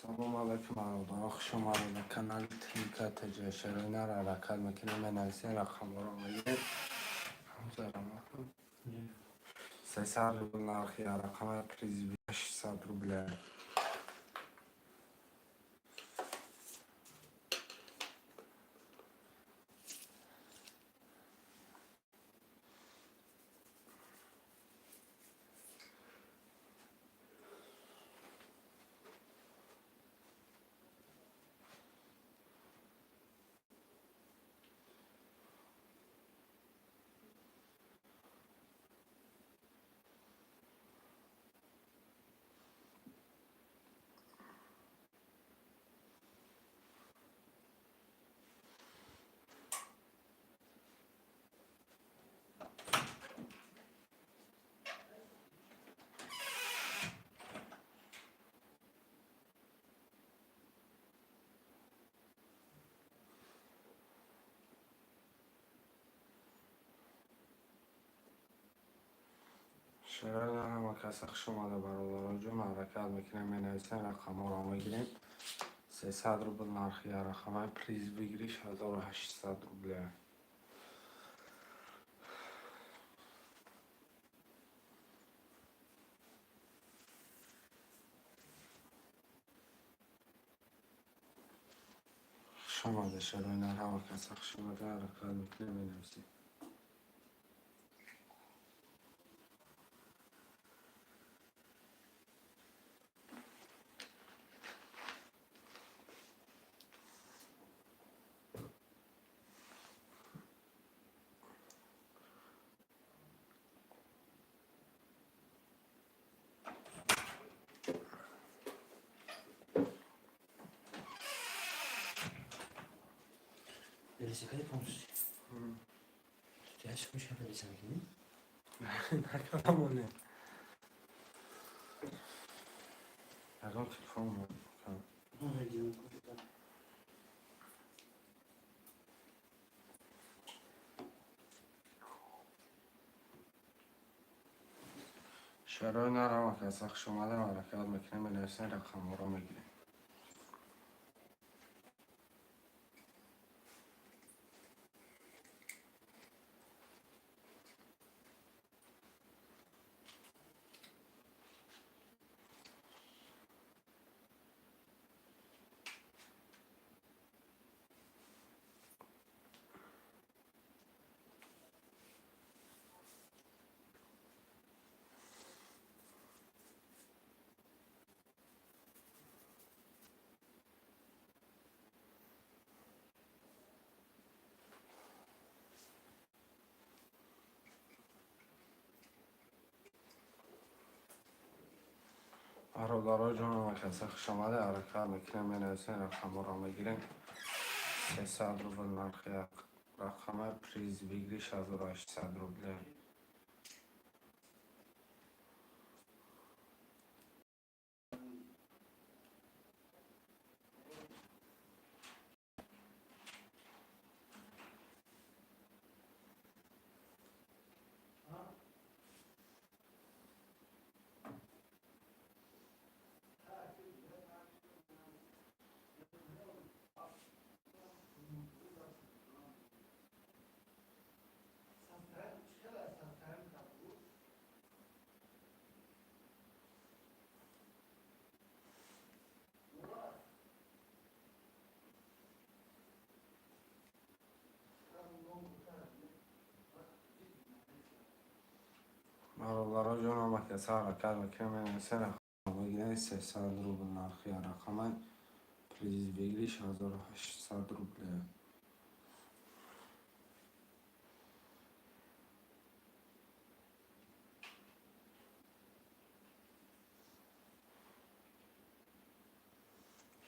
Салом алайкум, бародарон, хуш омадед ба канали Трика ТЖ. Шароинара ҳаракат мекунем, менависем, рақамҳоро мегирем. 300 рубл нархи рақами приз, 800 рубля. Шароина, ҳама каса хуш омада, бародаронҷон. Ҳаракат мекунем, менависем, рақамҳоро мегирем. 300 рубл нархи рақамаи приз, выигрыш 1800 рубля. Хуш омада, шароина, ҳама каса хуш омада. Ҳаракат мекунем, менависем. Велосипед полностью. Я скучал велосипед. Накардамоне. Ягон телефон. Ну, один. Шароина, ҳама каса хуш омада. Ҳаракат мекунем, менависем, рақамҳоро мегирем. Бародаро ҷон, ҳама каса хуш омада. Ҳаракат мекунем, менависем, рақамҳоро мегирем. 300 рубл нархи рақама, приз, выигрыш 1800 рубля. Бародаро ҷон, ҳама каса ҳаракат мекунем, менависем, рақамҳоро мегирем. 300 рубл нархи рақама, приз, выигрыш 1800 рубля.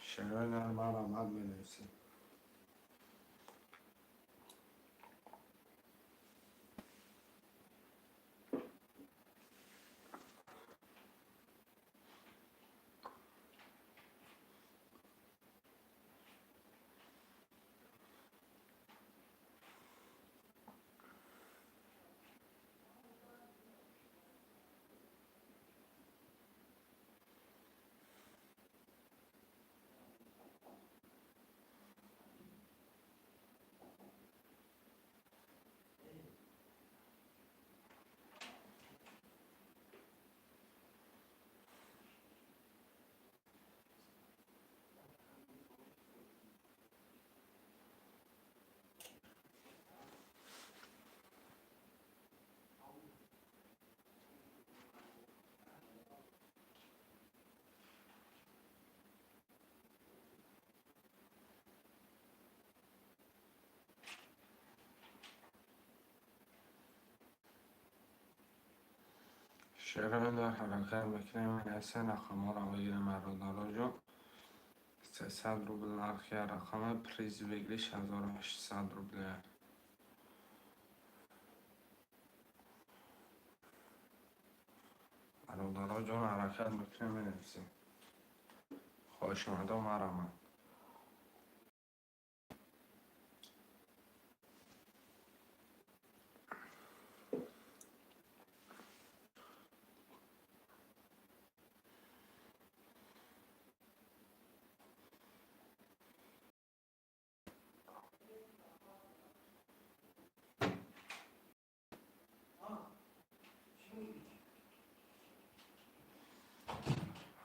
Шароина, марҳамат, менависем. Шерои ҳаракат мекунем, менависем, рақамҳоро мегирем, бародароҷон. 300 рубл нархи рақама, приз выигрыш 1800 рубля. Бародароҷон, ҳаракат мекунем, менависем. Хоҳишмандо, марамад.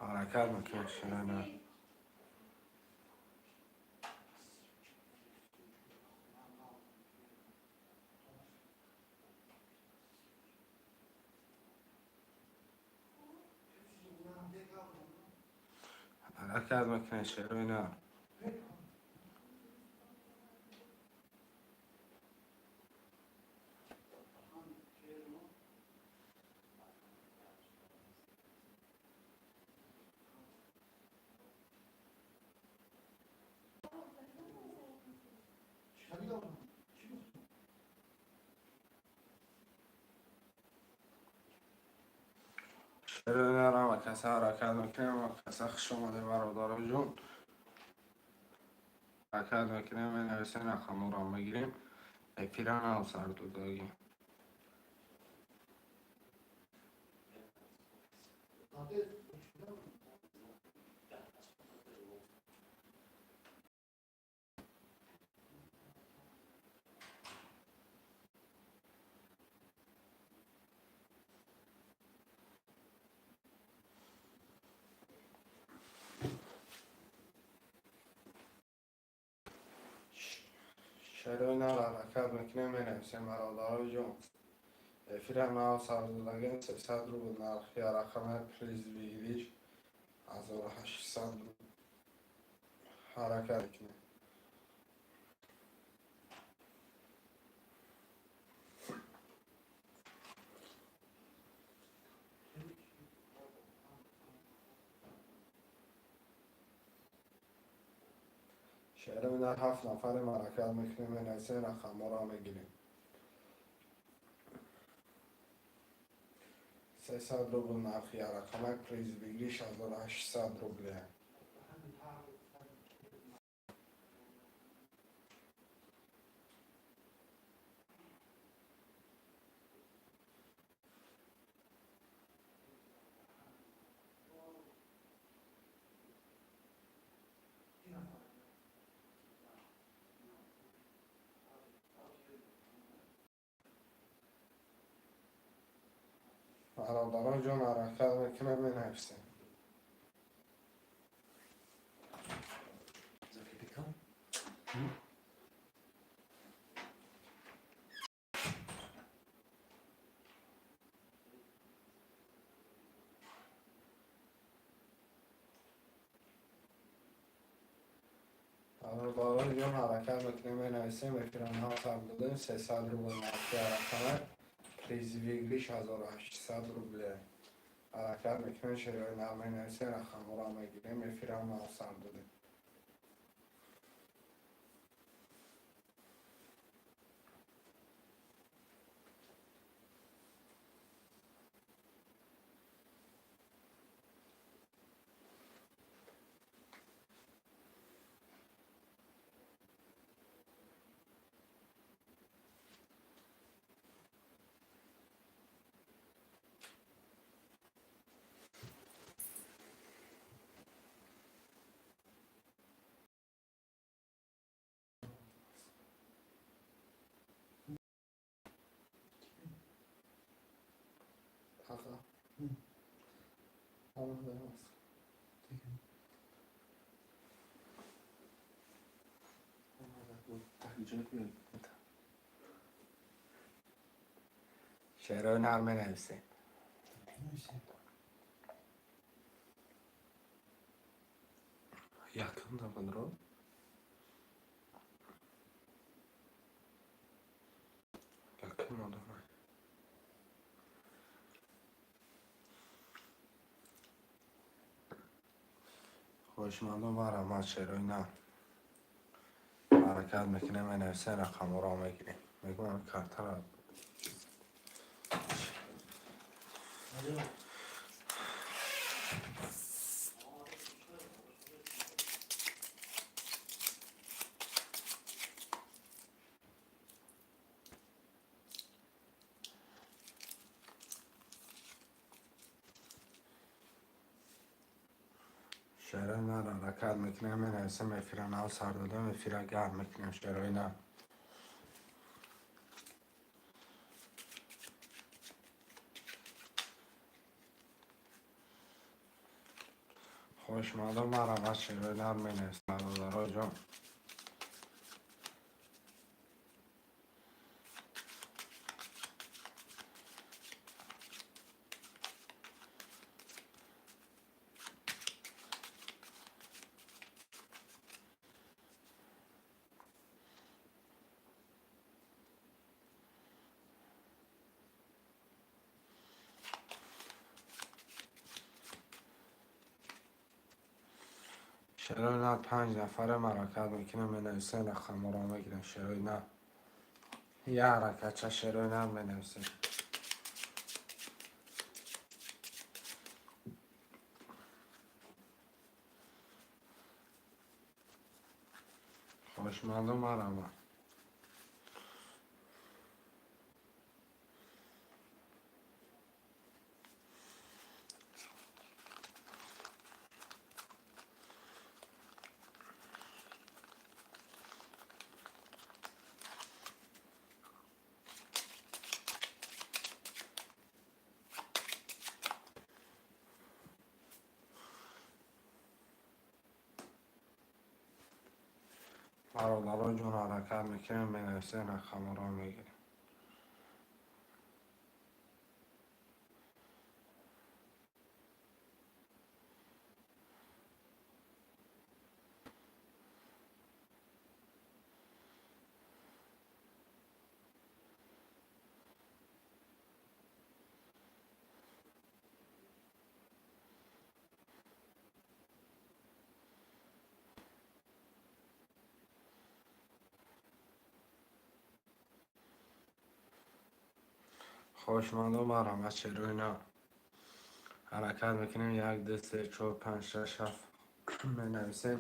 Ҳаракат мекунем, широна. Ҳаракат мекунем, широна. Широна, каса ҳаракат мекунем, каса хуш омадем, бародароҷон. Ҳаракат мекунем, менависем, рақамҳоро мегирем. Эфира нав сар додагӣ. Шерои нар ҳаракат мекунем, менависем, бародароҷон. Эфира нав сар додагем, 300 рубл нархи рақами, приз выигрыш 1800 рубл. Ҳаракат мекунем. Шерои нар, ҳафт нафарем, ҳаракат мекунем, менависем, рақамҳоро мегирем. 300 рубл нархи рақамак, приз выигрыш 1800 рубля. Бародарон ҷон, ҳаракат мекунем, менависем. Закрепить? Бародарон ҷон, ҳаракат мекунем, менависем. Эфиранҳо сар додем, 300 рубл нархи рақама, приз выигрыш 1800 рубля. Ҳаракат мекунем, шерои нар, менависем, рақамҳоро мегирем. Эфирам нав сар додем. Аға. Allah vermez. Шерои нар, менависем. Якум забонро якум одамай. Хоҳишмандон, марҳамат, шерои нар. Ҳаракат мекунем, менависем, рақамҳоро мегирем. Мегӯям, картара. Алло. Шерои нар, ҳаракат мекунем, менависем, эфира нав сар додем, эфира гарм мекунем, шерои нар. Хоҳишмандон, марҳамат, шерои нар, менависем, бародаро ҷон. Шерои нар, панҷ нафаре, ҳаракат мекунем, менависем, рақамҳоро мегирем, шерои нар. Як ҳаракатча, шерои нар, менависем. Хоҳишмандон, марҳамат. Бародаро ҷон, ҳаракат мекунем, менависем, рақамҳоро мегирем. Хоҳишмандон, марҳамат, шерои нар. Ҳаракат мекунем, як, ду, се, чор, панҷ, шаш, ҳафт, менависем.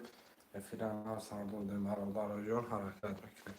Эфира нав сар додем, бародаро ҷон, ҳаракат мекунем.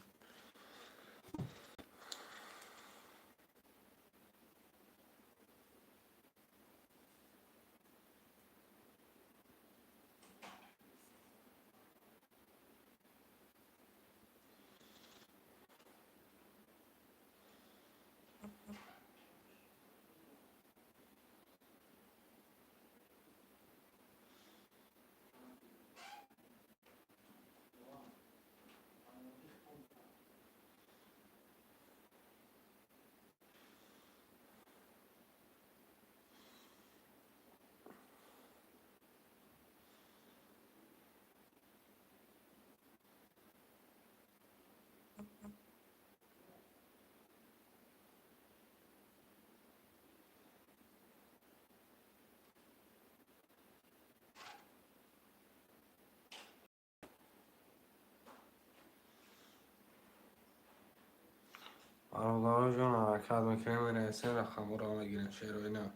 Бародаро ҷон, ҳаракат мекунем, менависем, рақамҳоро мегирем, шерои нар.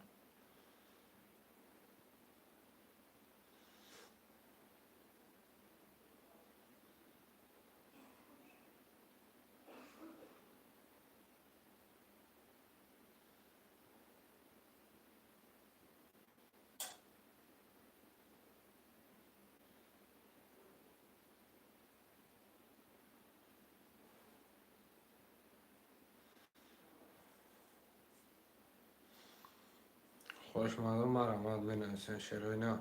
Хоҳишмандон, марҳамат, менависем, шерои нар.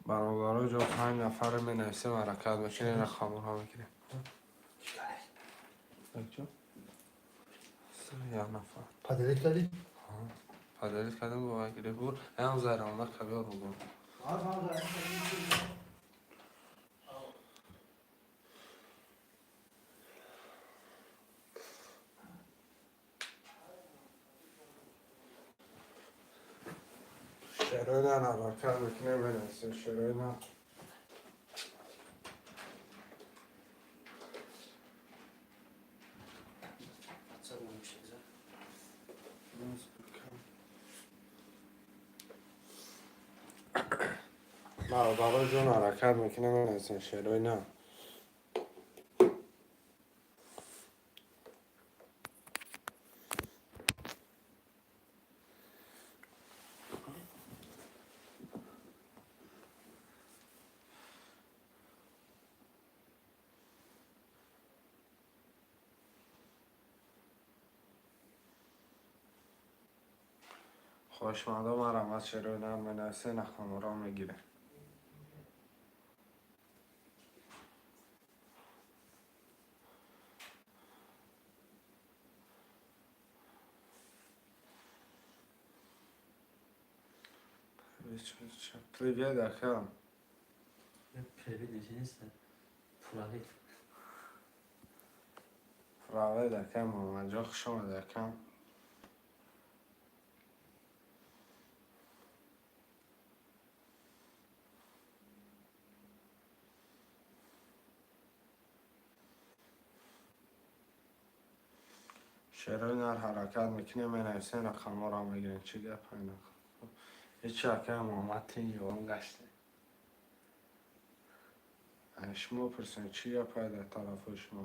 Бародаро ҷон, панҷ нафаре, менависем, ҳаракат мекунем, рақамҳоро мегирем. Чикор? Якҷо Як нафар. Поделить кардӣ? Поделить кардем, бо гире бур. Ям заранда кабёр бугум. Шероина ҳаракат мекунем, менависем шероина. Бародаро ҷон, ҳаракат мекунем, менависем шероина. Хоҳишмандо, марҳамат, шероина менависем, рақамҳоро мегирем. Привет, ака. Привет нест, привет. Привет, ака Муҳаммадҷон, хуш омадед, ака. Шерои нар ҳаракат мекунем, менависем, рақамҳоро мегирем. Чӣ гап айна? Ҳечи, акай Муҳаммад, тинҷ ором гаште. Шумо пурсем, чӣ гапай дар тарафҳои шумо?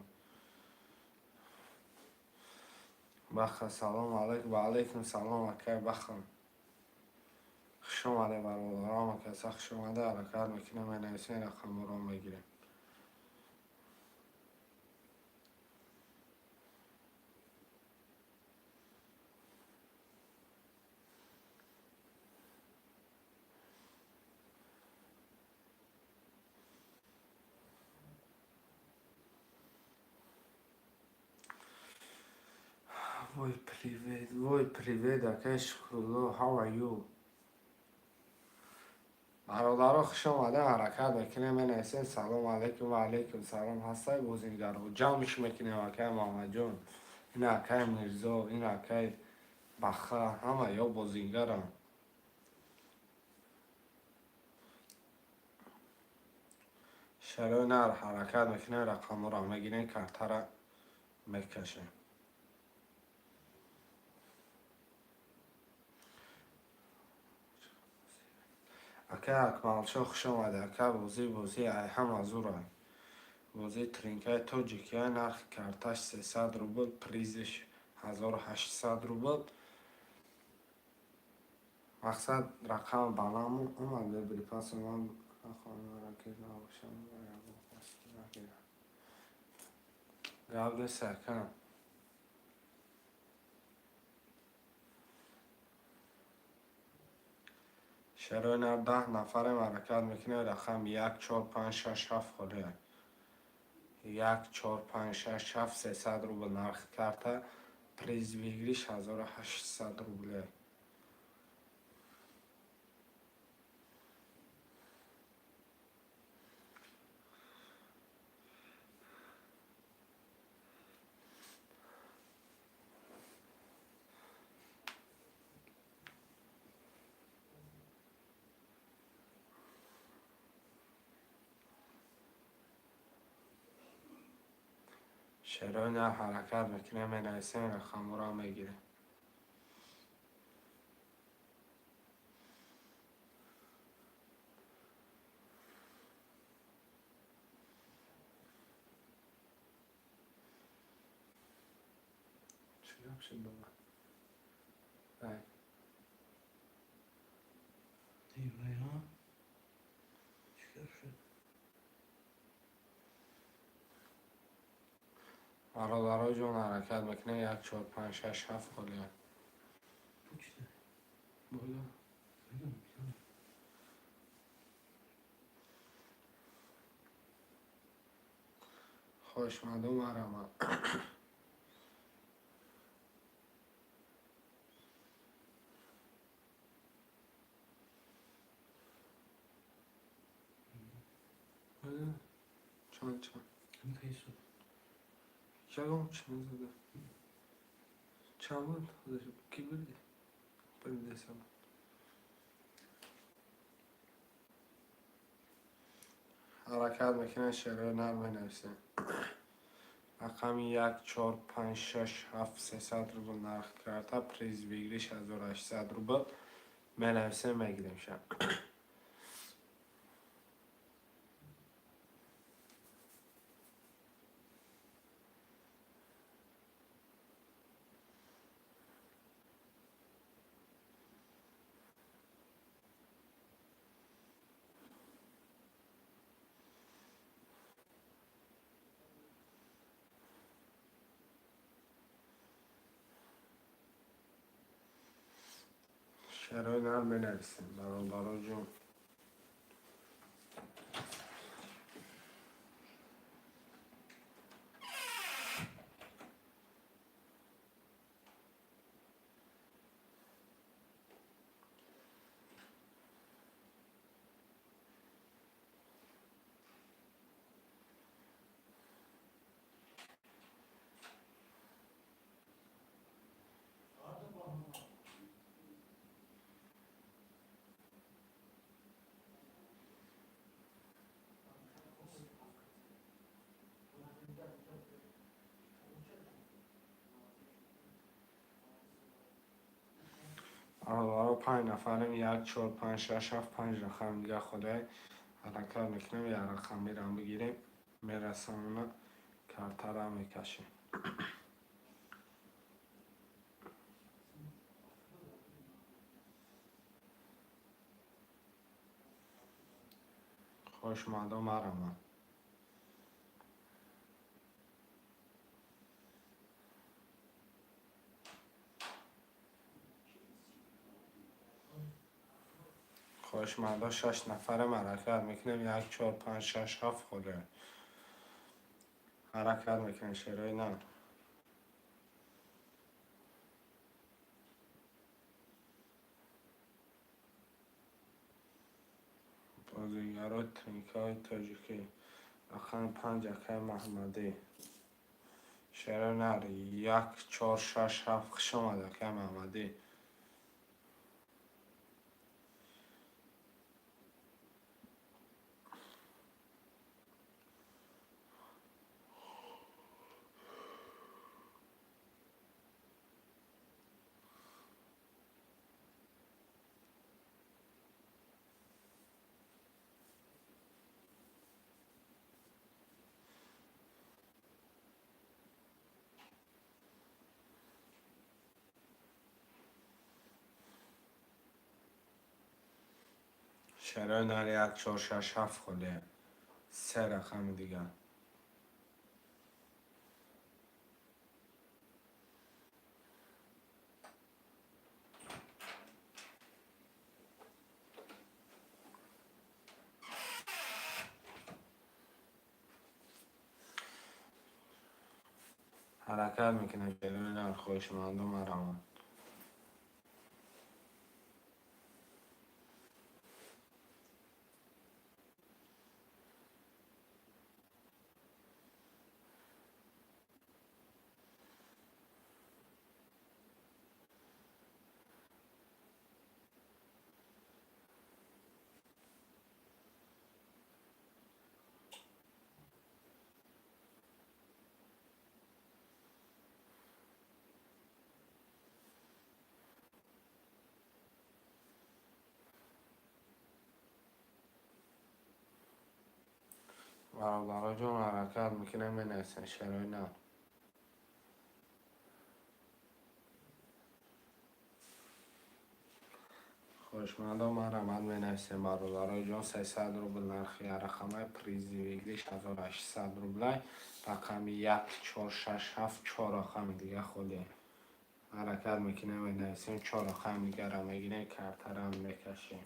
Баха, салом алейкум, ва алейкум салом, акай Баха. Хуш омадед, бародарам, акаса хуш омада. Ҳаракат мекунем, менависем, рақамҳоро мегирем. Вой, привет, вой, привет, акай Шукрулло, how are you? Бародаро, хуш омада, ҳаракат мекунем, менависем, салом алейкум, ва алейкум салом, ҳастай бозингаро. Ҷамъш мекунем, акай Муҳаммадҷон. Ин акай Мирзо, ин акай Баха, ҳама ё бозингарам. Шарои нар ҳаракат мекунем, рақамҳоро мегирем, картара мекашем. Ака Акмалшо, хуш омадед, ака. Бозӣ, бозӣ ай ҳама зурай. Бозии тринкаи тоҷикия, нархи карташ 300 рубл, призиш 1800 рубл. Мақсад рақам баланд омад, беприпасо ман ракет набошам. Гап нест, ака. Шарои нар 10 нафарем, ҳаракат мекунем, рақам як, чор, панҷ, шаш, ҳафт холия. Як, чор, панҷ, шаш, ҳафт, 300 рубл нархи карта, приз выигрыш 1800 рубле. Шерои нар ҳаракат мекунем, менависем, рақамҳоро мегирем. Чӣ гап шуд ба ман? Ай. Вай, ҳа? Чӣ гап шуд? Бародаро ҷон, ҳаракат мекунем, як, чор, панҷ, шаш, ҳафт холия. Почта. Боло. Медонам. Хоҳишмандо, марҳамат. Чанд чанд? Ҳамин кайсу. Ягон чи назада. Чанд буд? Ки бурди? Бурдесам. Ҳаракат мекунем, шеърҳои нар менависем. Рақами як, чор, панҷ, шаш, ҳафт, 300 рубл нарх карта, приз выигрыш 1800 рубл. Менависем, мегирем ша. Шеърҳои нар менависем, бародаро ҷон. Бародаро, панҷ нафарем, як, чор, панҷ, шаш, ҳафт, панҷ рақам дига худое. Ҳаракат мекунем, як рақамиро бигирем, мерасонона картара мекашем. Хушмандо, марамад. Хоҳишмандо, шаш нафарем, ҳаракат мекунем, як, чор, панҷ, шаш, ҳафт худое. Ҳаракат мекунем, шеърҳои нар. Бозигарои тринкаҳои тоҷикӣ. Рақами панҷ, акаи Маҳмадӣ. Шеърҳои нар, як, чор, шаш, ҳафт. Хуш омад, акаи Маҳмадӣ. Шеърҳои нар, як, чор, шаш, ҳафт холия. Се рақами дигар. Ҳаракат мекунем, шеърҳои нар, хоҳишмандо, марамад. Бародаро ҷон, ҳаракат мекунем, менависем шеърҳои нар. Хоҳишмандо, марамад, менависем, бародарои ҷон, 300 рубл нархи рақамаи, призи выигрыш 1800 рублай. Рақами як, чор, шаш, ҳафт, чор рақами дига холия. Ҳаракат мекунем, менависем, чор рақами дигарро мегирем, картарам мекашем.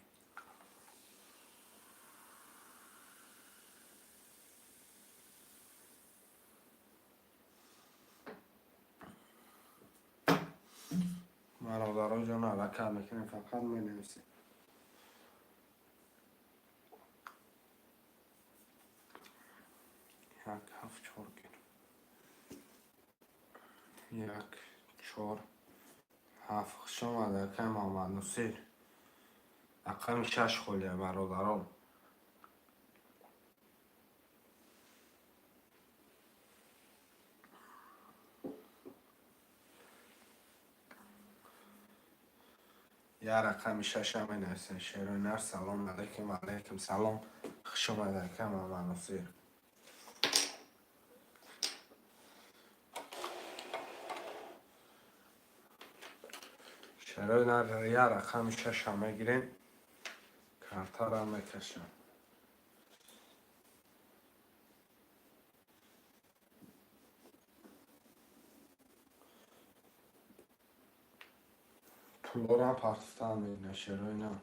Бародаро ҷон, ҳаракат мекунем, фақат менависем. Як, чор, ҳафт. Хуш омадед, акай Муҳаммадносир. Рақами шаш холия, бародарон. Я рақами шаша менависем. Шерои нар, салом алейкум. Алейкум салом, хуш омадед, акай Муҳаммадносир. Шерои нар, я рақами шаша мегирем, картара мекашам. Пулорам партофтан мегирам, шерои нар.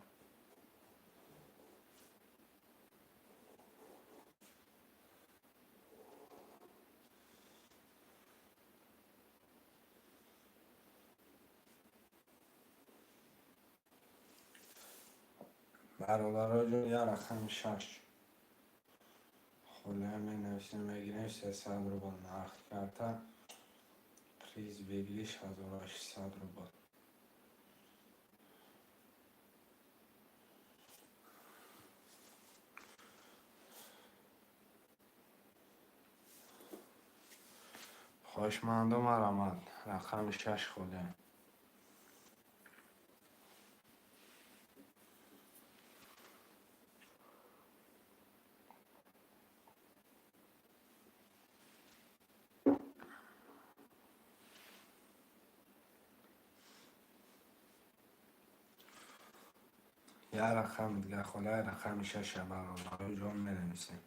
Бародаро ҷон, я рақами шаш холия менависем, мегирем. 300 рубл нарх карта, приз выигрыш 1800 рубл. Хоҳишмандо, марамад, рақами шаш холия. Я рақами дига холия, рақами шаша, бародаро ҷон, менависем.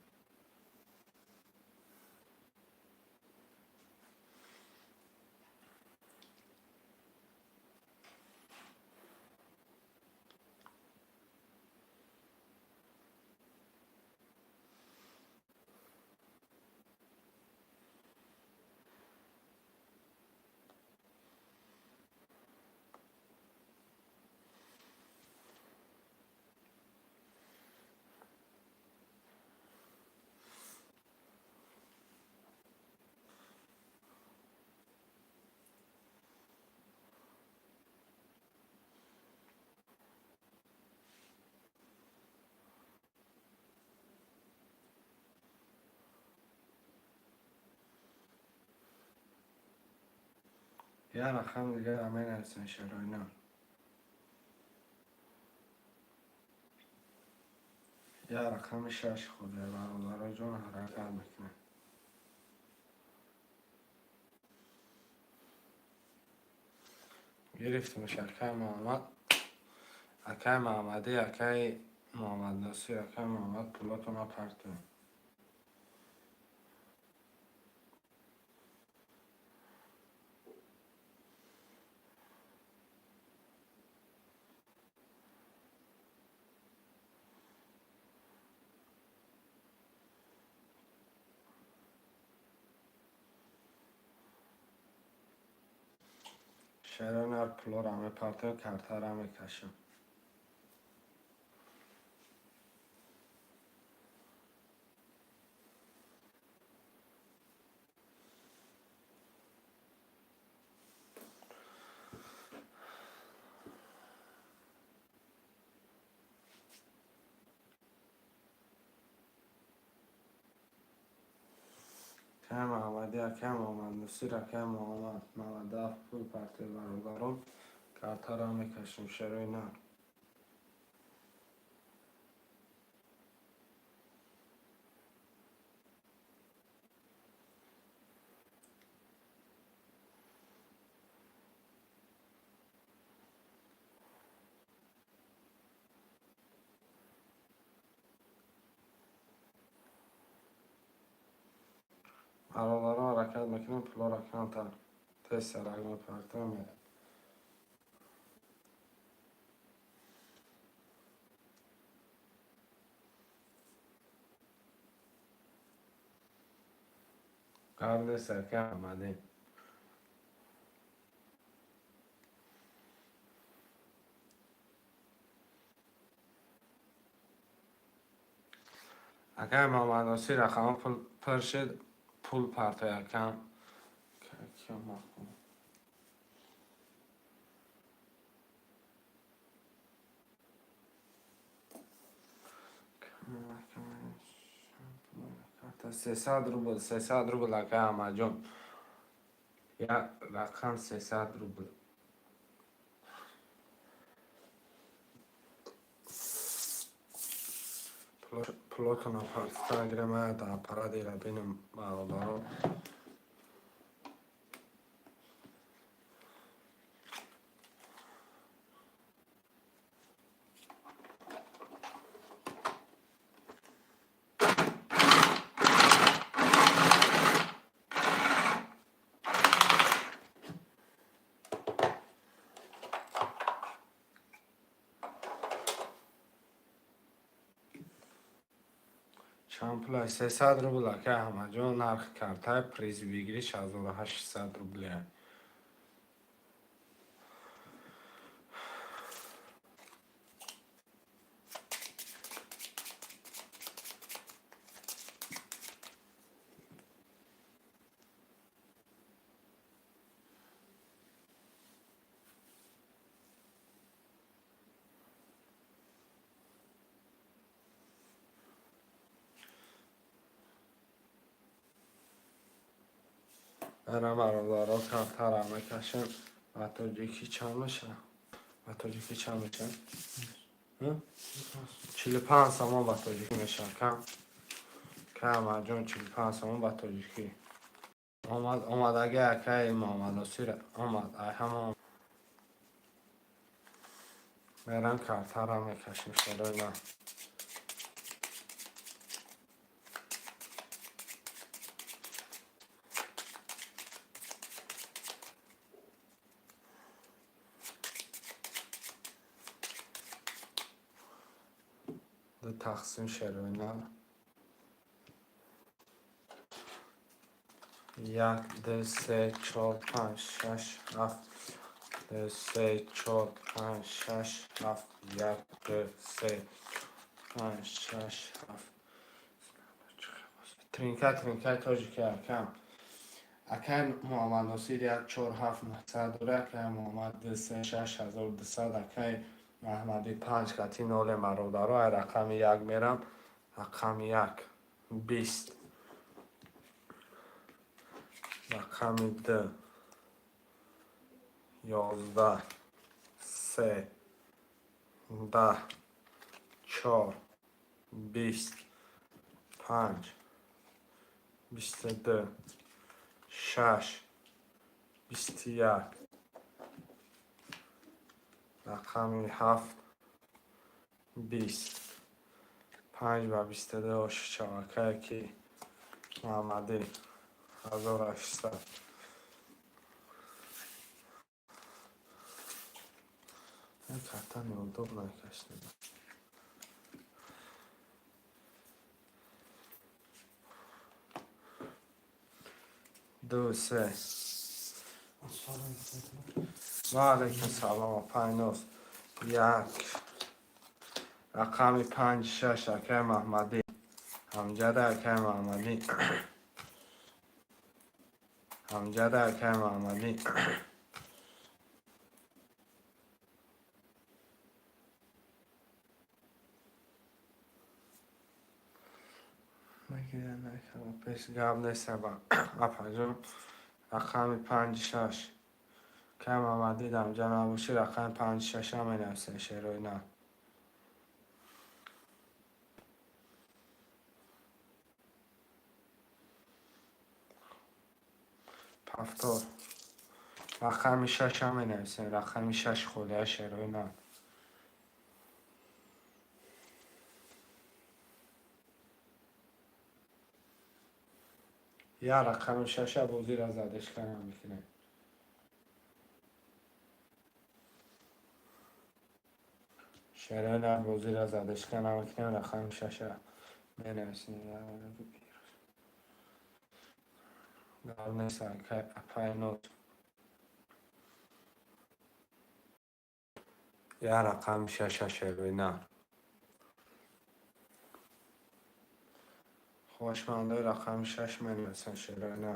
Я рақами дигара менависем, шерои нар. Я рақами шаш холия, бародаро ҷон, ҳаракат мекунем. Гирифтимш, акай Муҳаммад, акай Муҳаммадӣ, акай Муҳаммадносир, акай Муҳаммад, пулотона партоем. Шерои нар, пулора мепартоем, картара мекашем. Акай Муҳаммадӣ, акай Муҳаммадносир, акай Муҳаммад, 97 пул партоед, бародарон, картара мекашем, шерои нар. Бародарон, ҳаракат мекунем, пулора камтар тез сарак мепартоем, мерем. Гап нест, акай Аҳмадӣ. Акай Муҳаммадносир, рақамҳо пур шуд, пул партояд, акам. 300 рубл, 300 рубл, акай Аҳмадҷон. Як рақам 300 рубл. Пулотона партита гирем, дар аппарат ира бинем, бародаро. Чанд пул аст? 300 рубл, акай Аҳмадҷон, нархи картаи приз выигрыш 1800 рубле. Ана, бародаро, картара мекашем. Ба тоҷикӣ чанд мешавад? Ба тоҷикӣ чанд мешавад? 45 сомон ба тоҷикӣ мешавад. Кам кам, Аҳмадҷон, 45 сомон ба тоҷикӣ. Омад, омадаги акаи Муҳаммадносир омад. Ай ҳама мерам, картара мекашем, шерои ман. Ду тақсим, шероина. Як, ду, се, чор, панҷ, шаш, ҳафт. Ду, се, чор, панҷ, шаш, ҳафт. Як, ду, се, панҷ, шаш, ҳафт. Тринка, тринкаи тоҷики, акам. Акай Муҳаммадносир як, чор, ҳафт, нӯҳсад дора, акай Муҳаммад ду, се, шаш, 1200, акай Маҳмадӣ панҷ кати ноле, бародаро. Ай рақами як мерам. Рақами як 20. Рақами ду 11, се, 10, чор, 20, панҷ, 22, шаш, 21. Рақами ҳафт 20, панҷ ба 22 оши шавакае ки Муҳаммадӣ 1800. Карта неудобно кашида. Ду, се. Ва алайкум салом, апайноз. Як. Рақами панҷ, шаш, акай Маҳмадӣ. Ҳамҷада, акай Маҳмадӣ. Ҳамҷада, акай Маҳмадӣ. Пеш гап нест, апаҷон. Рақами панҷ, шаш. Акай Маҳмадӣ дамҷа набошӣ, рақами панҷ, шаша менависем, шерои на. Повтор. Рақами шаша менависем, рақами шаш холия, шерои на. Я рақами шаша бозиро задешка намекунем. Шерои на, бозиро задешка намекунем, рақами шаша менависем. Гап нест, апайноз. Я рақами шаша, шерои на. Хоҳишмандои рақами шаш менависанд, шерои на.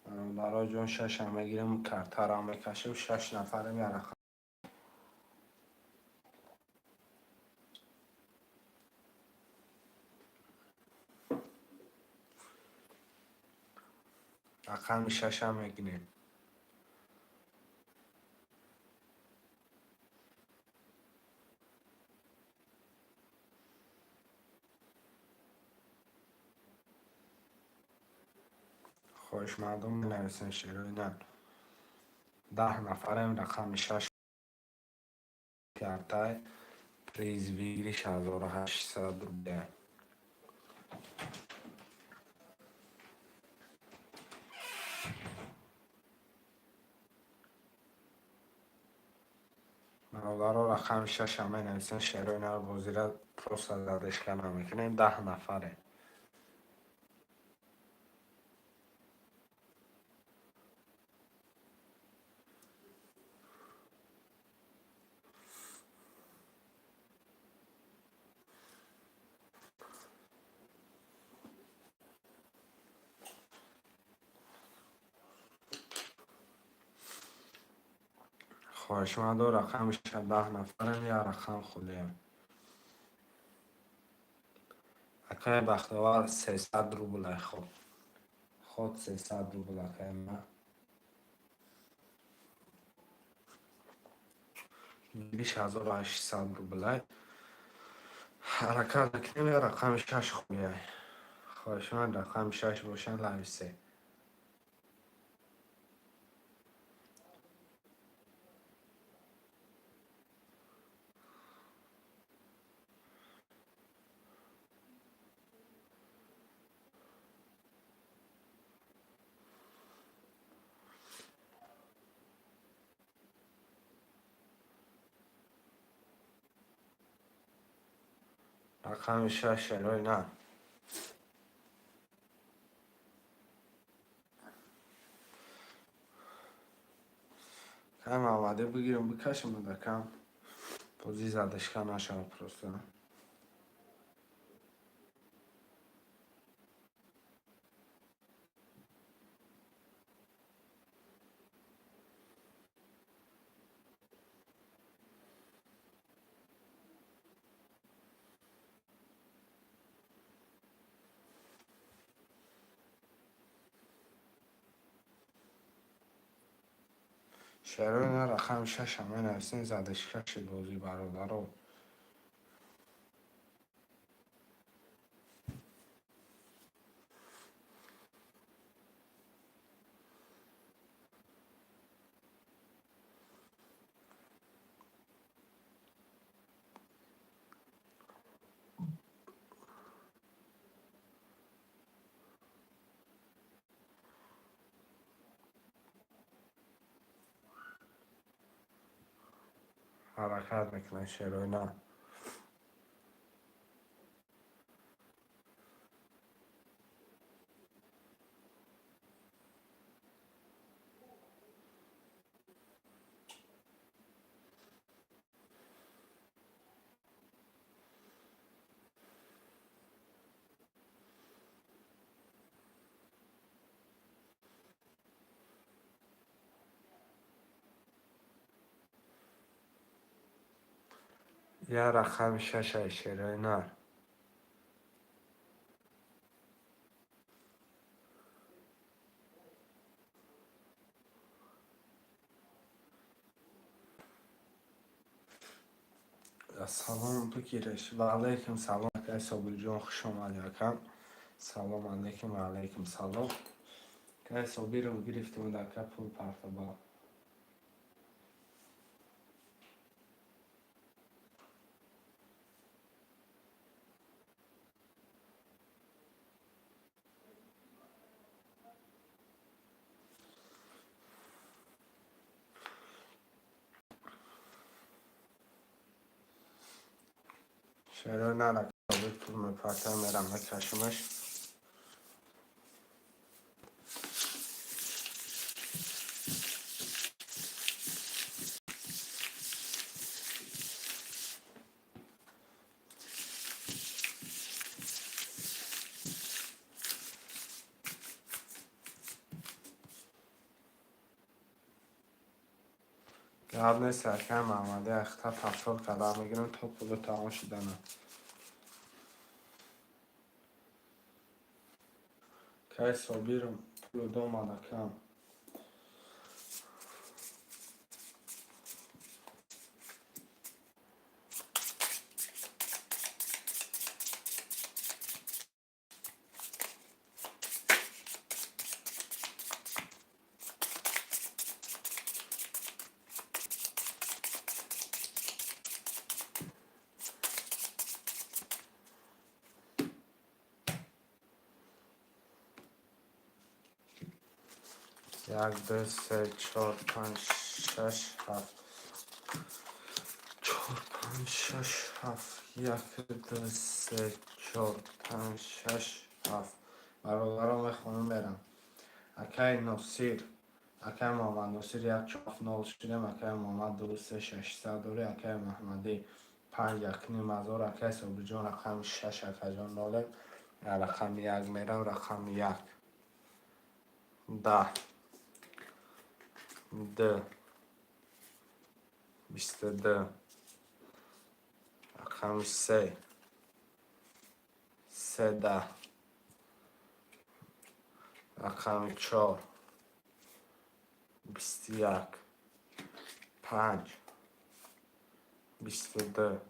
Бародаро ҷон, шаша мегирем, картаро мекашем, шаш нафарем, я рақам. Рақами шаша мегирем. Хоҳиш, мардум менависен, шерои нар. 10 нафарем, рақами шаш картай, приз выигрыш 1800 рубля. Бародаро, рақами шаша менависен, шерои нар, бозира просто задержка намекунем, 10 нафарем. Хоҳишмандо, рақами 10 нафарем, як рақам холием. Акай Бахтовар, 300 рубл ай ход. Ход 300 рубл, акай ма. Гириш 1800 рубл ай. Ҳаракат мекунем, я рақами шаш холиай. Хоҳишманд рақами шаш бошанд, нависе. Рақами шаш, шерои нар. Кай Мамаде бигирем, бикашем дакам. Бозӣ задержка нашавад просто. Шерои нар, рақами шаша менависем, задержка шид бозӣ, бародаро. Ҳаракат мекунад, шерои нар. Я рақами шашай, шерои нар. Салом бигиреш. Ва алайкум салом, акай Собирҷон, хуш омадӣ, акам. Салом алейкум, ва алайкум салом. Акай Собиров, гирифтем, ака, пул партоба. Шерои нар, ака, пул мепартам, мерам мекашимаш. Гап нест, акай Маҳмадӣ, ахта повтор карда мегирем то пулу тамом шудана. Кай Собиров Пулуд омад, акам. Як, ду, се, чор, панҷ, шаш, ҳафт. Чор, панҷ, шаш, ҳафт. Як, ду, се, чор, панҷ, шаш, ҳафт. Бародаро, мехонам, мерам. Акаи Носир, акаи Муҳаммад Носир, як, чор, нол шудем. Акаи Муҳаммад, ду, се, 600 дорӣ. Акаи Маҳмадӣ, панҷ, якним ҳазор. Акаи Собирҷон, рақами шаш, акаҷон, нолем. Рақами як мерам, рақами як. 10, д, 22, рақами се, се, 10, рақами чор, 21, панҷ, 22,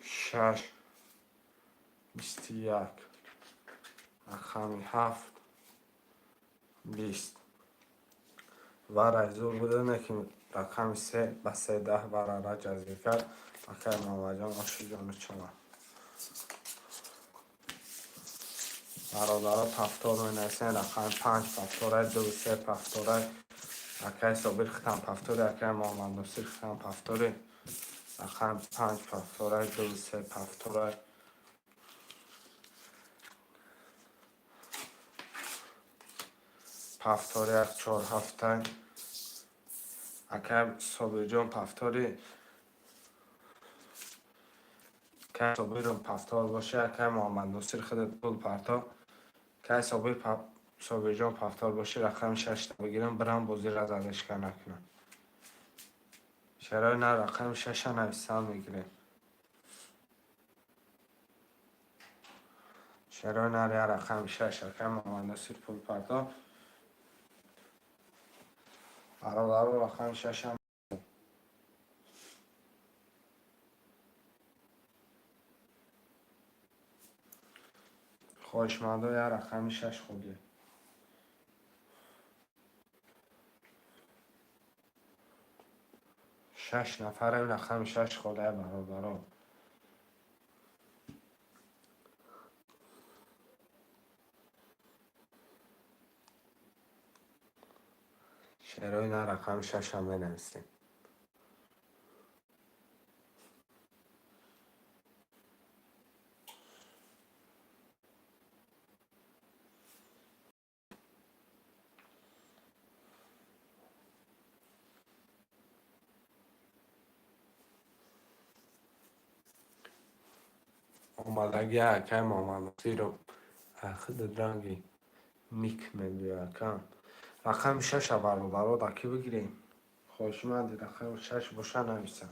шаш, 21, рақами ҳафт, 20. Варай зур буда, ки рақами се ба се 10 варара ҷазб кард. Акаи Муҳаммадҷон, оши ҷону чама. Бародаро, повтор менависем. Рақами панҷ повторай, ду, се повторай. Акаи Собир, хитам повтори, акаи Муҳаммадносир, хитам повтори. Рақами панҷ повторай, ду, се повторай. Повтори як, чор, ҳафтай. Акаи Собирҷон, повтори. Акаи Собиром повтор боша. Акаи Муҳаммадносир, худат пул парто. Акаи Собир, Собирҷон, повтор боши, рақами шашта бигирам, бирам, бозира задашка накунам. Шарои на, рақами шаша нависам, мегирем. Шарои нар, я рақами шаш. Акаи Муҳаммадносир, пул парто. Бародаро, рақами шашам. Хоҳишмандо, я рақами шаш холӣ. Шаш нафарем, рақами шаш холия, бародаро. Шерои на, рақами шашам менависем. Омадагӣ акаи Муҳаммадносиров, худат ранги ник мегӯя, акам. Рақами шаша, бародаро, даки бигирем. Хоҳишманди рақами шаш боша, нависам.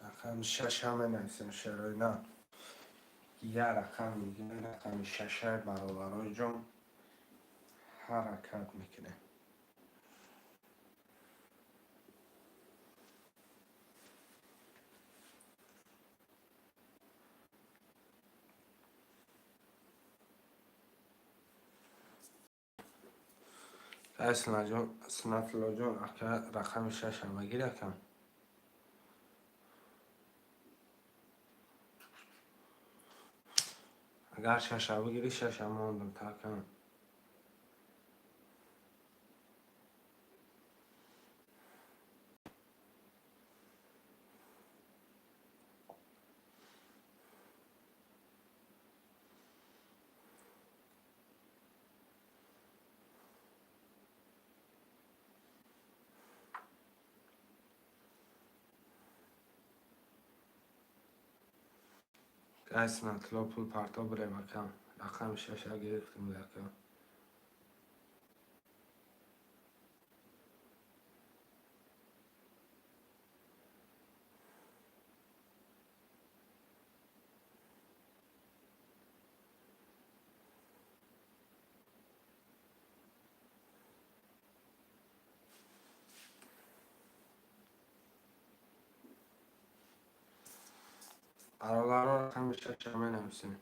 Рақами шаша менависем, шероина. Я рақам мегирем, рақами шашай, бародарои ҷон, ҳаракат мекунем. Сунатуллоҷон, ака, рақами шаша мегир, акам. Агар шаша бигирӣ, шаша мондам такам. Даст тилло пул парто бирем, акам. Рақами шаша гирифтем, акам. Бародаро, рақами шаша менависем.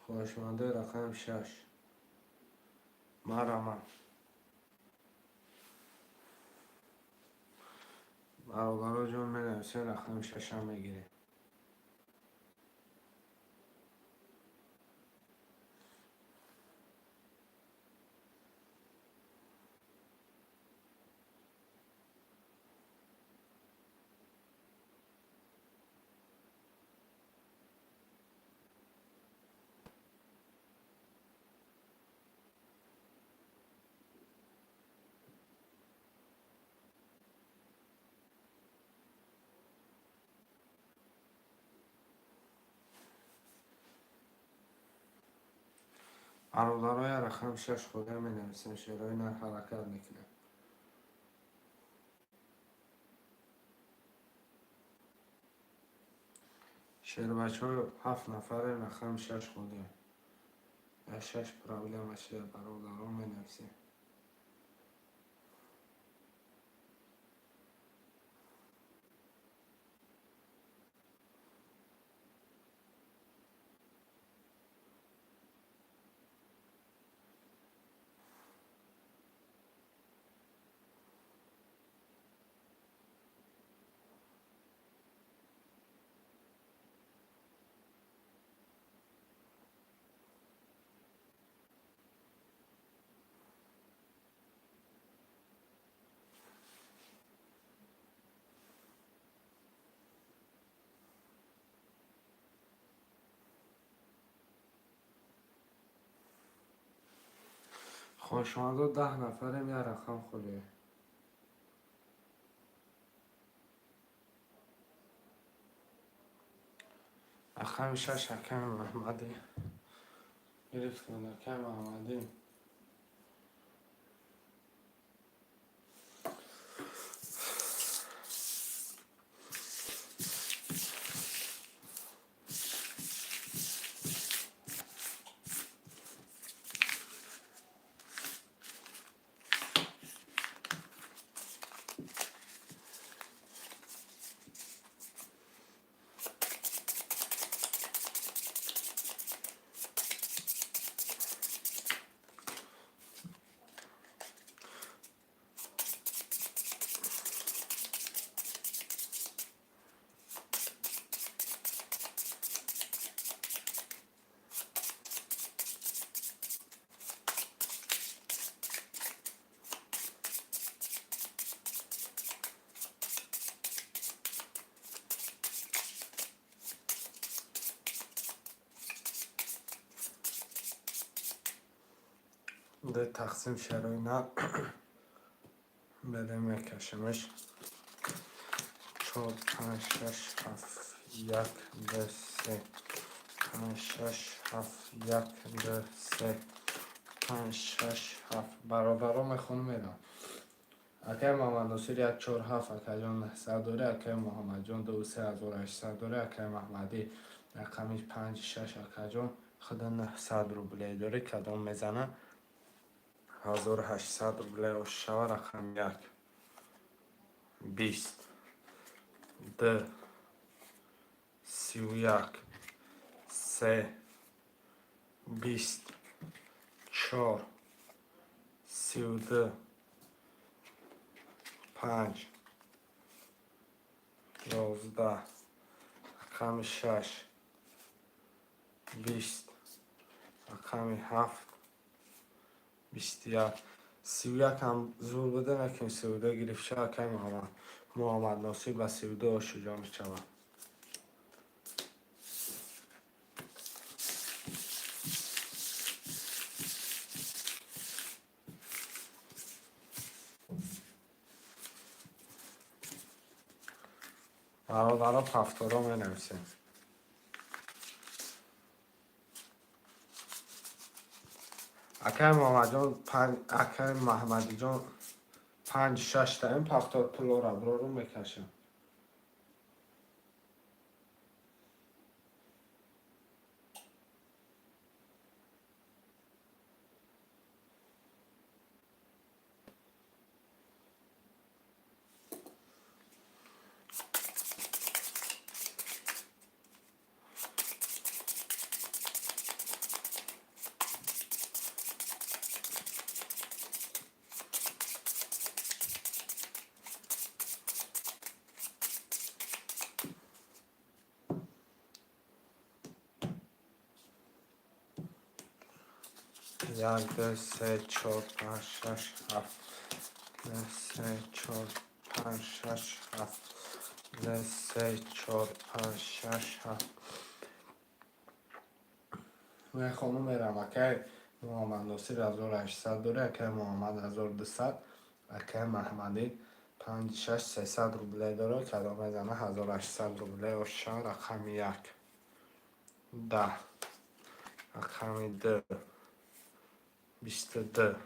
Хоҳишмандои рақами шаш, марама. Бародаро ҷон, менависем, рақами шашам мегирем. Бародароя, рақами шаш худа менависем, шерои нар ҳаракат мекунем. Шербачҳо, ҳафт нафаре, рақами шаш худа. Я шаш проблема шуда, бародаро, менависем. Хоҳишмандо, 10 нафарем, як рақам холие. Рақами шаш, аками Маҳмадӣ гирифтем, акаи Маҳмадӣ. Д тақсим шарои нар беда мекашемаш. Чор, панҷ, шаш, ҳафт, як, ду, се, панҷ, шаш, ҳафт, як, ду, се, панҷ, шаш, ҳафт. Бародаро, мехонам, мерам. Акаи Муҳаммадносир, як, чор, ҳафт, акаҷон, 900 дорӣ. Акаи Муҳаммадҷон, ду, 3800 дорӣ. Акаи Маҳмадӣ, рақами панҷ, шаш, акаҷон, худа 900 рубле дорӣ. Кадом мезана, 1800 рубле ошава. Рақами як, 20, д, 31, се, 20, чор, 32, панҷ, 11. Рақами шаш, 20, рақами ҳафт, 21, 31 ҳам зур буда, накунем, 32 гирифт ша. Акай Муҳаммад, Муҳаммадносир ба 32 ошиҷон шавад. Бародаро, повторо менависем. Акай Муҳаммадҷон, акай Маҳмадиҷон, панҷ шаштаим повтор пулора бирору мекашам. Як, ду, се, чор, панҷ, шаш, ҳафт. Ду, се, чор, панҷ, шаш, ҳафт. Ду, се, чор, панҷ, шаш, ҳафт. Мехонум, мерам. Акай Муҳаммадносир 1800 дорӣ, акай Муҳаммад 1200, акай Маҳмадӣ панҷ шаш 300 рубле дорад. Кадом мезана 1800 рубле ошан? Рақами як 10, рақами ду 22,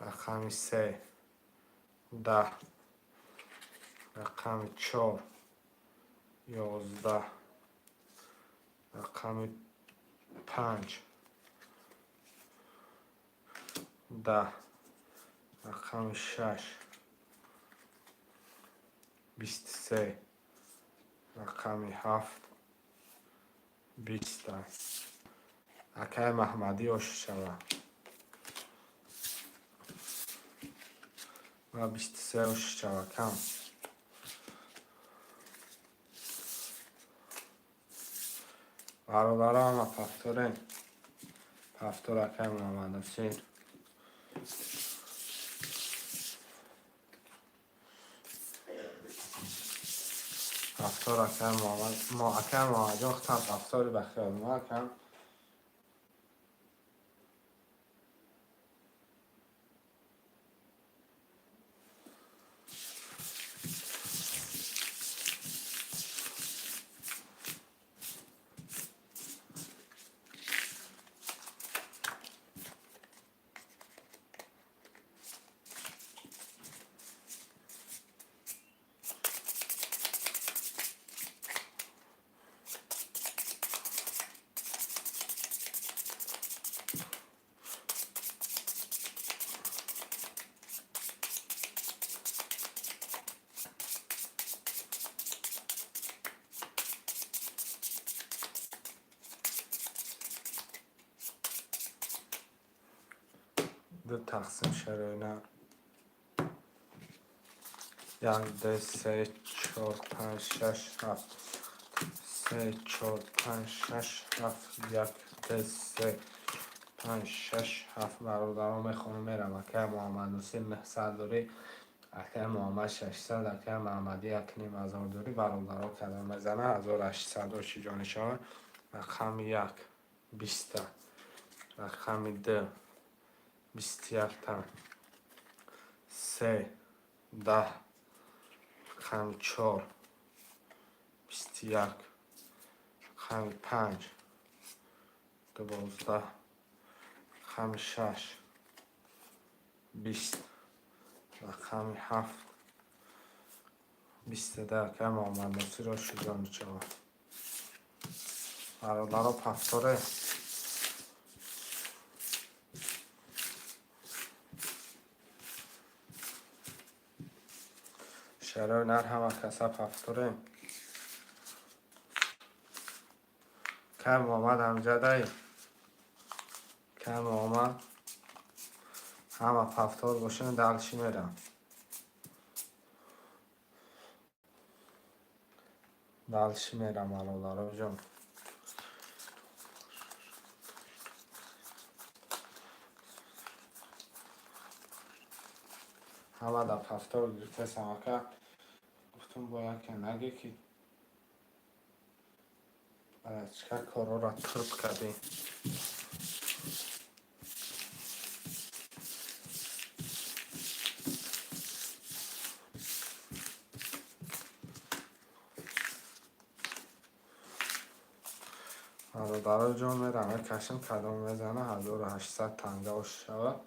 рақами се 10, рақами чор 11, рақами панҷ 10, рақами шаш 23, рақами ҳафт 20. Акай Маҳмадӣ ош шавад ва 23 ош шава кам. Бародаро, ҳама повторем. Повтор, акай Муҳаммадносир. Повтор, акай Муҳаммад. Акай Муҳаммадҷон, худам повтори ба хиёл мо, акам. Ду тақсим шароина: як, ду, се, чор, панҷ, шаш, ҳафт, се, чор, панҷ, шаш, ҳафт, як, ду, се, панҷ, шаш, ҳафт. Бародарон, мехонам, мерам. Акай Муҳаммадносир 900 дорӣ, акай Муҳаммад 600, акай Маҳмадӣ 1500 дорӣ. Бародаро, кадом мезана 1800 оши ҷони шава? Рақами як 20-та, рақами ду 21-та, се 10, рақами чор 21, рақами панҷ 12, рақами шаш 20, рақами ҳафт 22. Акай Муҳаммадносир оши ҷони шава. Бародаро, повторе. Шарои нар, ҳама каса повторе. Кай Муҳаммад ҳамҷадай? Кай Муҳаммад, ҳама повтор бошанд, дальше мерам. Дальше мерам, бародароҷон. Ҳама дар повтор гирифтесам, ака. Гирифтум, бо яке наге, ки чика корора турб кардӣ. Бародаро ҷон, мерам, мекашем, кадом мезана, 1800 танга шавад.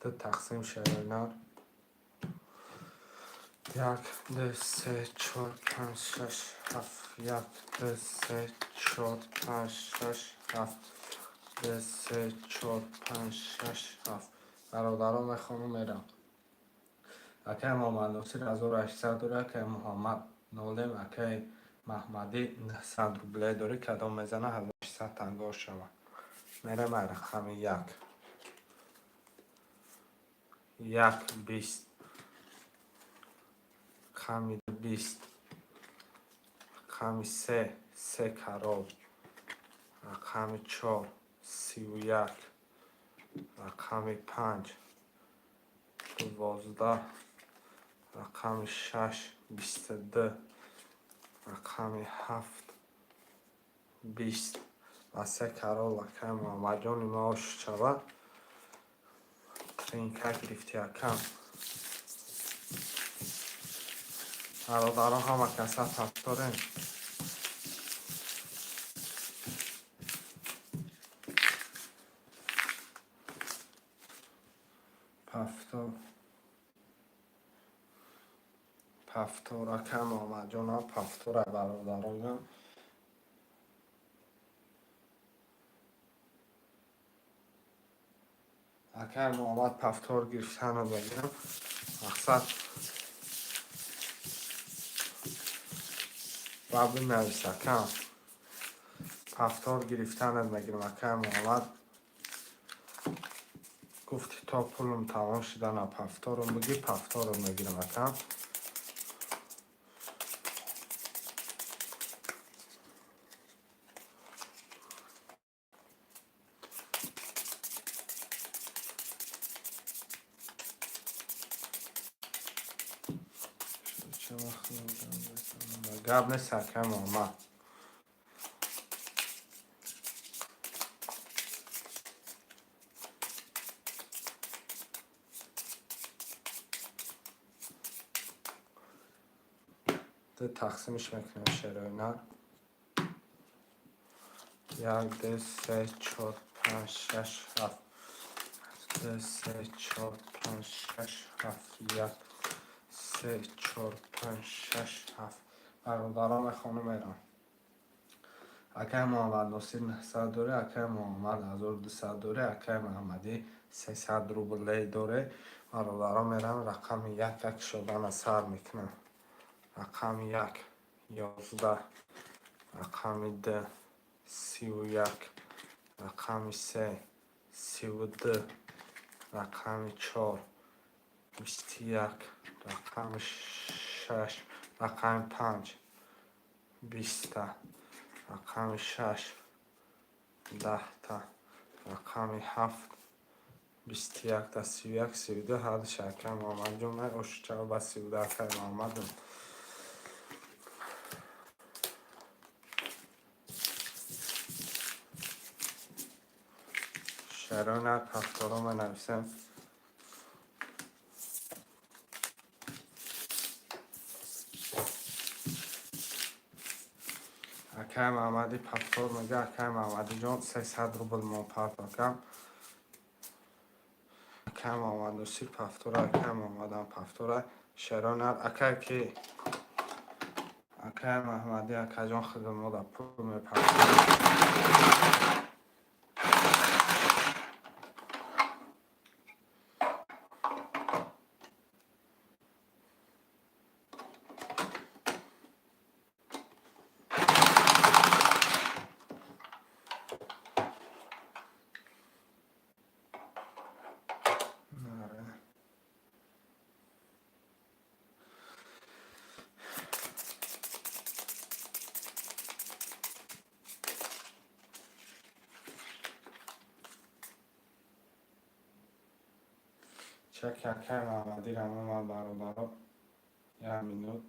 Ду тақсим шероинар: як, ду, се, чор, панҷ, шаш, ҳафт. Як, ду, се, чор, панҷ, шаш, ҳафт. Ду, се, чор, панҷ, шаш, ҳафт. Бародарон, мехонум, мерам. Акай Муҳаммадносир 1800 дорӣ, акай Муҳаммад нолем, акай Маҳмадӣ 900 рубле дорӣ. Кадом мезана, 1800 танго шава. Мерем ай рақами як. Як, 20, рақами 20, рақами се, се карол, рақами чор, 31, рақами панҷ, 12, рақами шаш, 22, рақами ҳафт, 20 ва се карол. Акай Муҳаммадҷони маош шавад. Тринка гирифти, акам. Бародарон, ҳама каса тафторем. Пафтор, пафтор, акай Муҳаммадҷонам пафтора, бародаронам. Акай Муҳаммад пафтор гирифтану мегирам. Мақсад ва бинавис, акам. Пафтор гирифтанат мегирам, акай Муҳаммад. Гуфти, то пулум тамом шудана пафторум бигир, пафторум мегирам, акам. Гап нест, акай Муҳаммад. Ду тақсимиш мекунем шероинар: як, ду, се, чор, панҷ, шаш, ҳафт. Ду, се, чор, панҷ, шаш, ҳафт. Як, се, чор, панҷ, шаш, ҳафт. Бародарон, мехонум, мерам. Акай Муҳаммадносир 900 дорӣ, акай Муҳаммад 1200 дорӣ, акай Маҳмадӣ 300 рубле дорӣ. Бародарон, мерам, рақами як як шудана сар мекунам. Рақами як, 11, рақами ду, 31, рақами се, 32, рақами чор, 21, рақами шаш, рақами панҷ, 20-та, рақами шаш, 10-та, рақами ҳафт, 21-та, 31, 32. Ҳардуш, акай Муҳаммадҷон, ошчава ба 32, акай Муҳаммадум. Шарона ҳафторо менависем. Акай Маҳмадӣ пафтор мега. Акай Маҳмадиҷон, 300 рубл мо партокам. Акай Муҳаммадносир пафтора, акай Муҳаммадам пафтора. Шеронар акай ки, акай Маҳмадӣ, акаҷон, хидмода пул мепартоем. Чеки акай Маҳаммадиро омад, бародаро. Як минут.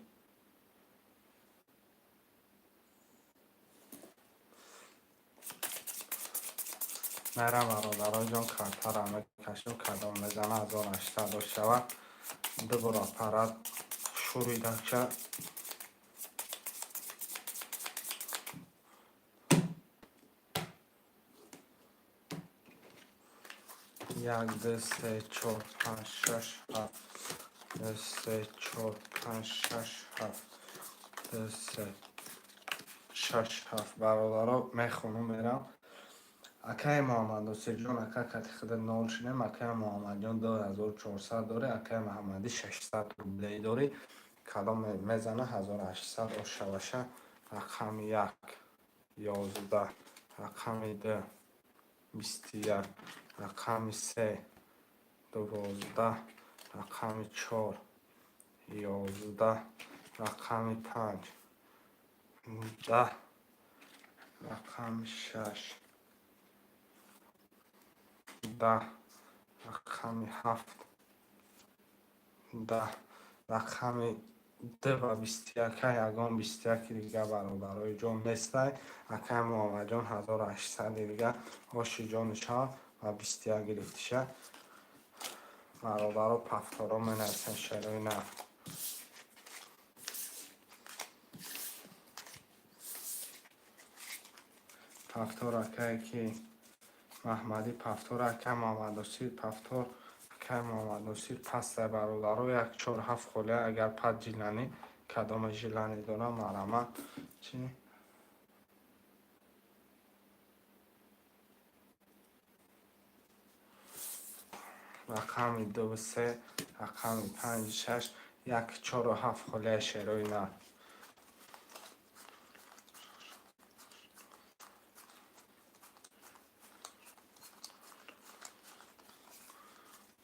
Мерам, бародароҷон, картаро мекашем, кадом мезана 1800 шавад. Дубор аппарат шуридача. Як, ду, се, чор, панҷ, шаш, ҳафт. Ду, се, чор, панҷ, шаш, ҳафт. Ду, се, шаш, ҳафт. Бародаро, мехонум, мерам. Акаи Муҳаммадносирҷон, ака, кати худа нол шудем. Акаи Муҳаммадҷон 2400 дорӣ, акаи Маҳаммадӣ 600 рублей дорӣ. Кадом мезана 1800 ошаваша? Рақами як 11, рақами ду 21, рақами се 12, рақами чор 11, рақами панҷ 10, рақами шаш 10, рақами ҳафт 10, рақами ду ва 21. Ягон 21-и дига, бародарои ҷон, нестай. Акаи Муҳаммадҷон 1800-и дига оши ҷони шава ва 21 гирифтиша. Бародаро, повторо менависем, шерои нав. Повтор, акае ки Маҳмадӣ, повтор, акай Муҳаммадносир, повтор, акай Муҳаммадносир пастай, бародаро. Як, чор, ҳафт холия. Агар пад жилани кадоме жилани дорам, марама чи. Рақами дуву се, рақами панҷ, шаш, як, чору ҳафт холияи шерои нар.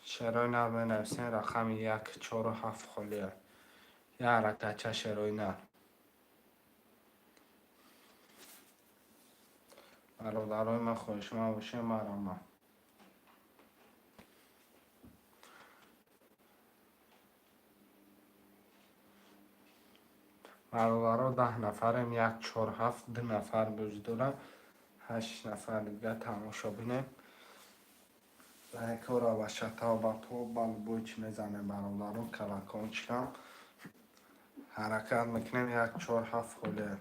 Шерои нар менависем, рақами як, чору ҳафт холия. Як ҳаракатча, шерои нар. Бародарои ман, хоҳишманд бошем, марама. Бародаро, 10 нафарем, як, чор, ҳафт, ду нафар бозӣ дорам, ҳашт нафар дига тамошо бинем. Лайкҳоро ба шатав, ба по, ба любой чӣ мезанем, бародаро, колокольчикам. Ҳаракат мекунем, як, чор, ҳафт холия.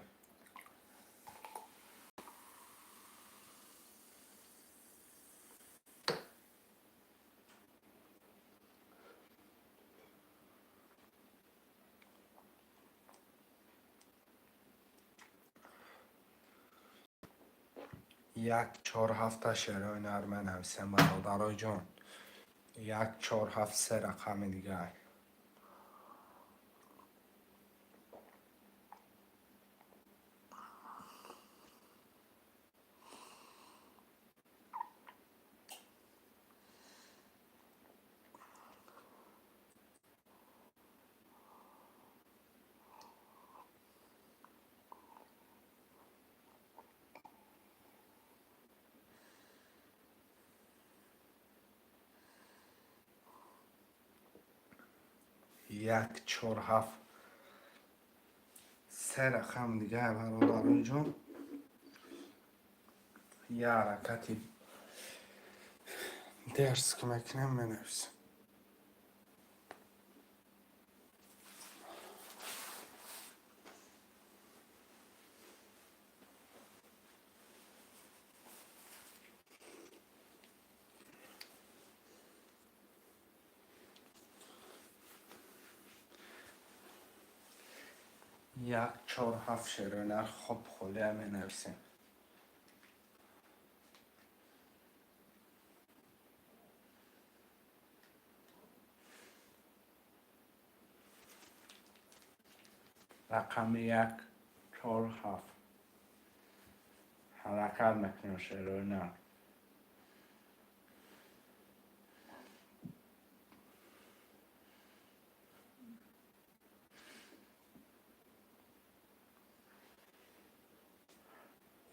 Як, чор, ҳафта шерои нар менависем, бародарои ҷон. Як, чор, ҳафт, се рақами дигар. Як, чор, ҳафт, се рақам дигар, бародарои ҷон. Як ҳаракати дерс ки мекунем, менависем. Як, чор, ҳафт, шерои нар, хоб холия менависем. Рақами як, чор, ҳафт. Ҳаракат мекунем, шерои нар.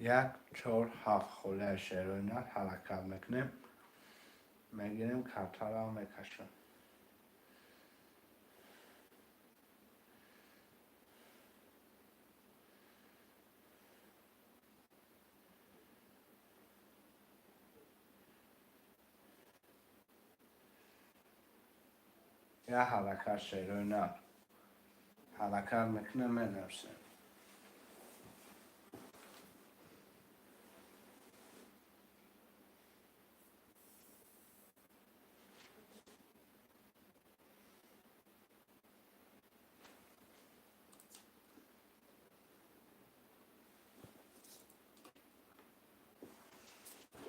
Як, чор, ҳафт холияи шерои нар. Ҳаракат мекунем, мегирем, картаро мекашем. Як ҳаракат шерои нар. Ҳаракат мекунем, менависем.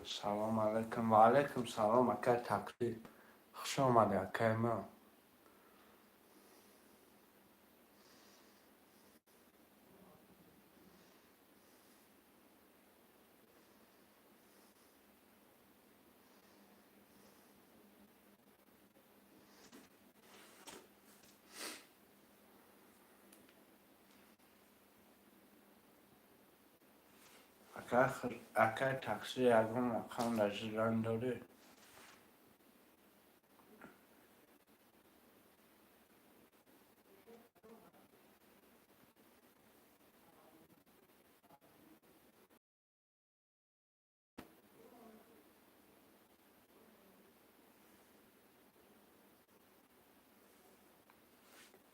Салом алейкум. Ва алейкум салом, акай Таксӣ. Хуш омадӣ, акай ман. Акай Таксӣ, ягон рақам дар жиран дорӣ?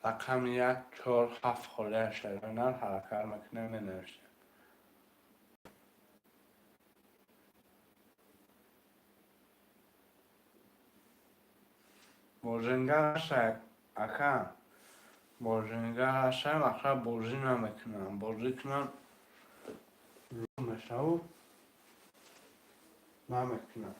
Рақами як, чор, ҳафт холия шерои нар ҳаракат мекунем, менависем. Бозингар ҳастак, ака. Бозингар ҳастам, ака, бозӣ намекунам. Бозӣ кунам рӯ мешаву намекунам.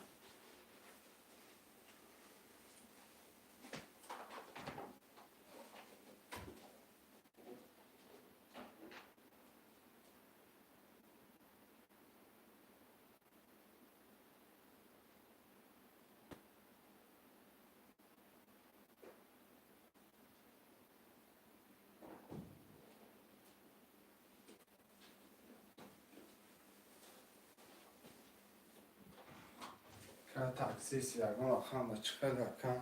Таксист, ягон рақам да чӣ хел, ака?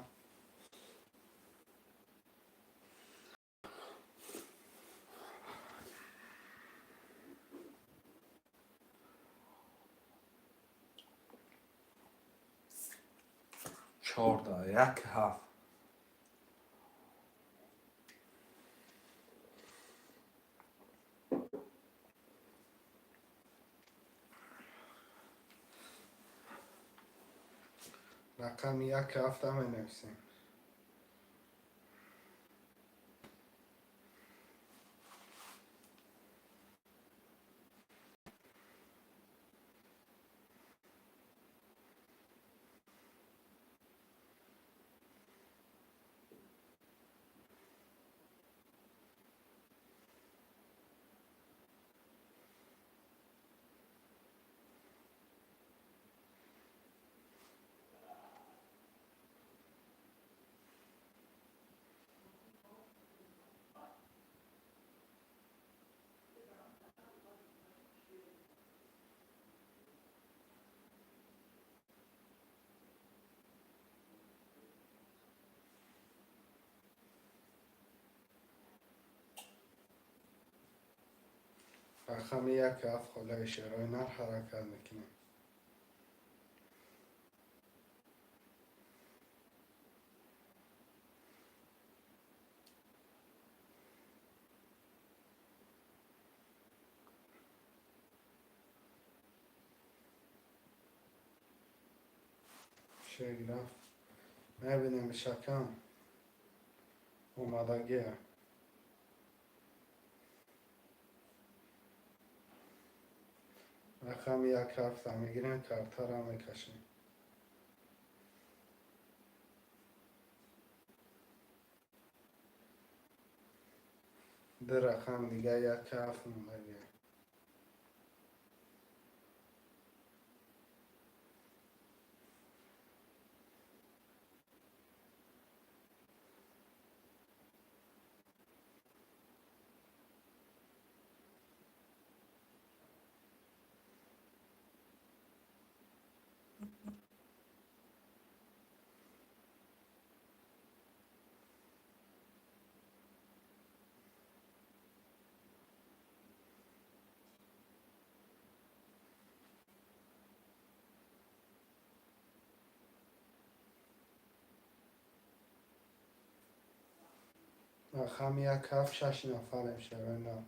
Чорда, як, ҳафт. Рақами як ҳафта менависем. Рақами як ҳафт холаи шерои нар ҳаракат мекунем. Шек рафт. Мебинем, шакам омадагия. Рақами як ҳафта мегирем, картара мекашем. Ду рақам дига як ҳафт мондагия. Рақами як ҳафт, шаш нафарем, шерои нар.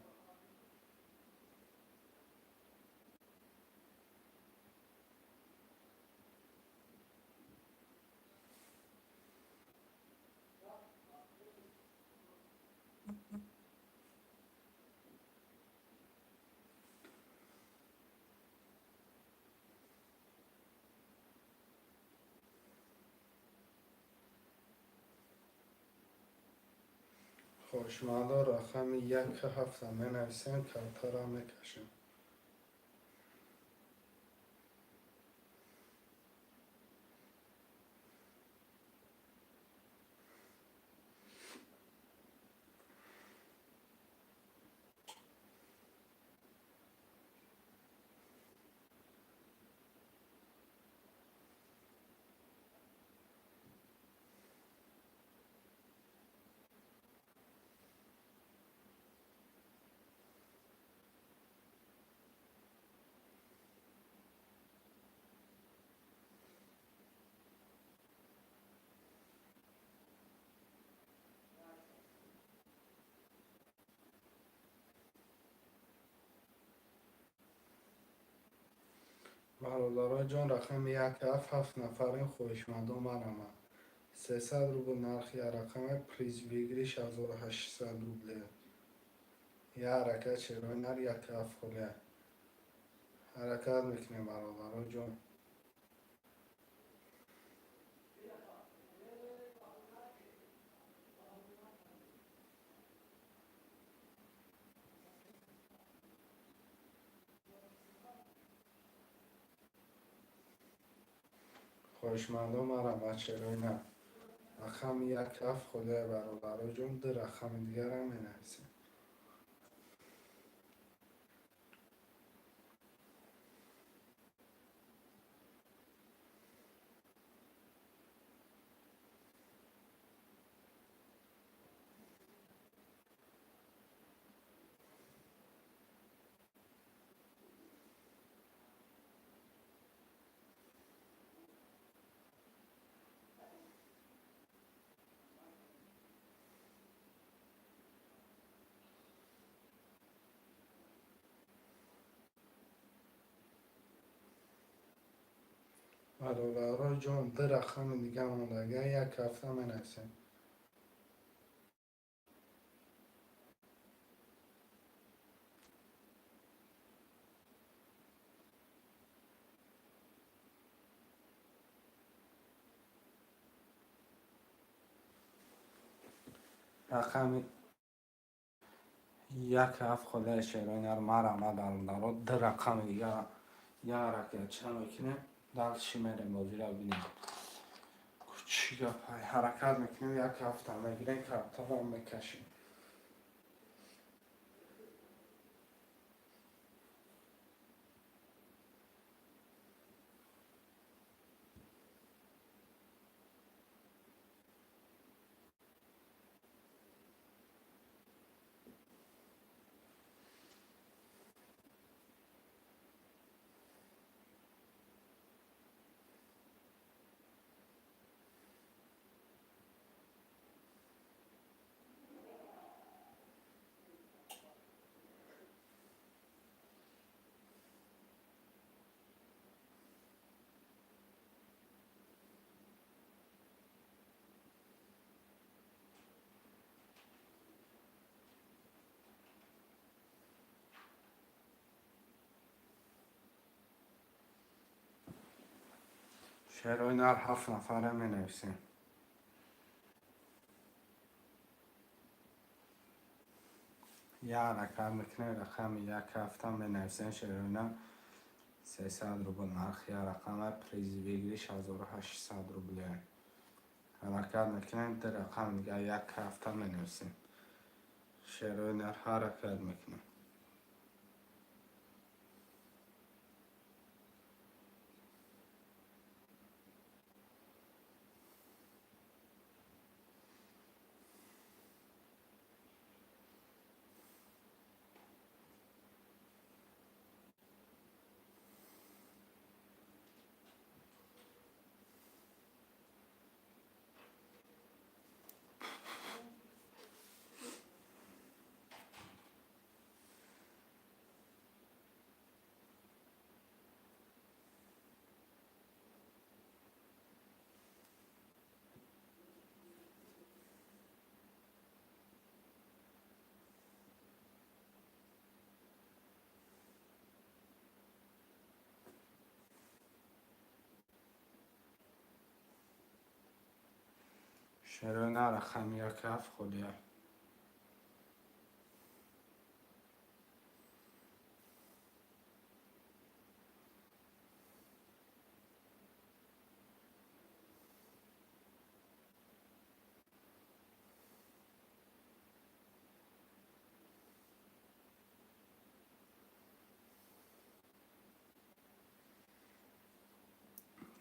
Хоҳишмандо, рақами як ҳафта менависем, картара мекашем. Бародарои ҷон, рақами як ҳафт, ҳафт нафарем, хоҳишмандо, марамад. 300 рубл нархи як рақаме, приз выигрыш 1800 рубле. Як ҳаракат, шерои нар, як ҳафт холия. Ҳаракат мекунем, бародарои ҷон. Хоҳишмандо, марамад, шерои нар. Рақами як ҳафт холия, бародарои ҷон, ду рақами дигарам менависем. Бародарои ҷон, ду рақами дига мондага, як ҳафта менависем. Рақами як ҳафт холияи, шерои нар, марамад, бародаро, ду рақами дига як ҳаракатча мекунем. Дальше мерем, бозиро бинем. Чӣ гапай? Ҳаракат мекунем, як ҳафта мегирем, картаро мекашем. Шерои нар, ҳафт нафара менависем. Як ҳаракат мекунем, рақами як ҳафта менависем, шерои нар, 300 рубл нархи як рақама, приз выигрыш 1800 рубле. Ҳаракат мекунем, ду рақами дига як ҳафта менависем. Шерои нар, ҳаракат мекунем. Шерои на, рақами як ҳафт холия.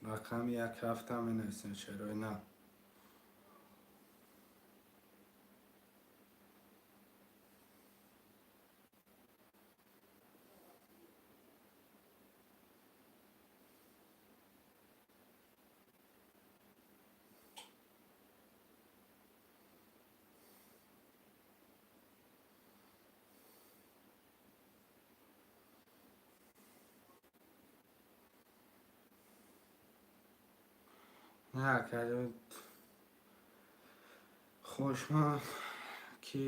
Рақами як ҳафта менависем, шерои на. Не, акаҷон, хушман ки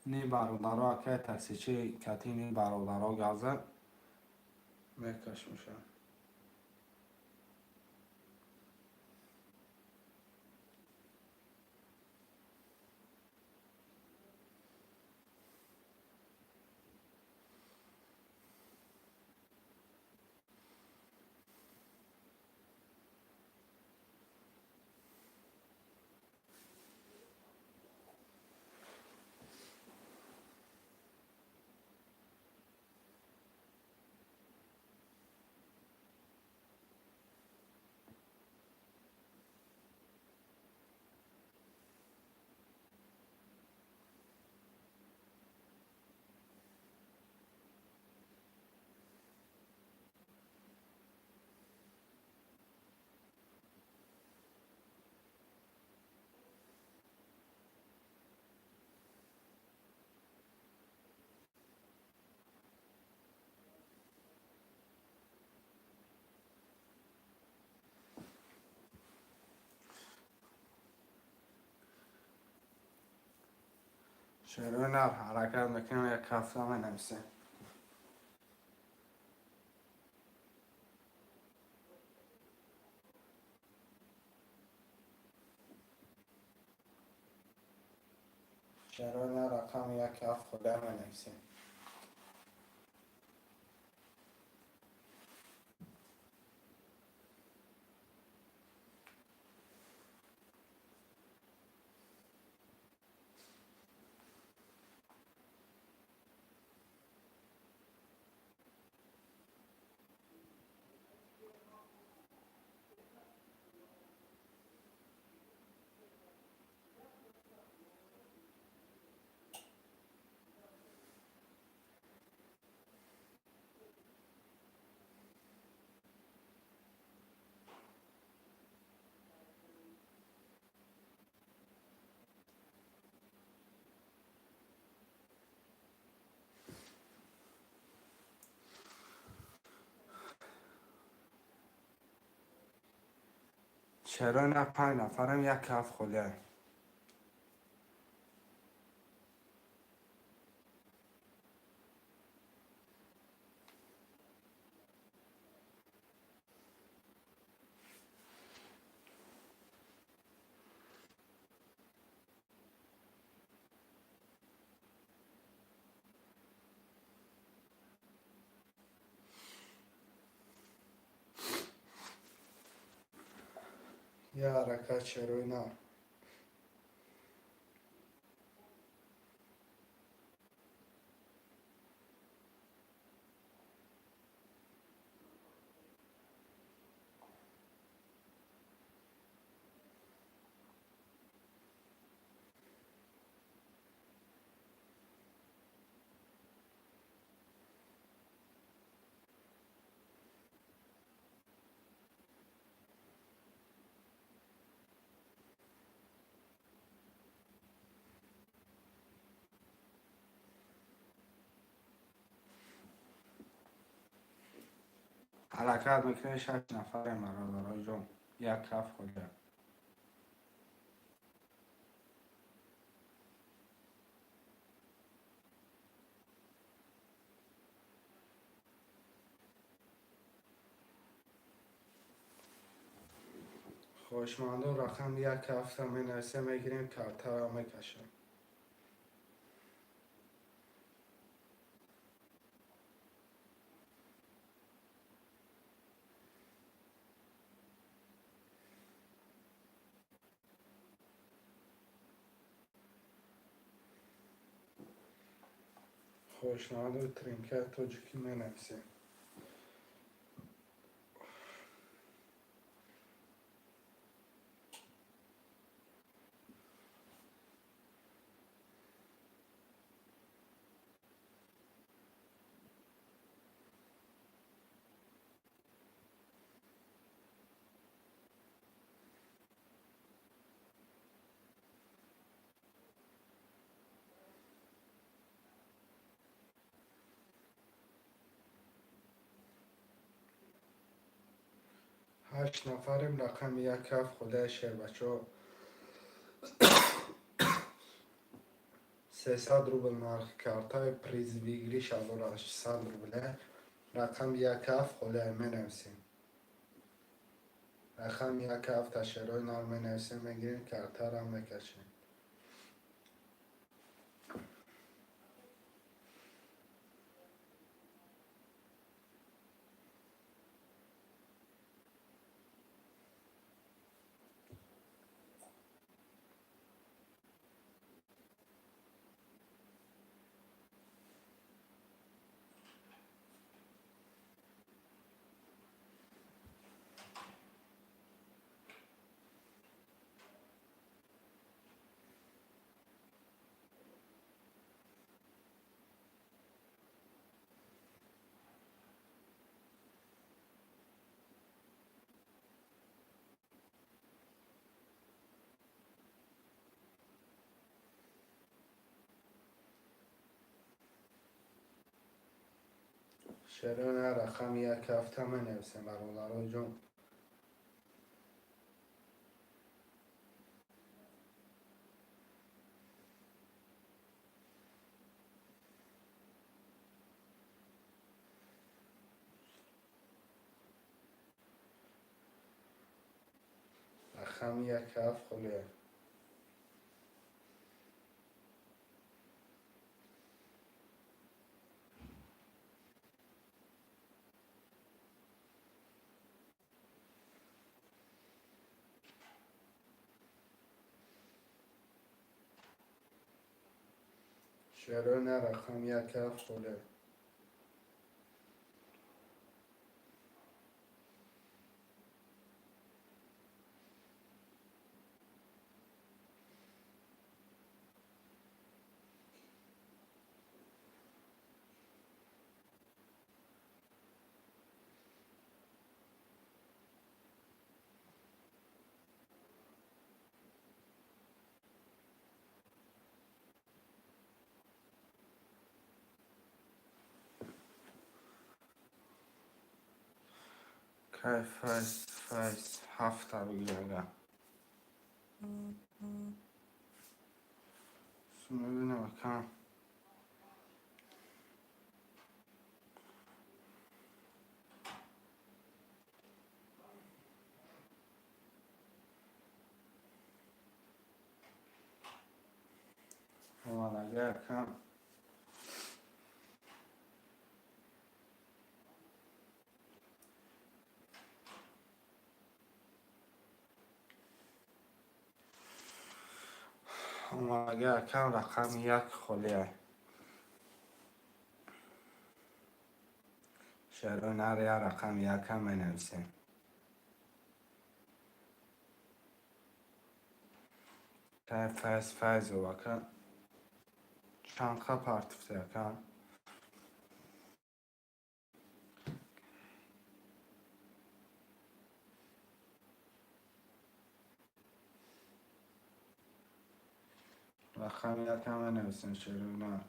ни бародаро, акай таксичи кати ни бародаро гап зад, мекашмуша. Шерои нар, ҳаракат мекунем, як ҳафта менависем. Шерои нар, рақами як ҳафт худа менависем. Чаро на, панҷ нафарам, як ҳафт холия. Я ҳаракат, шерои на. Ҳаракат мекунем, шаш нафарем, бародароҷон, як ҳафт холия. Хоҳишмандон рақами як ҳафта менависем, мегирем, картаро мекашем. Хоҳишмандон тринкаи тоҷикӣ менависем. Ҳашт нафарем, рақами як ҳафт худои шербачаҳо. 300 рубл нархи картаи, приз выигрыш 1800 рубле. Рақами як ҳафт холия менависем. Рақами як ҳафт ашерои нар менависем, мегирем, картаро мекашем. Шерои нар рақами як ҳафта менависем, бародарои ҷон. Рақами як ҳафт холия. Шерои нар рақами як ҳафт холия. Кай файз файз ҳафта бигирага. Мебинам акам. Омадага акам. Омадага акам, рақами як холия. Шерои нар я рақами якам менависем. Кай файз файзов ака. Чанд қа партифта акам? Рақами якам менависем, шерои нар.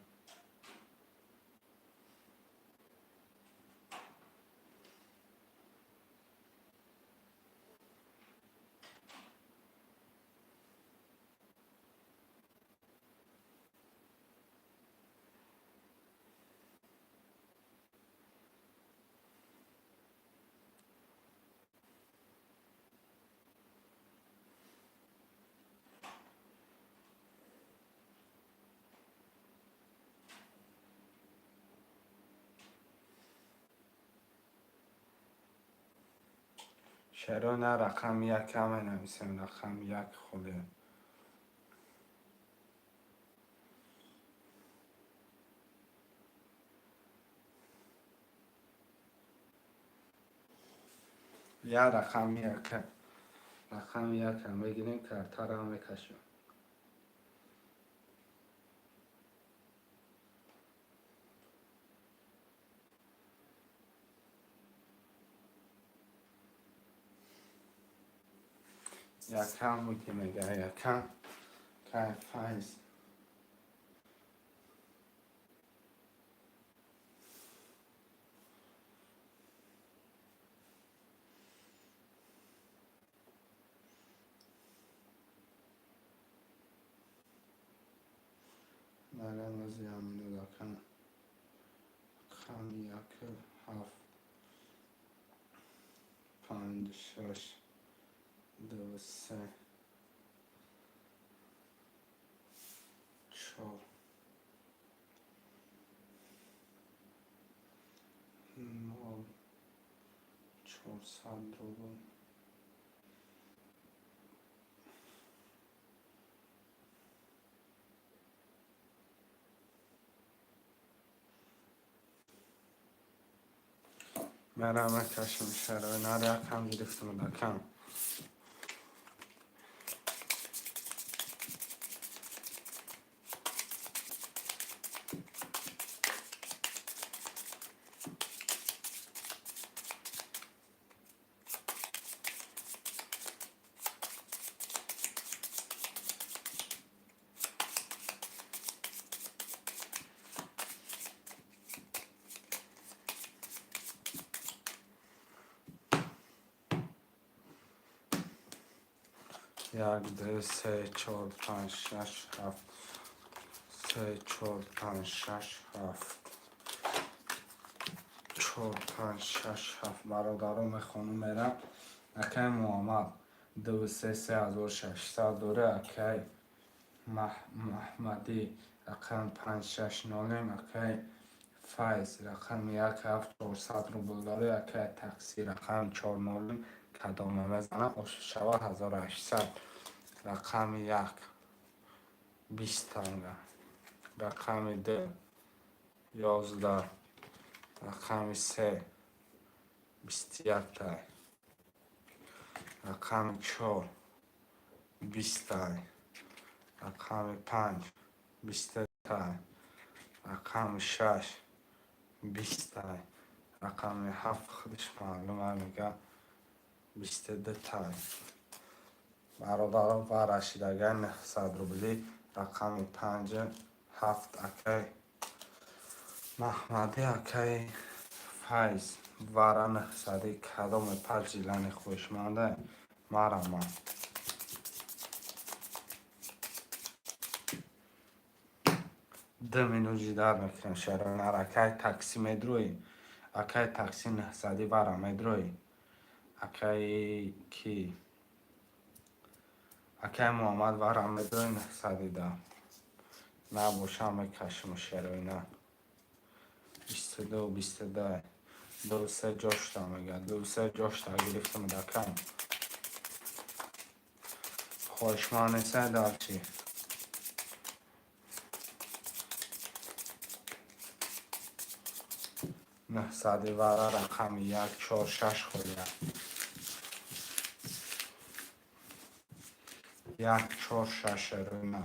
Шерона, рақами якам менависем, рақами як холе. Я рақами яка. Рақами яка мегирем, картаро мекашем. Якам ки мега, якам. Кай Файз. Нарамази аминудакан. Рақами як, ҳафт, панҷ, шаш, ду, се, чор, нол, 400 рубл. Мерам, мекашам, шарои якам гирифтам дакам. Як, ду, се, чор, панҷ, шаш, ҳафт, се, чор, панҷ, шаш, ҳафт, чор, панҷ, шаш, ҳафт. Бародаро, мехонум, мерам. Акай Муҳаммад ду, се, 3600 дора. Акай Маҳмадӣ рақами панҷ, шаш, нолем. Акай Файз рақами як, ҳафт, 400 рубл дора. Акай Такси рақами чор, нолем. Кадоме мезанам, шава 1800. Рақами як 20 танга, рақами ду 11, рақами се 21 тай, рақами чор 20 тай, рақами панҷ 20 тай, рақами шаш 20 тай, рақами ҳафт худаш маълума, мега 22 тай. Бародарон, ва рашидагай 900 рублӣ, рақами панҷ, ҳафт, акай Маҳмадӣ, акай Файз, вара 900-и кадоме паҷилани хоҳишманда мараман. 2 минут ждать мекунем. Шаронар, акай Такси медроӣ? Акай Такси, 900-и вара медроӣ? Акай ки, акай Муҳаммад, вара медроӣ 900-и да? Набошам, мекашим. Шероина 22, 22, ду, се ҷошта мега, ду, се ҷошта гирифтам дакам. Хоҳишманд несай дар чӣ? 900-и вара, рақами як, чор, шаш холия. Як, чор, шаш. Шероина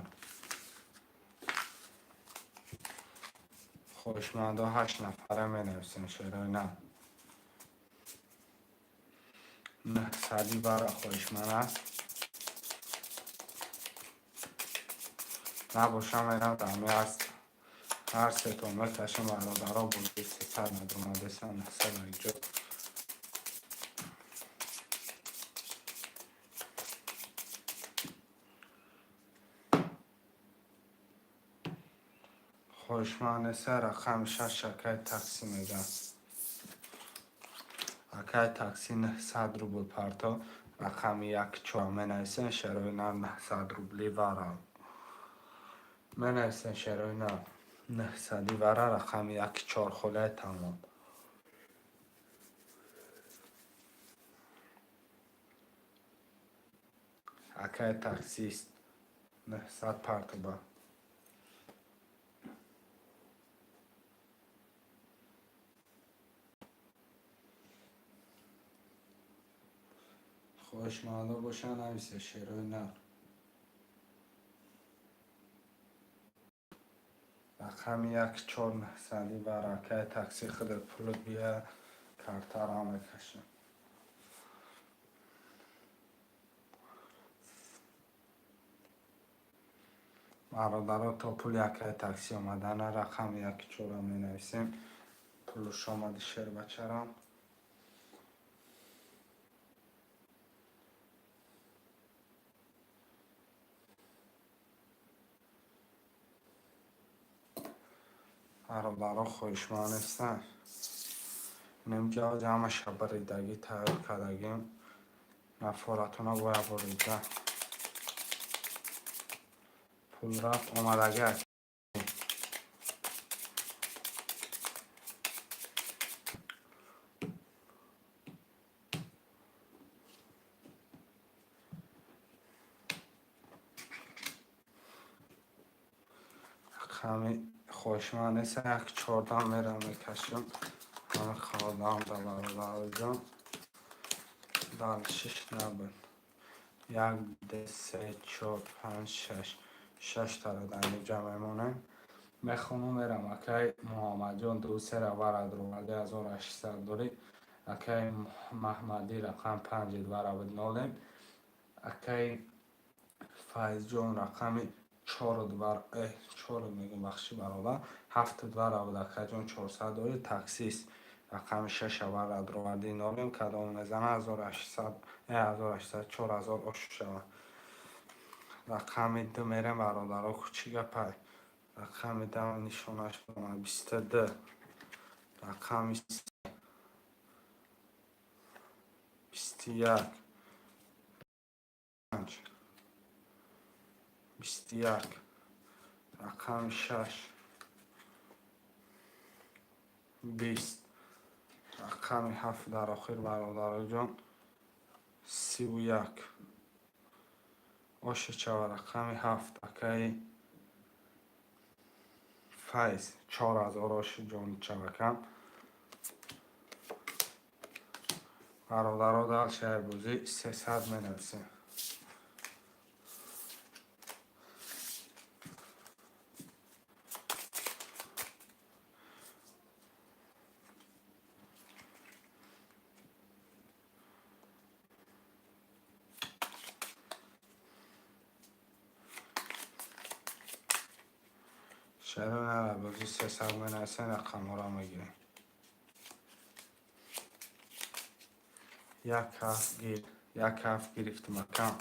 хоҳишмандо ҳашт нафара менависем. Шероина 900-и вара хоҳишманд аст? Набошам, мерам дами аст, ҳар сетон мекашам. Бародаро, бози 300 надомадесан, 900 ҷо. Хоҳишманд неста? Рақами шаш, акай Такси мегӯяд. Акай Такси, 900 рубл парто, рақами як, чор менависем. Шероина, 900 рубли вара менависем. Шероина, 900-и вара, рақами як, чор холаи, тамом. Акай таксист, 900 партоба. Хоҳишмандо бошанд, нависе, шерои нар. Рақами як чор нӯҳсадӣ бар акаи такси, худат пулут бия, картаро мекашам. Бародаро, то пули акаи такси омадана, рақами яки чорро менависем. Пулуш омади, шербачарам. Бародаро, хоҳишманд нестанд? Инамҷа ҳамаша баридагӣ тайёр кардагим. Нафоратона бояд бурида. Пул рафт, омадагӣ. Рақами хоҳишманд нест, як чордам мерам, мекашам. Ҳама хавдам да, бародароҷон. Дальше ш набуд. Як, ду, се, чор, панҷ, шаш. Шаштаро дар инҷа мемонем. Мехонум, мерам. Акай Муҳаммадҷон, ду сера вара дуроварди, 1800 дорӣ. Акай Маҳмадӣ, рақам панҷи вара буд, нолем. Акай Файзҷон, рақами чору двар, чору мегум, бахши, бародар, ҳафту двара буд, акайҷон, 400 дорӣ. Таксист, рақами шаша вара дуроварди, нолем. Кадом мезана, 1800, 1800, 4000 ошу шавад. Рақами ду мерем, бародаро, чӣ гапай? Рақами дам нишонаш бомад, 22. Рақами 21, панҷ, 21. Рақами шаш, 20. Рақами ҳафт дар охир, бародароҷон, 31. Ошичава, рақами ҳафт, акаи Файз, 4000 оши ҷони чавакам. Бародаро, дальше бозӣ 300 менависем. Чаро нара, бозӣ 300 менависем, рақамҳоро мегирем. Як ҳафт гир, як ҳафт гирифтум, акам.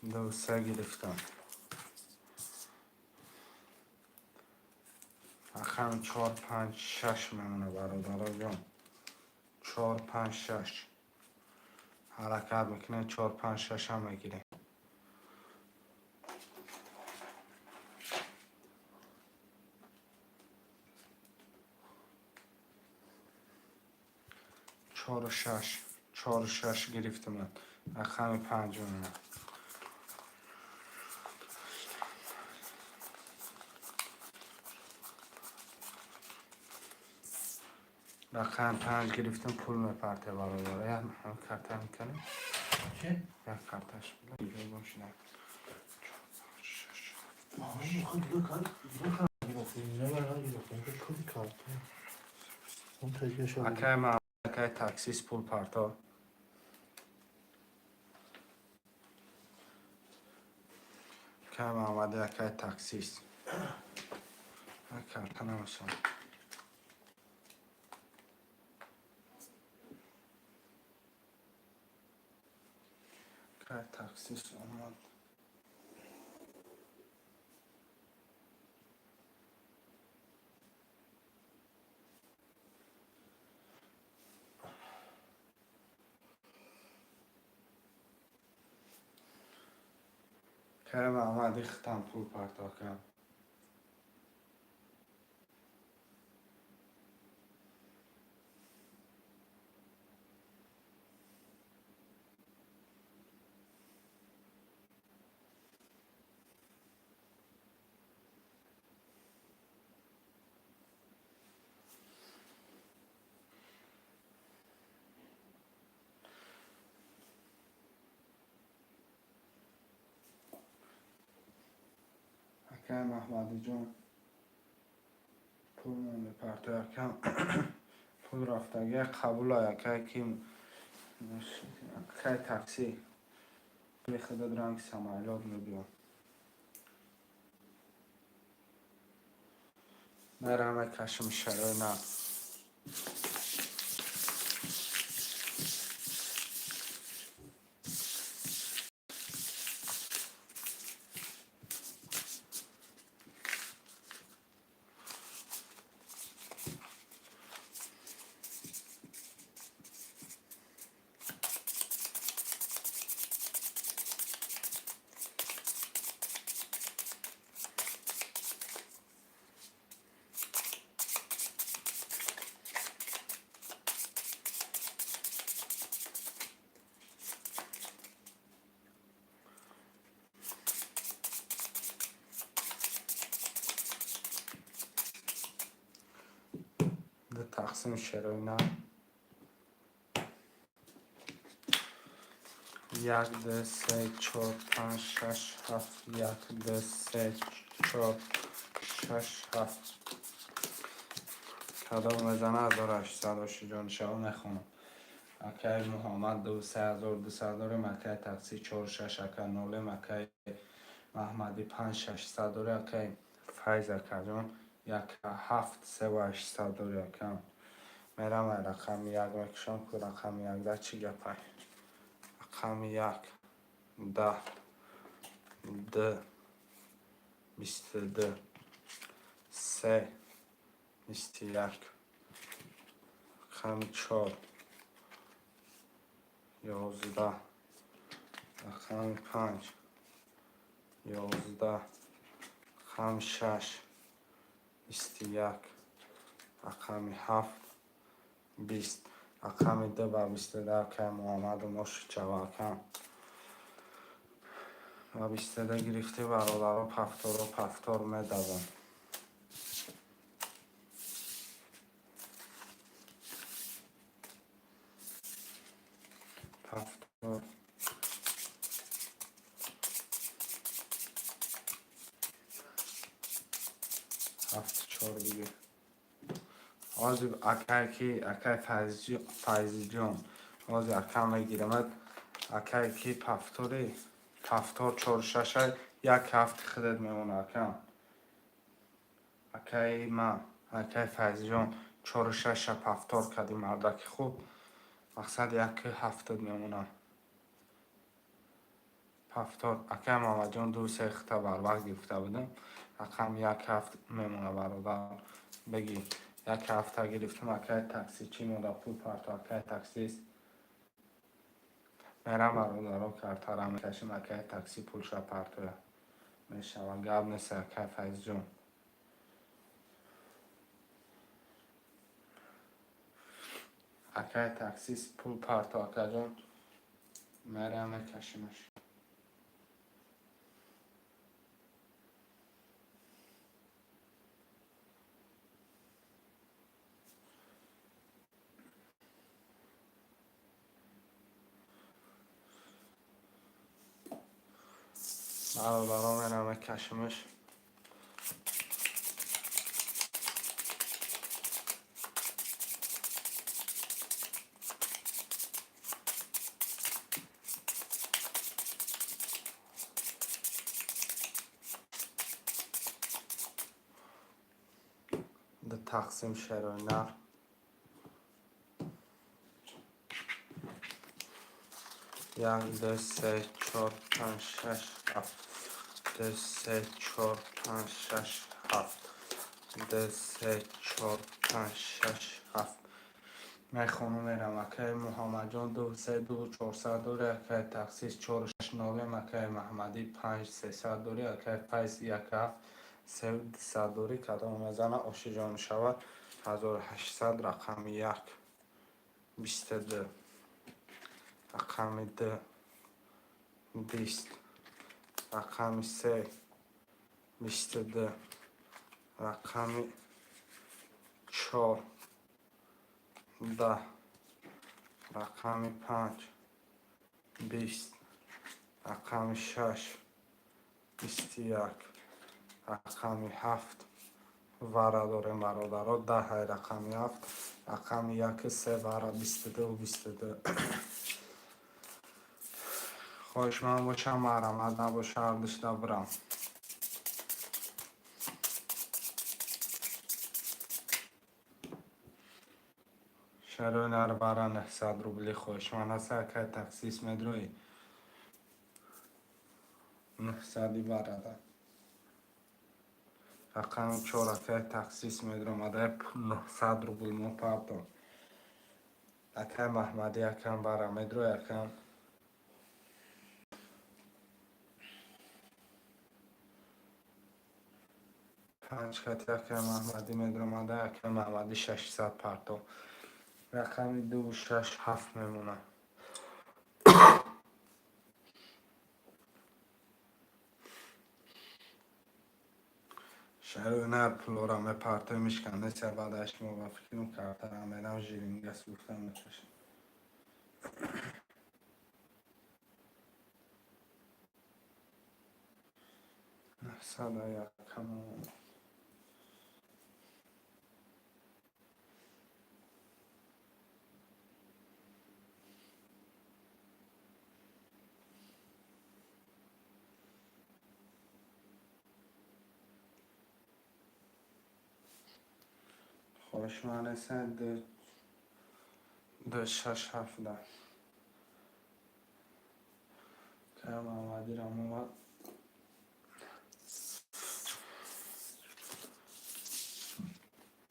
Ду, се гирифтам. Рақами чор, панҷ, шаш мемона, бародароҷон. Чор, панҷ, шаш. Ҳаракат мекунем, чор, панҷ, шашам мегирем. Чору шаш, чору шаш гирифтам. Рақами панҷ мемона. Рақами панҷ гирифтам, пул мепарте, бародар. Як карта мекунем. Чӣ? Як карташ буда, бошина. Чор, шаш. Хоҳ гирифтем, нагирифтем, куди карта. Он таҷриба. Акай ма, акай таксист, пул парто. Акай Маҳмади, акай таксист. Карта намешавад. Акай таксист омад. Акай Маҳмади, хитам пул парто, акам. Акай Маҳмадиҷон, пул мепартои, акам, пул рафтагия қабула. Акай ки, акай таксӣ, пули худат ранги самолёт мебиёд. Мерам, мекашим шарои на. Ду тақсим шерои на. Як, ду, се, чор, панҷ, шаш, ҳафт. Як, ду, се, чор, шаш, ҳафт. Кадом мезана, 1800 ошиҷон шава, мехонам. Акай Муҳаммад, ду 3200 дорем. Акай такси, чор шаш, ака нолем. Акай Маҳмадӣ, панҷ шашсад дорем. Акай Файз акаҷон, як ҳафт севу ҳаштсад дорем, акам. Мерам, рақами як мекушам ку. Рақами якда чӣ гапай? Рақами як: 10, д, 22, се, 21. Рақами чор: 11. Рақами панҷ: 11. Рақами шаш: 21. Рақами ҳафт: 20. Рақами ду ба 22. Акай Муҳаммаду мошичава, акам, ба 22 гирифтӣ, бародаро. Повторо повтор медавам. Повтор. Ҳафт чор бигир. Ҳозир акай ки, акай Файзиҷон, ҳозир ака мегирамад. Акай ки, повтори повтор чор шаша, як ҳафти худат мемона, акам. Акаи ман, акай Файзиҷон, чору шаша повтор кардӣ, мардаки хуб. Мақсад, як ҳафтат мемона. Повтор, акай Муҳаммадҷон, ду се хита барвақт гирифта будам. Рақам як ҳафт мемона, бародар, бигӣ. Як ҳафта гирифтам. Акай таксичӣ, мода пул парто, акай таксист. Мерам, бародаро, картара мекашим. Акай такси пулша партоя мешава, гап нест, акай Файзҷон. Акай таксист, пул парто, акаҷон. Мерам, мекашимаш. Бародаро, мерам, мекашимаш. Ду тақсим шерои нар. Як, ду, се, чор, панҷ, шаш, ҳафт. Ду, се, чор, панҷ, шаш, ҳафт. Ду, се, чор, панҷ, шаш, ҳафт. Мехонум, мерам. Акаи Муҳаммадҷон, ду се ду чорсад дорӣ. Акаи таксист, чору шаш нолем. Акаи Маҳмадӣ, панҷ сесад дорӣ. Акаи Файз, як ҳафт се дусад дорӣ. Кадом мезана, ошиҷон шавад, 1800. Рақами як: 22. Рақами ду: 20. Рақами се: 22. Рақами чор: 10. Рақами панҷ: 20. Рақами шаш: 21. Рақами 7 вара дорем, бародаро, 10-ай рақами 7, рақами 1 се вара 22 22. Хоҳишманд бошам, марҳамат, набоша, ҳардушда бирам. Шарои нар вара 900 рубли хоҳишманд аст, акай таксист медроӣ? 900-и варада. Рақами 4 акай таксист медромада, 900 рубл мо парто. Акай Маҳмадӣ акам вара медрои акам? 5 хати акай Маҳмадӣ медромада, акай Маҳмадӣ 600 парто. Рақами 2 6 7 мемонад. Шарои нар пулора мепартои мишканеся, баъдаш мо ба фикрам картара мерам жиринга сӯхта мекашам. 901-ам. Хоҳишманд ҳастед, 2 6 7 да. Кай Маҳмадирам омад.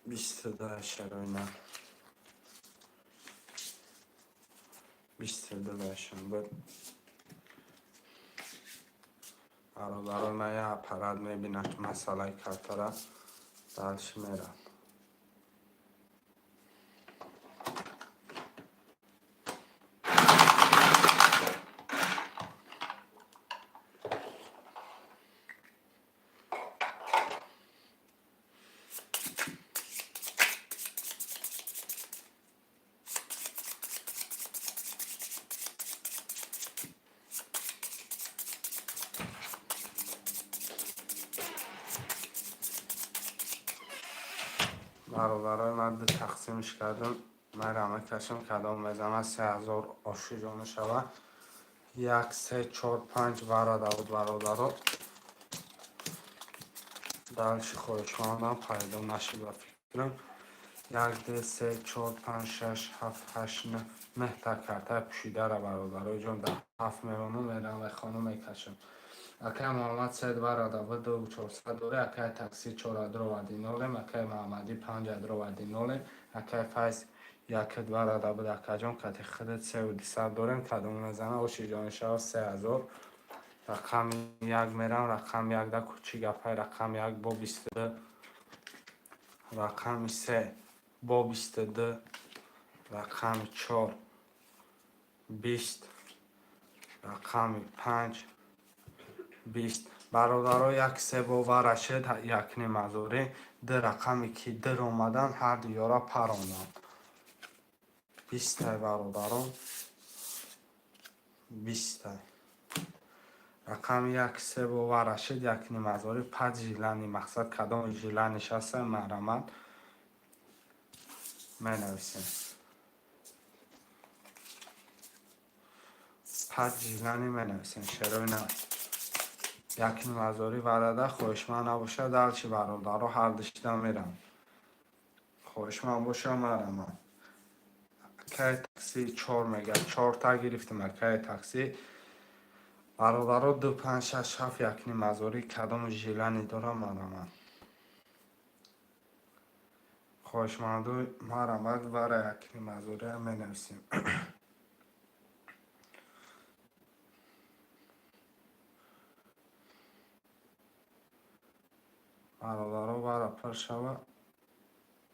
22 шарои нар. 22 дашам буд. Бародарон, ман як аппарат мебинам, масъалаи картара дальше мерам. Бародарои ман ду тақсимш кардам. Ман рама кашам, кадом мезанад 3000 ошиҷо мешавад. 1 3 4 5 варада буд, бародаро. Дальше хоҳишмандам пайдо нашуд ба фикрам. 1 2 3 4 5 6 7 8 9 9 та картаи пӯшидара, бародарои ҷон, дар 7 мемонам, мерам хона мекашам. Акай Муҳаммад сед варада буд, 2 400 дорӣ, акай такси 4 адровади нолем, акай Маҳмадӣ 5 адровади нолем, акай Файз 1 варада буд, акаҷон, кати худат 3 200 дорем, кадом мезана ошиҷо мешавад 3000. Рақами 1 мерам, рақами 1 да кӯчи гапай, рақами 1 бо 22, рақами 3 бо 22, рақами 4 20, рақами 5 20. Бародаро, 1 се бо варашед 1,5 ҳазорӣ, ду рақаме ки дир омадан, ҳар диёра паронданд. 20-тай, бародарон, 20-тай. Рақами 1 се бо варашед 1,5 ҳазорӣ пад желание, мақсад кадом желание-ш ҳаста, марҳамат менависем. Пад желание менависем, шерои на. 1,5 ҳазорӣ варада хоҳишманд набошад, дальше бародаро ҳардушда мерам. Хоҳишманд боша, марҳамат. Акай такси 4 мега, 4та гирифтем акай такси. Бародаро, 2 5 6 7 1,5 ҳазорӣ кадом желание дора, марҳамат. Хоҳишманду марҳамат, вара 1,5 ҳазория менависем. Бародаро, вара пур шава,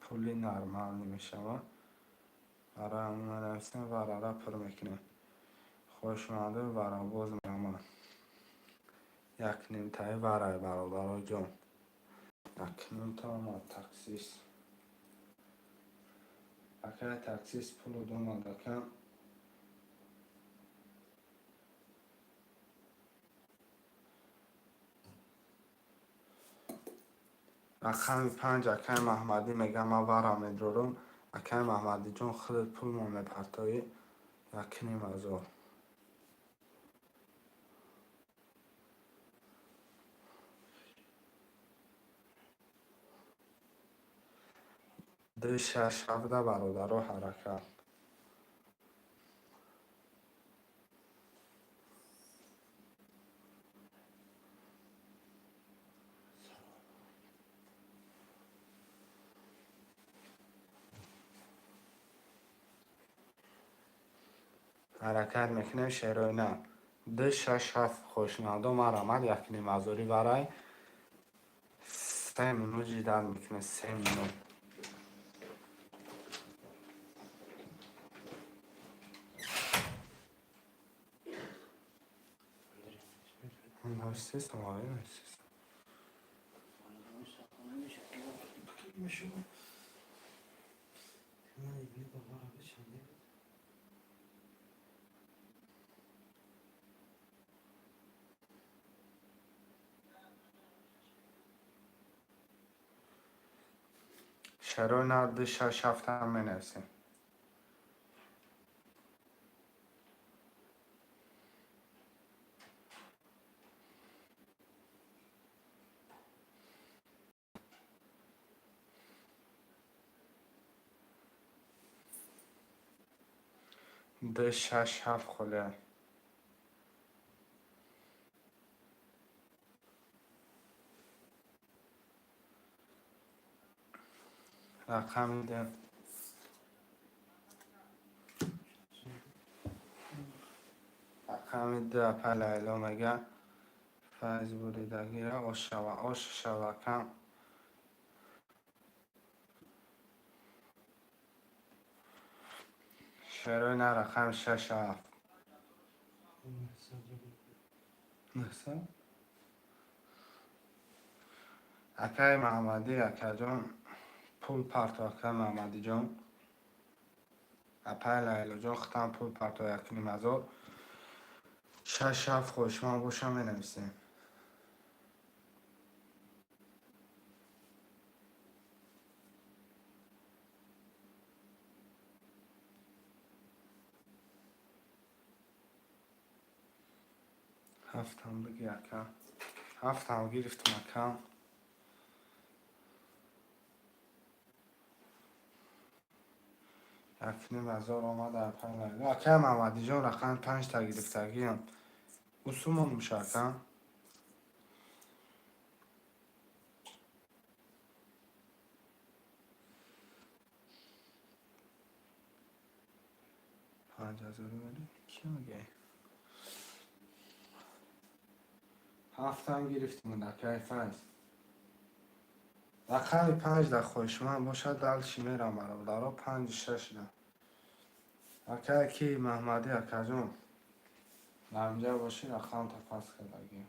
пули нормалӣ мешава. Барои ҳамон менависем, варара пур мекунем. Хоҳишманду вара боз марҳамат. 1,5-таи варай, бародаро ҷон. 1,5-та омад таксист. Акай таксист пулу омад акам. Рақами 5 акаи Маҳмадӣ мегӯяд, ман вара медорам. Акаи Маҳмадиҷон, худат пулмо мепартоӣ, 1500. 2 6 7 бародаро, ҳаракат. Ҳаракат мекунем, шерои на. 2 6 7 хушнадо марамад 1500 барай. 3 минут ждать мекунем, 3 минут. 3 сомонӣ, 3. Шарои нар 2 6 7 менависем. 2 6 7 холия. Рақами 2. Рақами 2 апа Лайло мега, файз буридагира ош шава, ош шава кам. Шерои на рақами 6 7. 900. Акаи Маҳмадӣ, акаҷон, пул парто, акаи Маҳмадиҷон. Апаи Лайлоҷон, худам пул парто, 1500. 6 7 хушман боша менависем. Ҳафтам биги, ака. Ҳафтам гирифтам, ака. 1500 омад апаи Лайло. Акаи Маҳмадиҷон, рақами 5та гирифтагиам. Усумон меша, ака. 5000 вали ки мегӯяй? Ҳафтам гирифтем, акаи Файз. Рақами 5 дар хоҳишманд бошад, дальше мерам, бародаро, 5 6 да. Акае ки Маҳмадӣ, акаҷон, дар инҷа бошӣ, рақамта паст кардагӣ.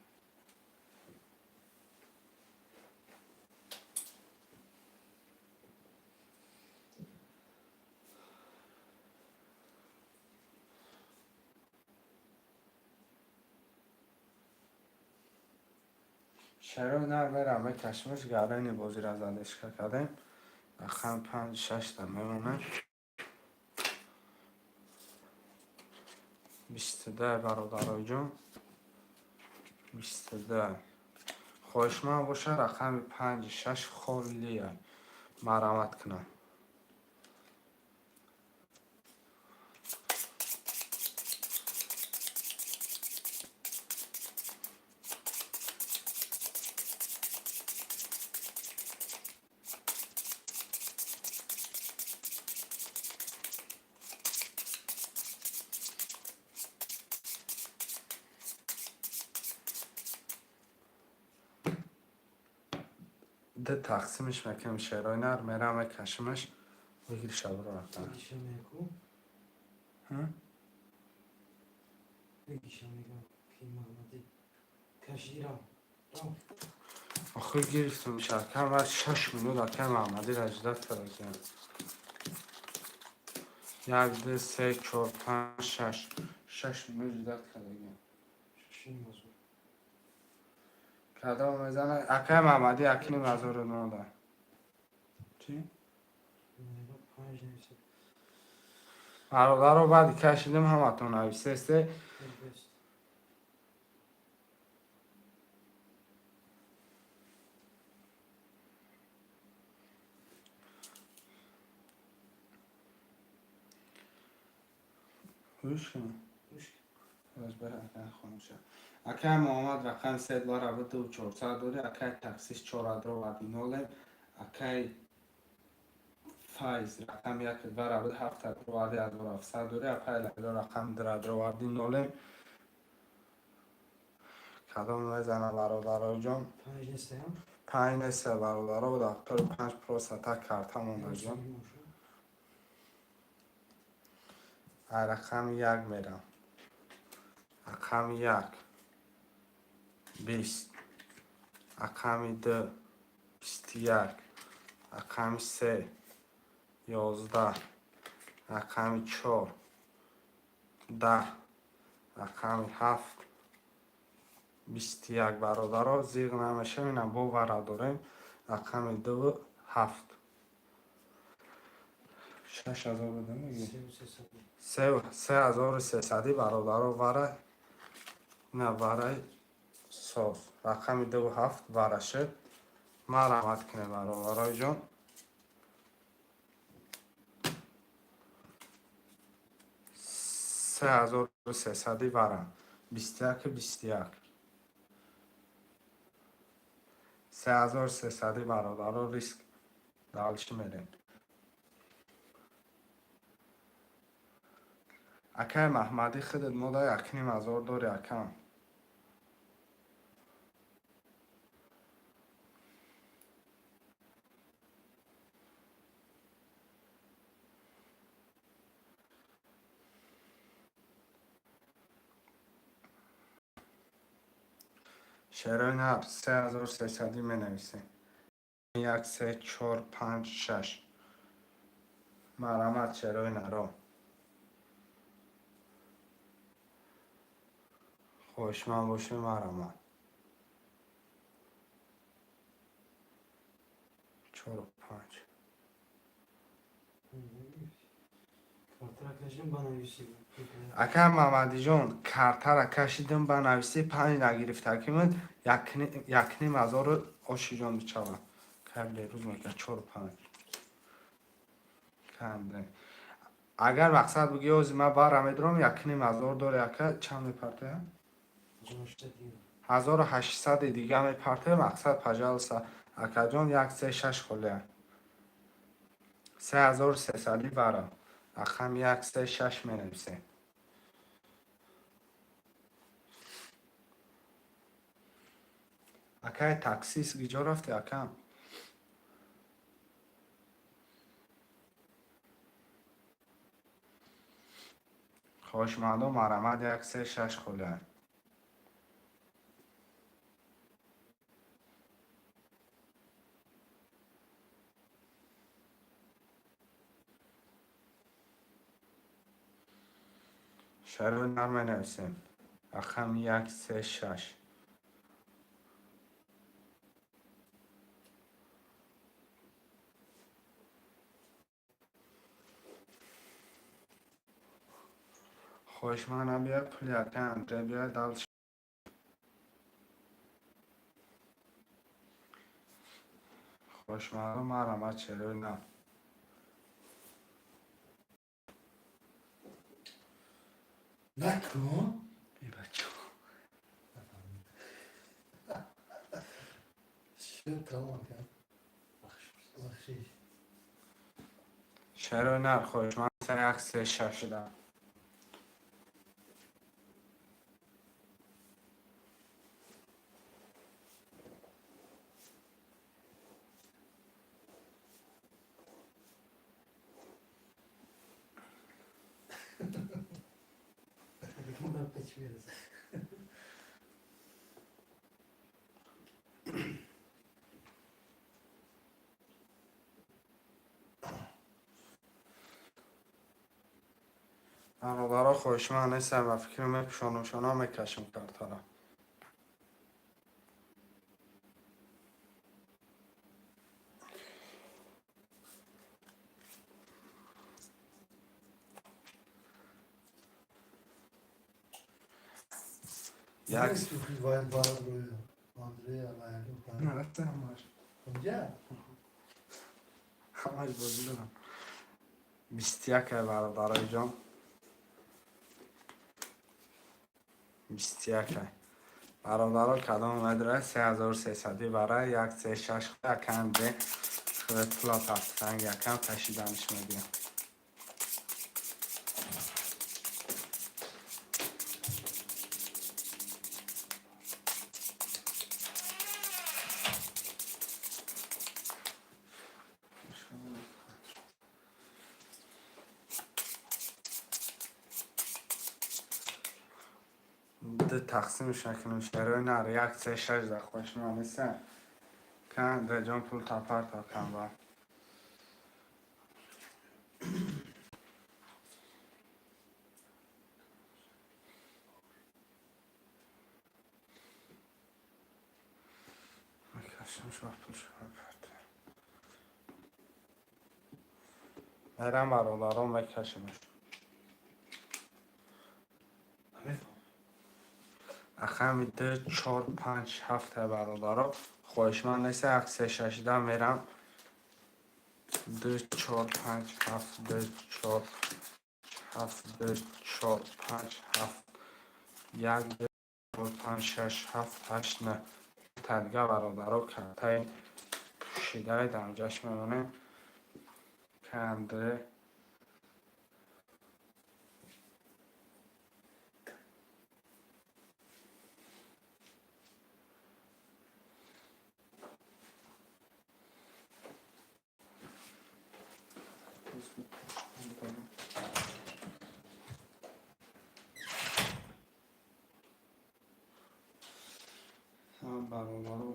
Шарои нар мерам мекашимаш, гарани бозира задешка кардем. Рақами 5 6 да мемонем. 22 бародароҷон. 22. Хоҳишманд боша, рақами 5 6 холия марамат кунам. Д тақсимиш мекунем, шерои нар мерам мекашимаш, бигир шабро рафтан. Бигиша мегу. Бигиша мегам ки Маҳмадӣ каширам. Охир гирифтам шакам ва 6 минут акай Маҳмадиро ждать кардагиам. 1 2 3 4 5 6. 6 минут ждать кардагиам. 6500. Кадом мезана? Акай Маҳмадӣ, 1500 нода. Чӣ? Мегам панҷ нависед. Бародаро, баъди кашидим, ҳаматон нависесте. Бест. Гӯш кун. Гӯш. Хомӯша. Акай Муҳаммад, рақами се доллар ду чорсад дори. Акай таксис, чор адроварди нолем. Акай Файз, рақами як два рабид ҳафт адроварди, 1700 дори. Акай Лайло, рақами ду адроварди нолем. Кадом мезана, бародароҷон? Панҷ нестаям. Панҷ неста, бародаро, дафтори панҷ просто так карта мондаҷон. Рақами як мерам. Рақами як 20, рақами ду 21, рақами се 11, рақами чор 10, рақами ҳафт 21. Бародаро, зиғ намешавем, ина бо вара дорем. Рақами дуву ҳафт 6000 буда меги? 3300-и, бародаро, вара ина вараи соз. Рақами дуву ҳафт вара шуд. Марҳамат кунед, бародарои ҷон. 3300-и вара, 21, 21, 3300-и, бародаро, риск. Дальше мерем. Акай Маҳмадӣ, худат мода 1500 дори, акам. Шерои нар, 3300-ӣ менависем. Як, се, чор, панҷ, шаш. Марҳамат, шерои наро. Хоҳишманд бошед, марҳамат. Чору панҷ. Картара кашидим, ба нависӣ. Ака Мамадиҷон, картара кашидим, ба нависӣ, панҷ нагирифтакимуд, 1500-у ошиҷон бичава. Кай берӯз мека чору панҷ. Кандре. Агар мақсад буги, ози ман бара медурам, 1500 дори, ака, чанд мепартоям? 1800-и дига мепартоям, мақсад, пожалуйста, акаҷон, як, се, шаш холия. 3300-и бара. Рақам як, се, шаш менависем. Акай таксист, киҷо рафти, акам? Хоҳишмандон, марҳамат, як, се, шаш холия. Шарои нар менависем. Рақам як, се, шаш. Хоҳишманд набиёд, пули акай Андре биёяд, дальше. Хоҳишмандон, марҳамат, шерои нар. Накун. Эй бачо. Шуд, тамом кард. Бахшиш. Шерои нар, хоҳишманд, як, се, шаш шуда. Ба печ мераса. Бародаро, хоҳишманд нестам, ба фикри мепӯшонам, шона мекашам картара. Як. Нарафта ҳамаш. Ҳамаш бозӣ дорам. 21-е, бародарои ҷон. 21-е. Бародаро, кадом медра 3300 барай як се шаш якам де худат пула пафтанг якам кашиданиш медиҳам. Д тақсимш накунем, шарои нар як се шаш да хошма неста. Кан даҷон пул тапар то кан ба. Мекашам шо пул шо парта. Мерам, бародарон, мекашемаш. Рақами ду чор панҷ ҳафта, бародаро, хоҳишманд неста, як се шашда мерам. Ду чор панҷ ҳафт, ду чор ҳафт, ду чор панҷ ҳафт, як, ду чор панҷ шаш ҳафт ҳашт на тадга, бародаро, картаи пӯшидаи дамҷаш мемонем. Кандре. Бародаро,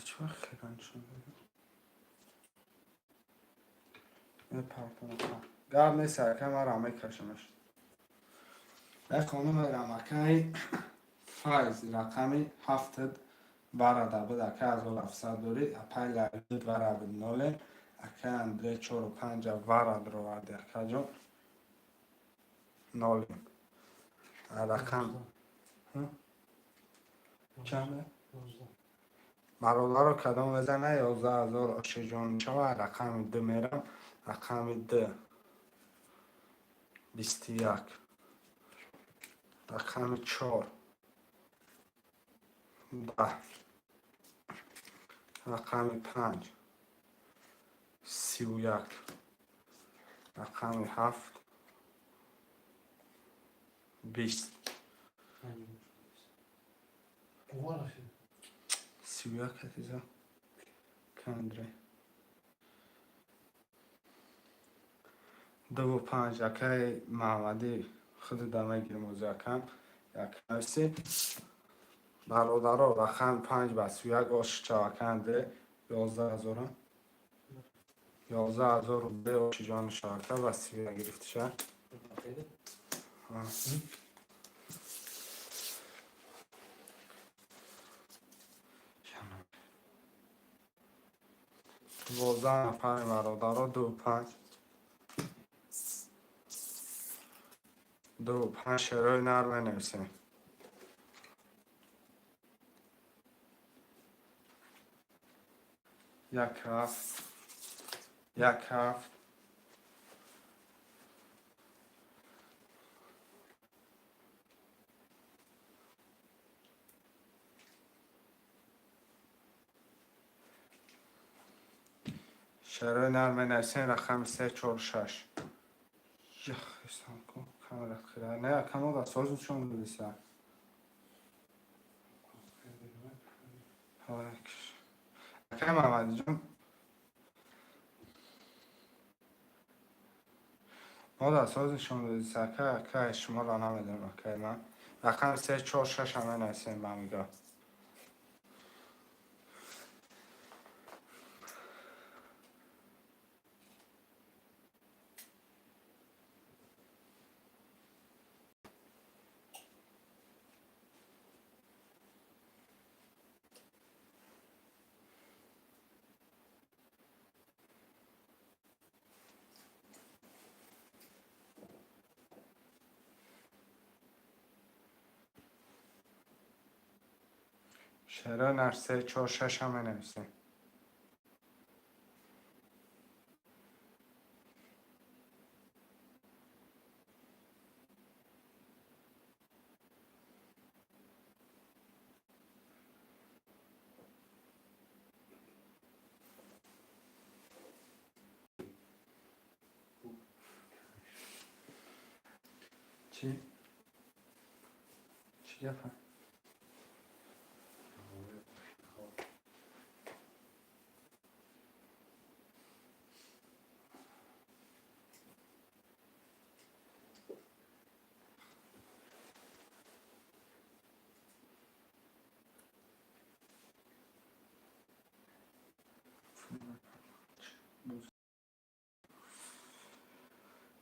чӣ вақт хелан нишон додам? Гап нест, ака, мара мекашамаш. Як хонум мерам, акаи Файз, рақами ҳафтад барада буд, ака, 1700 дорӣ, апай лайд вара буд ноле, ака Андре чору панҷа варад роварди, акаҷон, ноле рақам чанде, бародаро, кадом мезана 11 000 ошиҷон мешава. Рақами ду мерам, рақами ду 21, рақами чор 10, рақами панҷ 31, рақами ҳафт 20. 31 азиза кандре дуву панҷ, акаи Маҳаммадӣ, худуда мегирим ози, акам якси. Бародаро, рақами панҷ ба 31 ошчаваканде 11 000-а, 11 000 рубле ошиҷони шавака ба 31 гирифтиша. 12 нафари, бародаро, ду панҷ, ду панҷ, шерои нар менависем. Як ҳафт, як ҳафт. Шерои нар менависем, рақами се чор шаш. Камера хира не, камода соз нишон додиса. Акай Маҳмадиҷон, мода соз нишон додиса, ака, акай, шуморо намедонам, акай ман. Рақами се чор шаша менависем ба мига. Шерои нар, се, чор, шаша менависем. Чӣ? Чӣ гапа?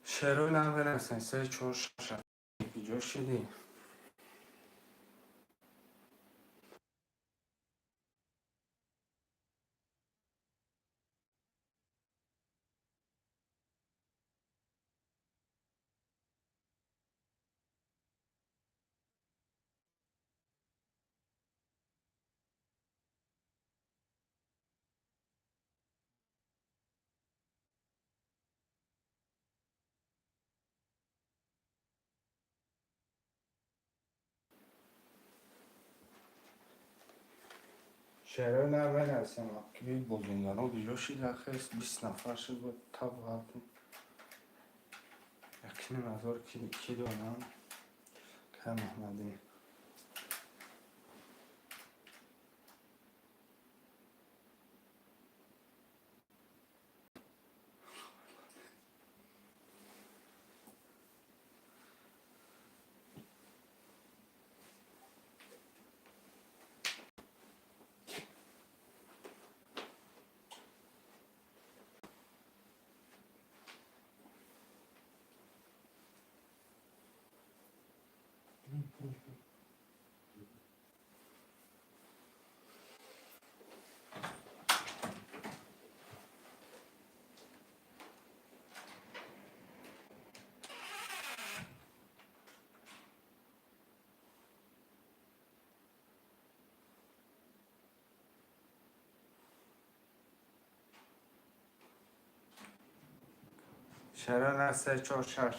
Шерои нар менависем, се, чор, шаша. Куҷо шидӣ? Шерои нар менависем. Ки бозингаро куҷо шид ахес? 20 нафар шуд, бо таб ғалтем. Якним ҳазор ки донам? Кай Маҳмадӣ? Шерои нар, се, чор, шаш.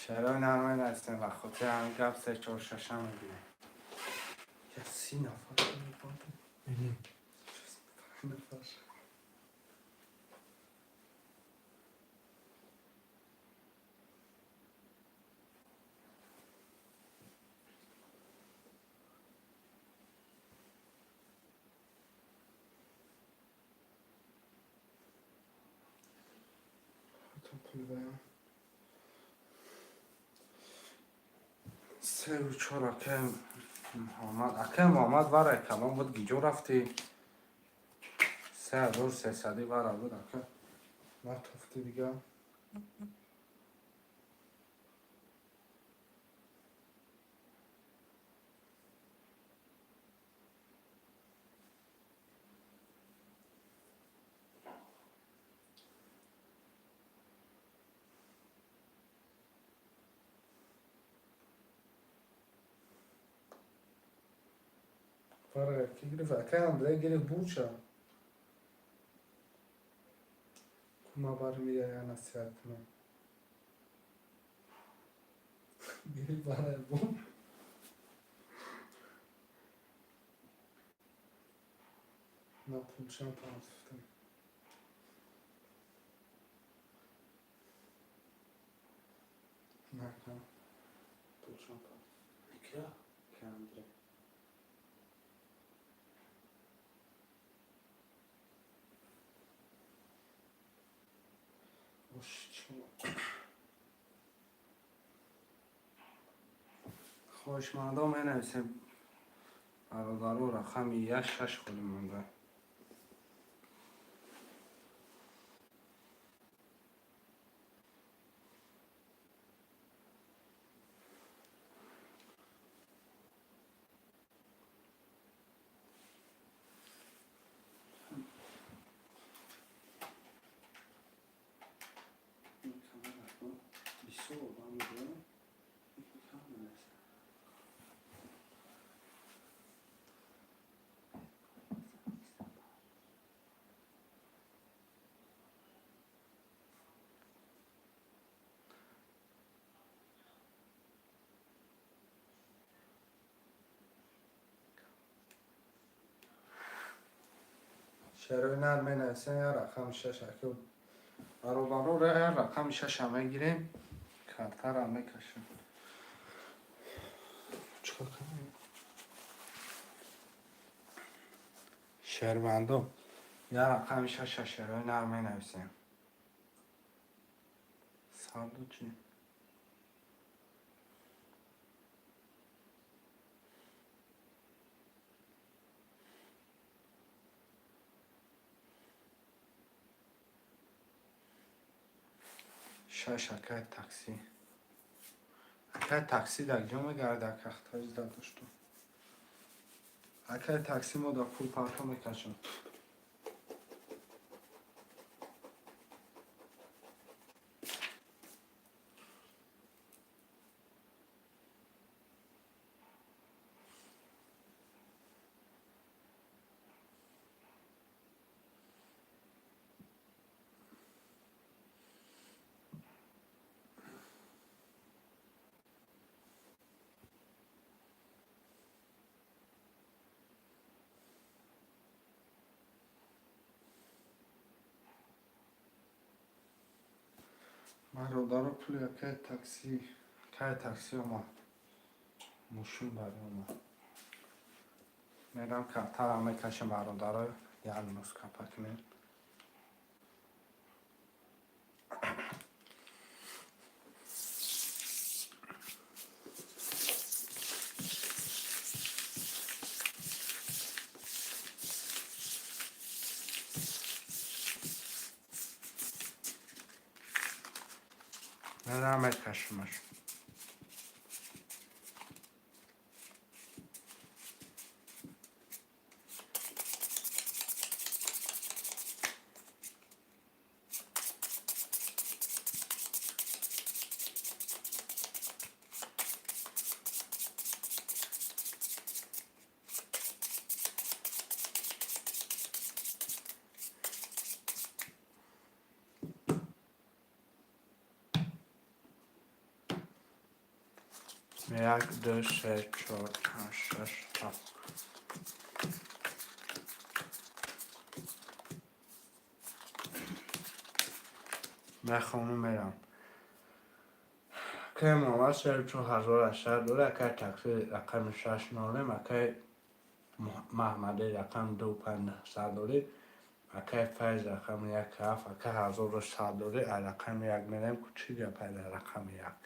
Шерои нар менависем, ба хотири ҳамин гап се, чор, шаша мегирем. Я 30 нафар Мгм. нафар. Пул. Сеу чор. Акай Муҳаммад, акай Муҳаммад, варай калон буд, гиҷо рафтӣ? 3300 вара буд, ака, натофтӣ дига. Вара ки гирифт? Акай Андрей гирифт, бурча кума бармия, я насиҳат кунам. Гирифт варай бур. На пулшам партофтам. Нака пулшам партофтам. Кия? Акай Андрей. Ош, чӣ хоҳишмандо менависем, бародаро, рақами як шаш холӣ монда. Шерои нар менависем, я рақами шаш аки. Бародаро, я рақами шаша мегирем. Картара мекашем. Чикор кунем? Шервандо. Я рақами шаша шерои нар менависем. Сарду чӣ? Шаш акай такси. Акай такси дар ҷо мегарда, акахтаҷ дар дошту. Акай такси мо дар пул парто мекашам. Бародаро, пули акай такси, акай такси омад. Мошин бари омад. Мерам картара мекашем, бародаро, як нуска пакнем. Мерам мекашимаш. Як, ду, се, чор, панҷ, шаш, ҳафт. Мехонум, мерам. Акай Муҳаммад 4800 дора, акай такси рақами шаш нолем, акай Маҳмади рақами ду панҷ сад дорӣ, акай Файз рақами як ҳафт, акай 1100 дорӣ, а рақами як мерем, ку чӣ гап ай рақами як.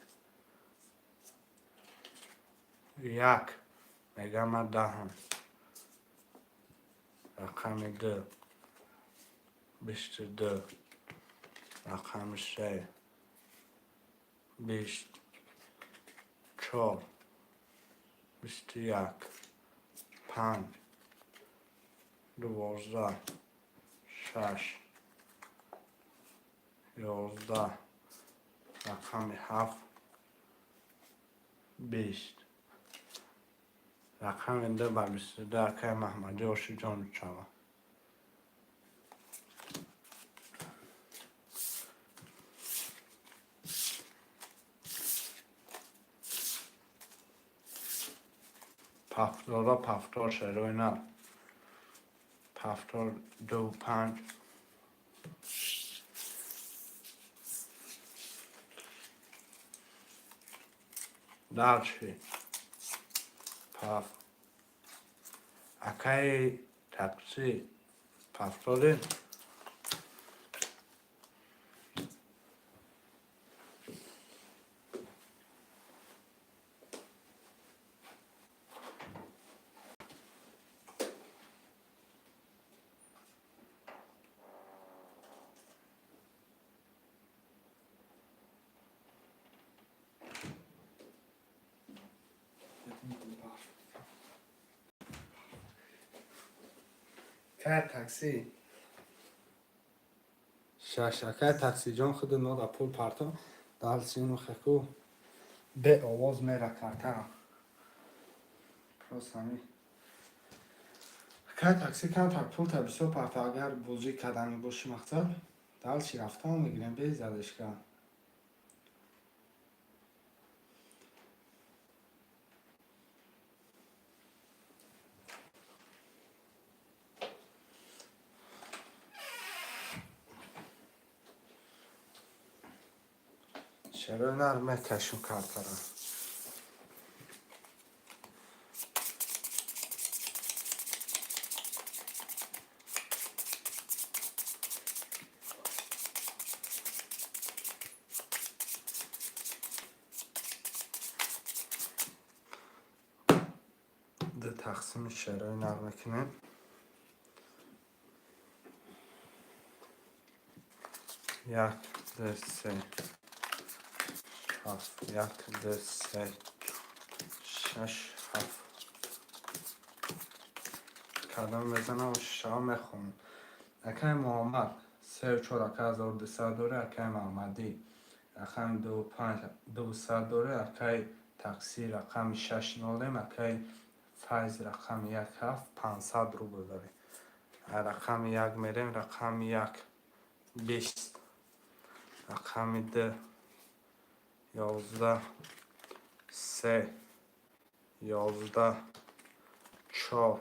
Як мегам ман даҳам. Рақами ду 22, рақами се 20, чор 21, панҷ 12, шаш 11, рақами ҳафт 20. Рақами ду ба 22 акай Маҳмади Ошиҷон шава. Пафтора пафтор шерои нар. Пафтор ду панҷ. Дальше. Паф. Акай такси пафторин. Акай такси. Шаш акай таксиҷон худи нода пул парто. Дальше ину хеку бе овоз мера карта. Просто ҳами. Акай такси камтар пулта бисёр парто, агар бозӣ кардани боши мақсад. Дальше рафтан мегирем без задержка. Шерои нар мекашем картара. Ду тақсими шерои нар мекунем. Як, ду, се, ҳафт. Як, ду, се, шаш, ҳафт. Кадом мезанам, шава мехонам. Акай Муҳаммад сею чор ака 1200 дорӣ, акай Маҳмадӣ рақами ду панҷ 200 дорӣ, акай такси рақами шаш нолем, акай Файз рақами як ҳафт 500 рубл дорӣ. Рақами як мерем, рақами як 20, рақами ду 11, се 11, чор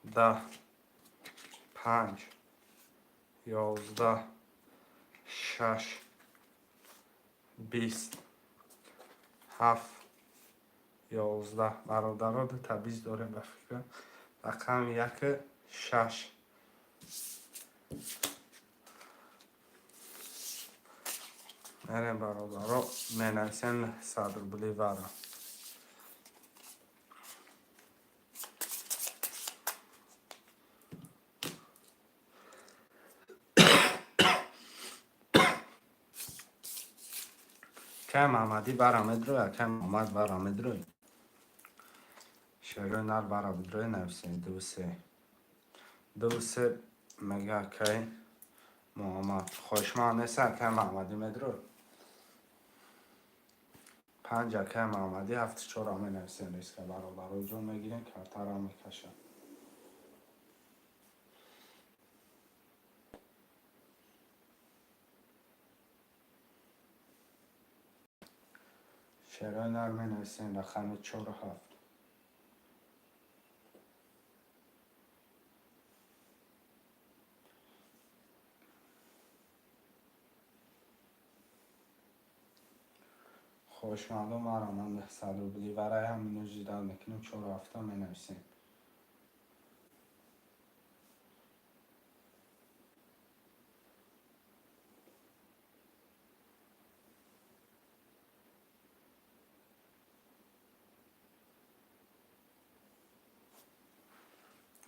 10, панҷ 11, шаш 20, ҳафт 11. Бародаро, дута 20 дорем ба фикрам. Рақами яки шаш. Мерем, бародаро, менависем 900 рубли вара. Акай Маҳмадӣ бара медрои, акай Муҳаммад бара медрои. Шерои нар бара бидрои, нависем ду се. Ду се мега акай Муҳаммад. Хоҳишманд нест, акай Маҳмадӣ медрои. Панҷ акай Маҳмадӣ, ҳафту чора менависем риска, бародаро ҷон мегирем, картара мекашам. Шерои нар менависем рақами чору ҳафт. Хоҳишмандон мара ман 900 рубли варай ҳамино ждать мекунем, чору ҳафта менависем.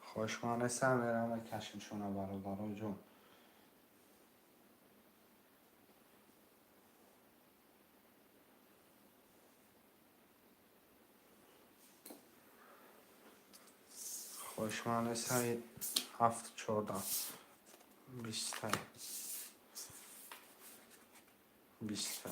Хоҳишманд нестам, мерам мекашем шуна, бародаро ҷон. Хоҳишманд нестам, ҳафту чорда биста биста.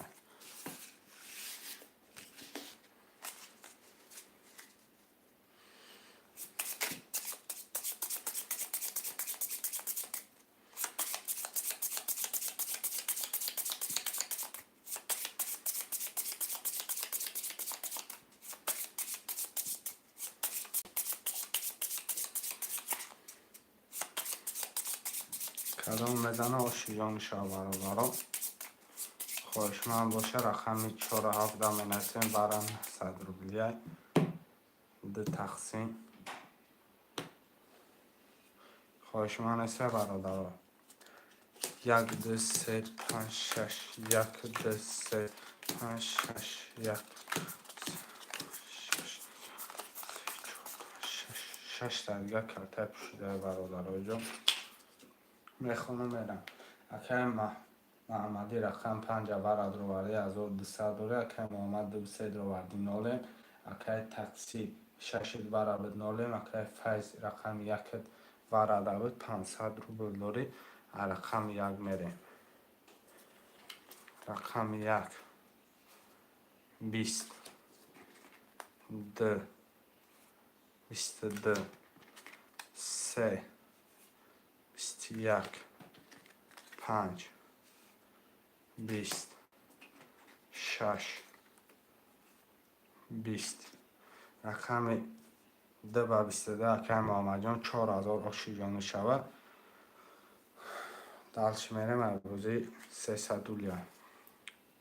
Кадом мезана, оши ҷон шава, бародаро. Хоҳишманд боша, рақами чору ҳафта менависем, бара 900 рублия. Ду тақсим. Хоҳишманд неста, бародаро. Як, ду, се, панҷ, шаш, як, ду, се, панҷ, шаш, як, шаш, чор, панҷ, шаш, шашта дигар картаи пӯшидаи, бародаро ҷон. Мехонам, мерам. Акай Маҳмадӣ рақам панҷа вара дроварди 1200 дорӣ, акай Муҳаммад ду се дроварди нолем, акай такси шашид вара буд нолем, акай Файз рақами якид вара буд 500 рубл дорӣ. Рақами як мерем. Рақами як 20, ду, 22, се, 21, панҷ, 20, шаш, 20. Рақами ду ба 22 акай Муҳаммадҷон 4000 оши ҷони шавад. Дальше мерем, бозии сесадулия.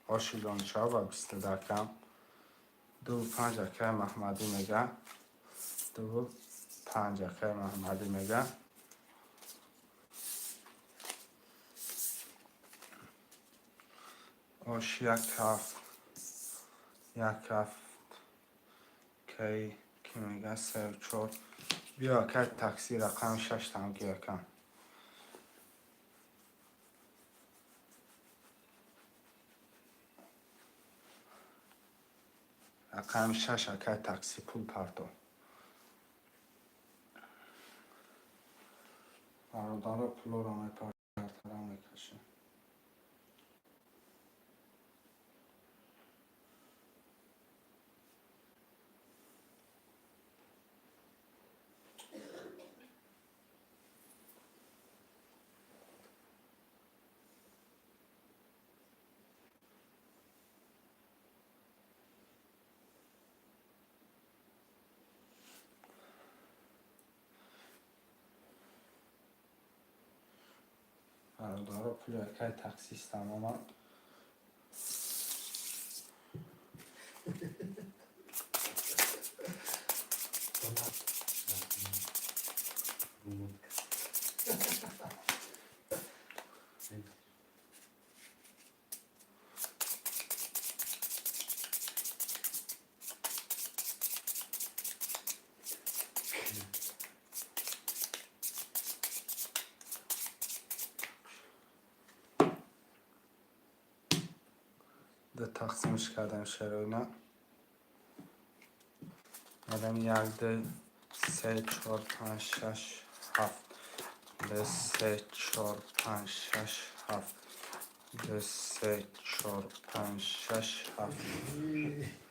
Оши лонча ва 22 кам. 2 5 акай Маҳмадӣ мега. 2 5 акай Маҳмадӣ мега. Ош 1 7, 1 7 кай ки мега 3 4. Биё, акай такси, рақами 6 там ки акам. Рақами 6, акай такси, пул парто. Бародаро, пулоро мепартара, мекашем. Бародаро, пули акай таксистам омад. Ду тақсимш кардем шероина. Мадам як, ду, се, чор, панҷ, шаш, ҳафт. Ду, се, чор, панҷ, шаш, ҳафт. Ду, се, чор, панҷ, шаш, ҳафт.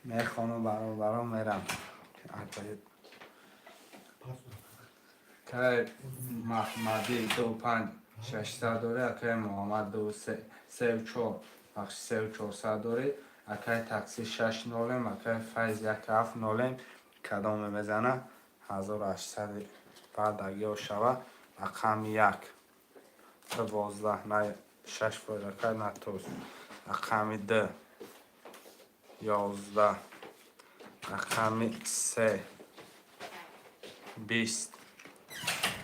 Мехонам, бародаро, мерам. Акай Маҳмадӣ 2 5 600 дорӣ, акай Муҳаммад ду сеу чор, бахши 3 400 дорӣ, акай такси 6 нолем, акай Файз 1 7 нолем. Кадоме мезана? 1800 баъд агиё шава. Рақами 1, 12, на 6%, акай, на туз. Рақами 2, 11, рақами 3, 20,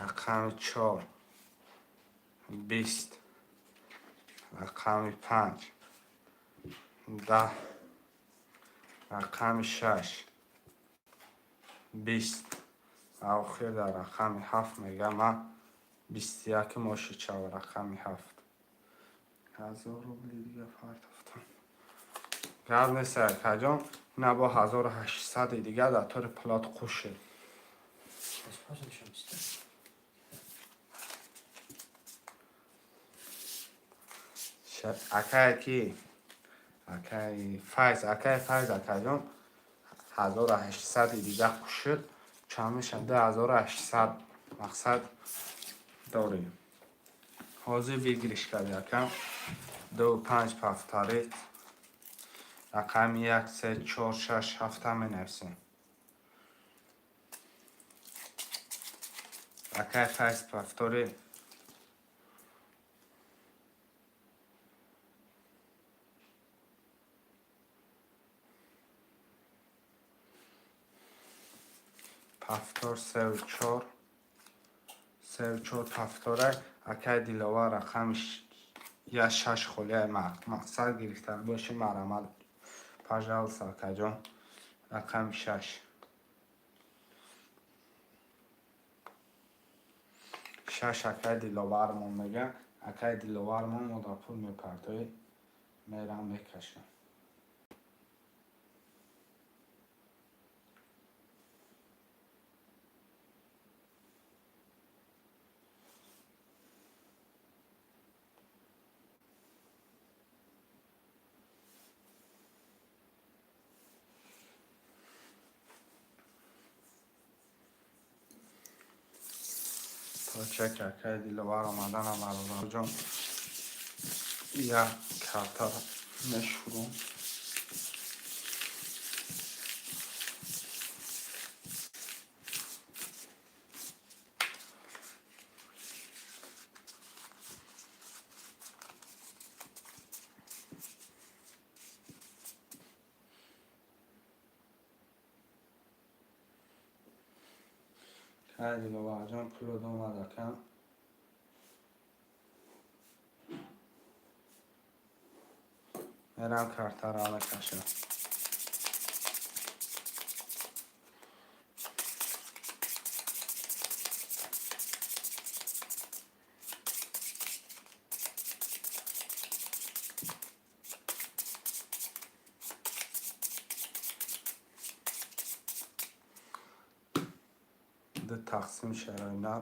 рақами 4, 20, рақами 5, 10, рақами 6, 20, охир дар рақами 7 мега. Ман 21 моши чава, рақами 7. 1000 рубли дига партофтам. Гап нест, акаҷон, ина бо 1800 дига дар тори пулот қушед. Das passt schon, ist das? Акай ки, акай Файз, акай Файз, акаҷон, 1800 дига қушуд, чанд мешавад? 2800 мақсад дорем. Ҳозир выигрыш карди, акам. 2 5 повторить. Рақами як, се, чор, шаш, ҳафта менависем. Акай Файз, повтори. Повтор 3 4, 3 4 повтора. Акай Диловар, рақами я шаш холия мақсад гирифта боши, марҳамат, пожалуйста, акаҷон, рақами 6. 6, акай Диловармон мега. Акай Диловармон мо дар пул мепартоӣ, мерам, мекашам. То чек акай Диловар омаданам, бародарҷон, як карта мешурум. Кай Диловарҷон, пуло омад, акам. Мерам, картаро мекашам. Ду тақсим шароина.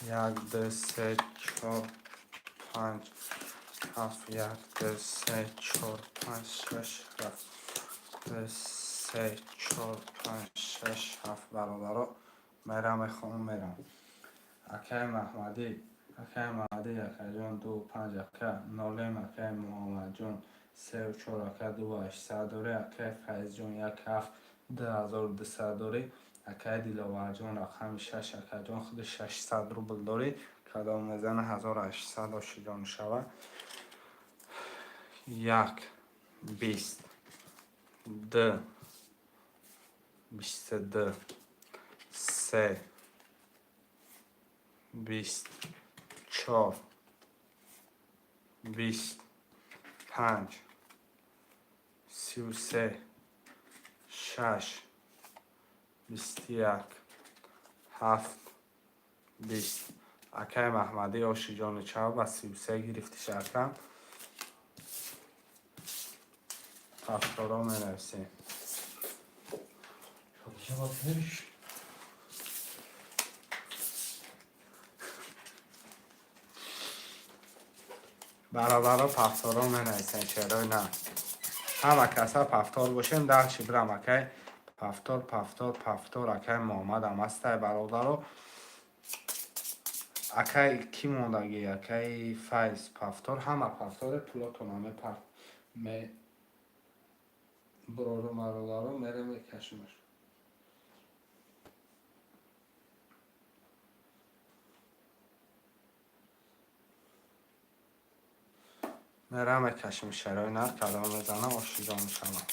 Як, ду, се, чор, панҷ, ҳафт. Як, ду, се, чор, панҷ, шаш, ҳафт. Ду, се, чор, панҷ, шаш, ҳафт. Бародаро, мерам, мехонам, мерам. Акаи Маҳмадӣ, акаи Маҳмадӣ, акаҷон, ду панҷ, ака нолем. Акаи Муҳаммадҷон, сеу чор, ака, ду ҳаштсад дорӣ. Акаи Файзҷон, як ҳафт, 2200 дорӣ. Акаи Диловарҷон, рақами шаш, акаҷон, худи 600 рубл дорӣ. Кадом мезана, 1800 ошиҷон шава. Як, 20, д, 22, се, 20, чор, 20, панҷ, 33, шаш, 21, ҳафт, 20. Акаи Маҳмадӣ, ошиҷони чав ба 33 гирифтиш, акам. Ҳафторо менависем. Çalışa bakmış. Бародаро, пафторо менависем, чарои на? Ҳама каса пафтор бошем, дарчи бирам, акай. Пафтор, пафтор, пафтор. Акай Муҳаммадам ҳастай, бародаро. Акай кӣ мондагӣ? Акаи Файз пафтор. Ҳама пафторе, пулотона мепар ме бурору, бародаро, мерем, мекашимаш. Мерам, мекашим шарои нар, кадом мезанам, ошиҷон мешавам.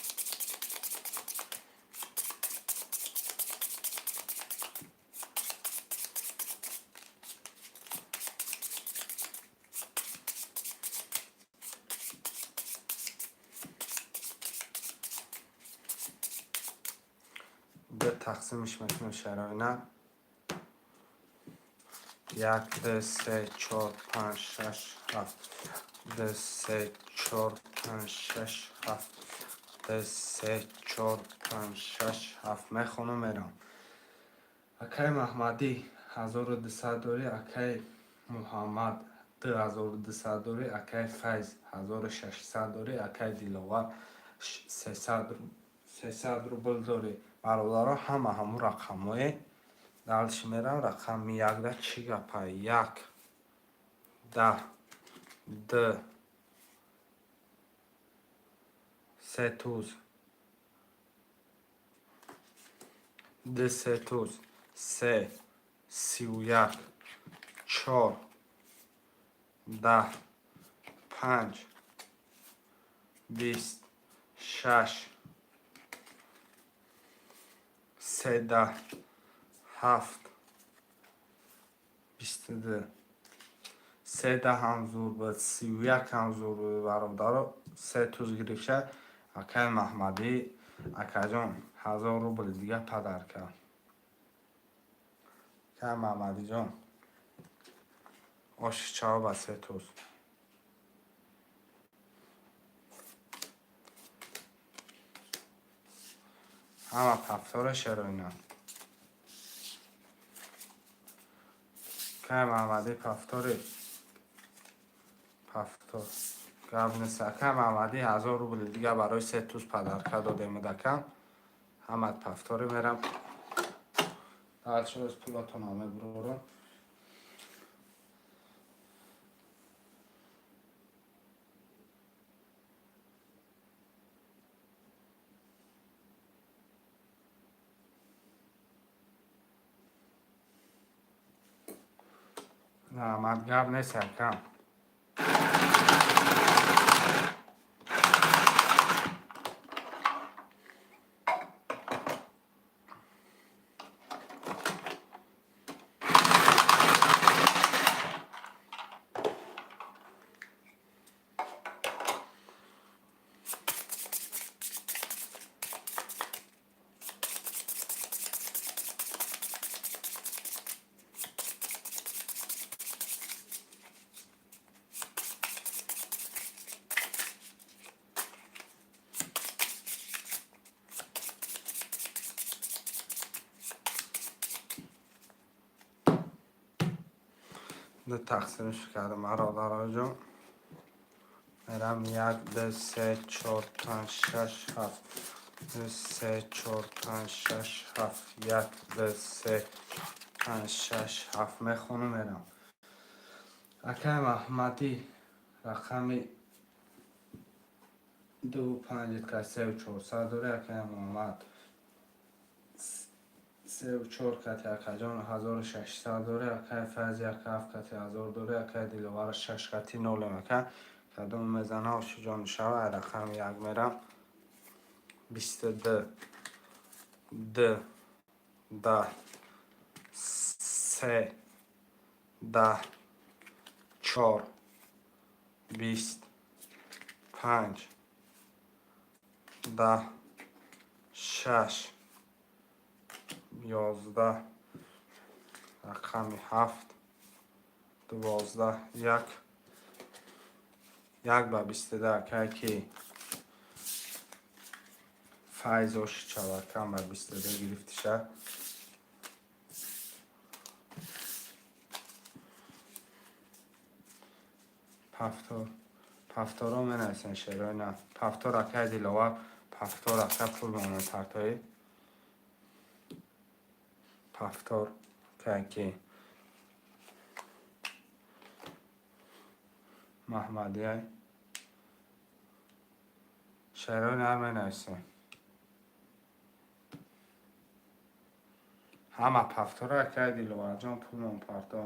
Д тақсимиш мекунем шароина. Як, ду, се, чор, панҷ, шаш, ҳафт. Ду, се, чор, панҷ, шаш, ҳафт. Ду, се, чор, панҷ, шаш, ҳафт. Мехонам, мерам. Акаи Маҳмадӣ, 1200 дорӣ. Акаи Муҳаммад, 2200 дорӣ. Акаи Файз, 1600 дорӣ. Акаи Диловар, 300 рубл дорӣ. Бародаро, ҳама ҳамун рақамҳое. Дальше мерам. Рақами якда чӣ гапа? Як, 10, д, се туз, д, се туз, се, 31, чор, 10, панҷ, 20, шаш, се, 10, ҳафт, 22. Се даҳам зур буд, 31-ам зур буд, бародаро. Се туз гирифта, акаи Маҳмадӣ. Акаҷон, 1000 рубли дига подарка. Акаи Маҳмадиҷон, оши чаво ба се туз. Ҳама пафтора шароина. Акаи Маҳмадӣ, пафтори, пафтор, гап нест. Акаи Маҳмадӣ, 1000 рубли дига барои се туз подарка додемуд, акам. Ҳамат пафторӣ, мерам дальше, оз пулатона мебурорам. Раҳмат, гап нест, акам. Ду тақсимш кардам, бародароҷон. Мерам: як, ду, се, чор, панҷ, шаш, ҳафт, ду, се, чор, панҷ, шаш, ҳафт, як, ду, се, панҷ, шаш, ҳафт. Мехонам, мерам. Акай Маҳмадӣ, рақами ду, панҷ, ка сеу чорсад дорӣ. Акай Муҳаммад, сеу чор кати, акаҷон, 1600 дорӣ. Акай Файз, як, ҳафт кати, 1000 дорӣ. Акай Диловар, шаш кати, нолем. Ака, кадом мезана, ошиҷон шава. Рақами як мерам: 22, д, 10, се, 10, чор, 20, панҷ, 10, шаш, 11, рақами ҳафт, 12, як, як ба 22. Акай ки Файз оши чавакам ба 22 гирифтиша. Повтор, повторо менависен, шерои на повтор. Акай Диловар, повтор. Ака, пул мемонад, повтор ки Маҳмадияй, шерои нар менависем. Ҳама повтора. Акай Диловарҷон, пулмон парто.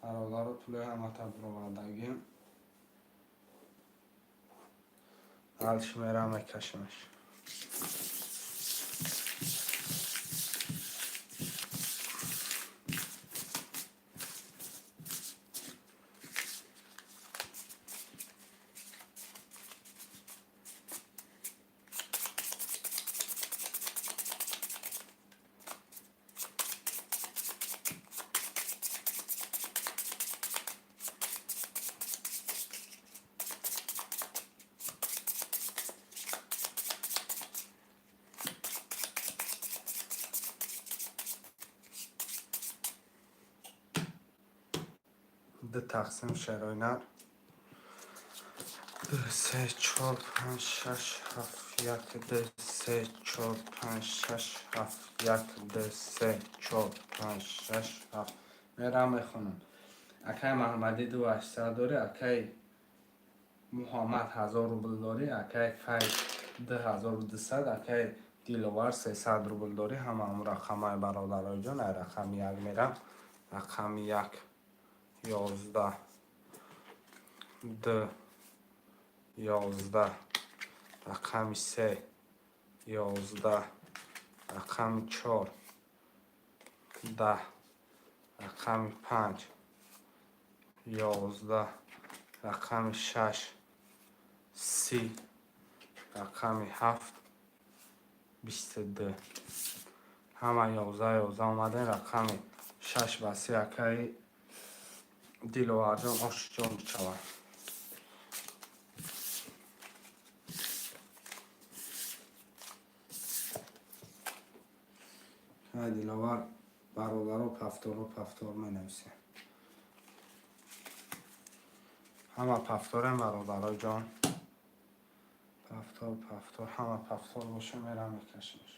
Бародаро, пулои ҳамата бировардагим. Ҳалш мерам, мекашимаш. Ду тақсим, шерои нар: ду, се, чор, панҷ, шаш, ҳафт, як, ду, се, чор, панҷ, шаш, ҳафт, як, ду, се, чор, панҷ, шаш, ҳафт. Мерам, мехонам. Акай Маҳмадӣ, ду ҳаштсад дорӣ. Акай Муҳаммад, 1000 рубл дорӣ. Акай Файз, 2200. Акай Диловар, 300 рубл дорӣ. Ҳама ҳамун рақамҳои, бародароҷон. Ай рақами як мерам: рақами як, 11, д, 11, рақами се, 11, рақами чор, 10, рақами панҷ, 11, рақами шаш, 30, рақами ҳафт, 22. Ҳама 11, 11 омадем. Рақами шаш ба 30, акаи Диловарҷон, ошиҷон мешавад. Диловар, бародаро, повторо, повтор менависем. Ҳама повторем, бародароҷон. Повтор, повтор, ҳама повтор боша, мерам, мекашимш.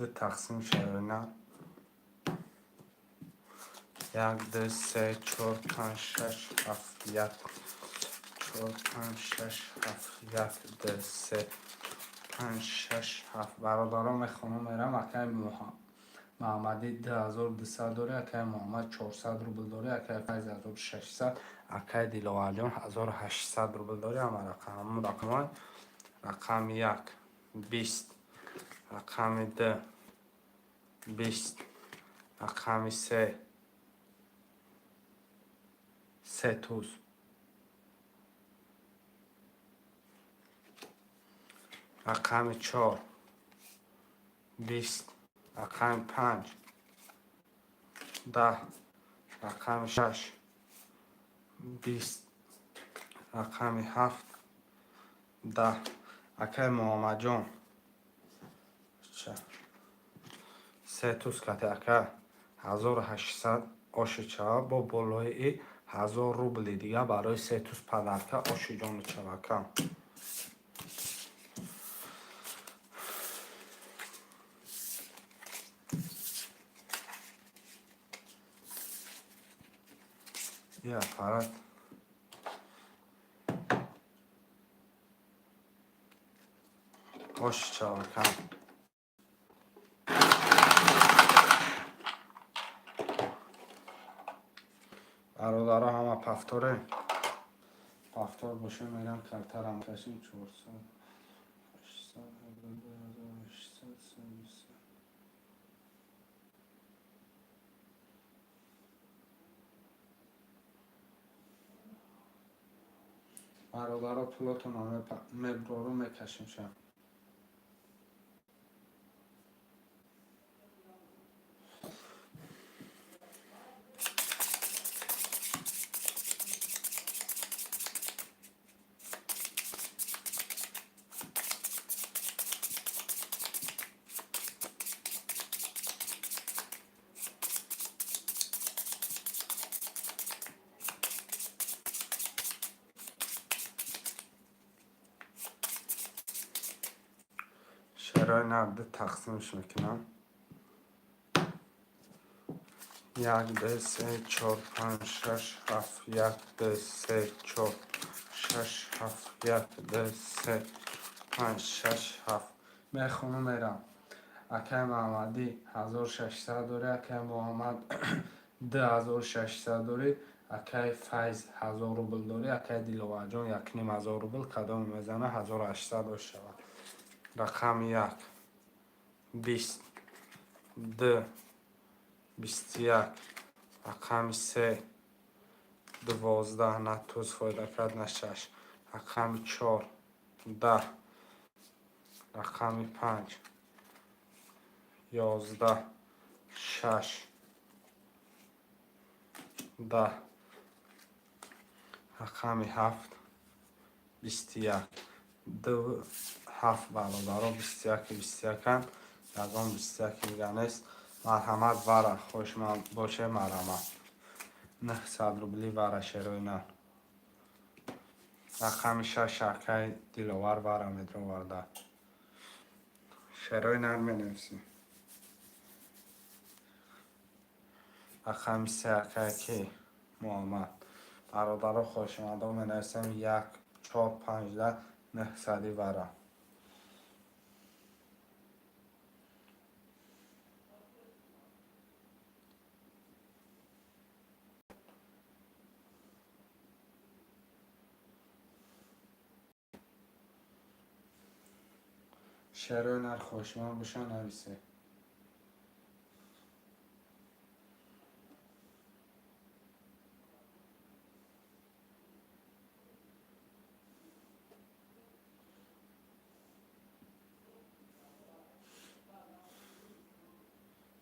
Ду тақсим шароина. Як, ду, се, чор, панҷ, шаш, ҳафт, як, чор, панҷ, шаш, ҳафт, як, ду, се, панҷ, шаш, ҳафт. Бародарон, мехонам, мерам. Акай Муҳаммадӣ 2200 дорӣ, акай Муҳаммад 400 рубл дорӣ, акай Файз 1600, акай Диловарҷон 1800 рубл дорӣ. Ҳама рақам, ҳамун рақамҳои: рақами як 20, рақами ду 20, рақами се се туз, рақами чор 20, рақами панҷ 10, рақами шаш 20, рақами ҳафт 10. Акай Муҳаммадҷон се туз кати, ака, 1800 оши чава, бо болои и 1000 рубли дига барои се туз подарка. Оши ҷону чавака. И аппарат оши чавака. Бародаро, ҳама повторе, повтор боша, мерам, картарам кашим. 400, 800, 833. Бародаро, пулотонро меброру, мекашим ша. Шерои нарди тақсимш мекунам: як, ду, се, чор, панҷ, шаш, ҳафт, як, ду, се, чор, шаш, ҳафт, як, ду, се, панҷ, шаш, ҳафт. Мехонум, мерам. Акай Маҳаммадӣ 1600 дорӣ, акай Муҳаммад 2600 дорӣ, акай Файз 1000 рубл дорӣ, акай Диловарҷон 1500 рубл. Кадоме мезана, 1800 шавад. Рақами як 20, ду 21, рақами се 12, на туз фоида кард, на шаш, рақами чор 10, рақами панҷ 11, шаш 10, рақами ҳафт 21, ду, ҳафт. Бародаро, 21, 21-ам, ягон 21 дига нест. Марҳамат, вара хошманд боше, марҳамат, 900 рубли вара, шерои нар. Рақами шаш, акай Диловар вара медроварда. Шерои нар менависем. Рақами се, акай ки Муҳаммад. Бародаро, хоҳишмандо, менависем: як, чор, панҷда, 900-и вара. Шерои нар хоҳишманд боша, нависе.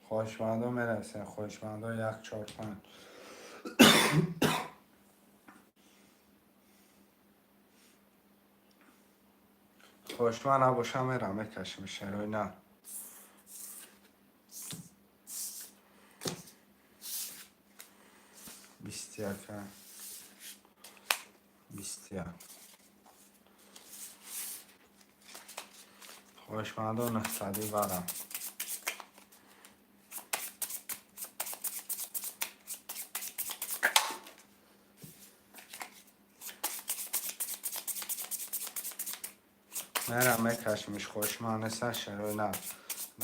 Хоҳишмандо менависем, хоҳишмандо: як, чор, панҷ. Хоҳишманд набоша, мерам, мекашем шерои нар. 21, 21. Хоҳишмандо, 900-и вара. Мера мекашимиш, хоҳишманд нестан, шерои на.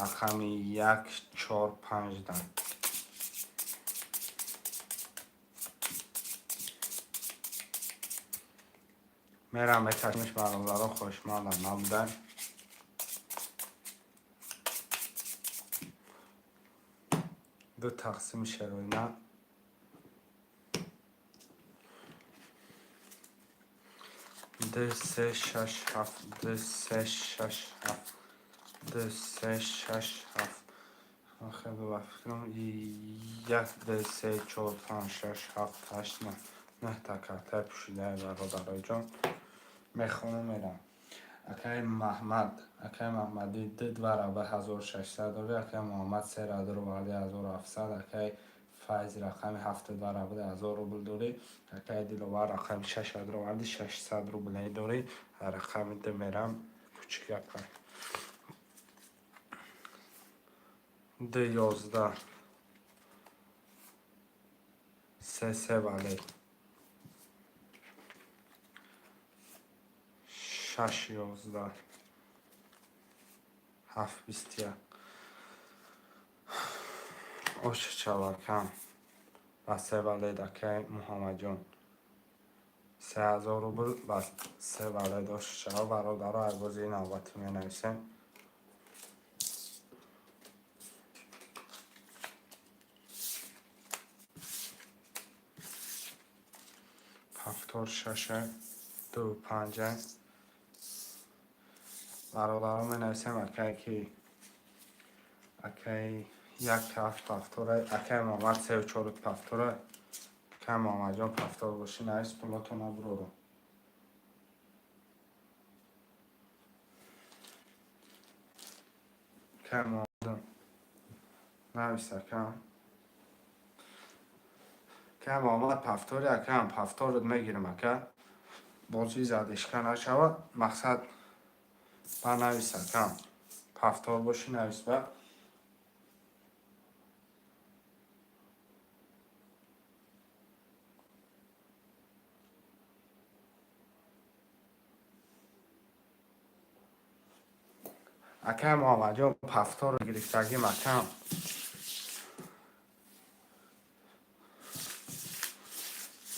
Рақами як, чор, панҷ да. Мера мекашимиш, бародаро, хоҳишмандам набудан. Ду тақсими шероина. Ду, се, шаш, ҳафт, ду, се, шаш, ҳафт, ду, се, шаш, ҳафт. Хеле ба фикрам як, ду, се, чор, панҷ, шаш, ҳафт, ҳашт, нӯҳ. Нӯҳта картаи пӯшидаи, бародароҷон. Мехонам, мерам. Акаи Маҳмад, акаи Маҳмадӣ ду барабар 1600 дорӣ, акаи Муҳаммад се роварди 1700, акаи Файз рақами ҳафт барабар 1000 рубл дорӣ, акаи Диловар рақами шаш роварди 600 рублей дорӣ, рақами ду мерам, кучик апа. Ду, 11, се, се вале. Шаш, 11, ҳафт, 21. Оша чавакам ба се валед, акаи Муҳаммадҷон. 3000 рубл ба се валед оша чава, бародаро, ай бозии навбатӣ менависем. Ҳафтор, шаша, ду, панҷа. Бародаро, менависем, акае ки акаи як, ҳафт пафтора, акаи Муҳаммад сеу чору пафтора, акаи Муҳаммадҷон, пафтор бошӣ, навис, пулотона бурору. Акаи Муҳаммад, навис, акам. Акаи Муҳаммад, пафтори, акам, пафторат мегирам, ака. Бозӣ задишка нашавад, мақсад ба навис, акам. Пафтор бошӣ, навис ба. Акаи Муҳаммадҷон, пафторро гирифтагим, акам.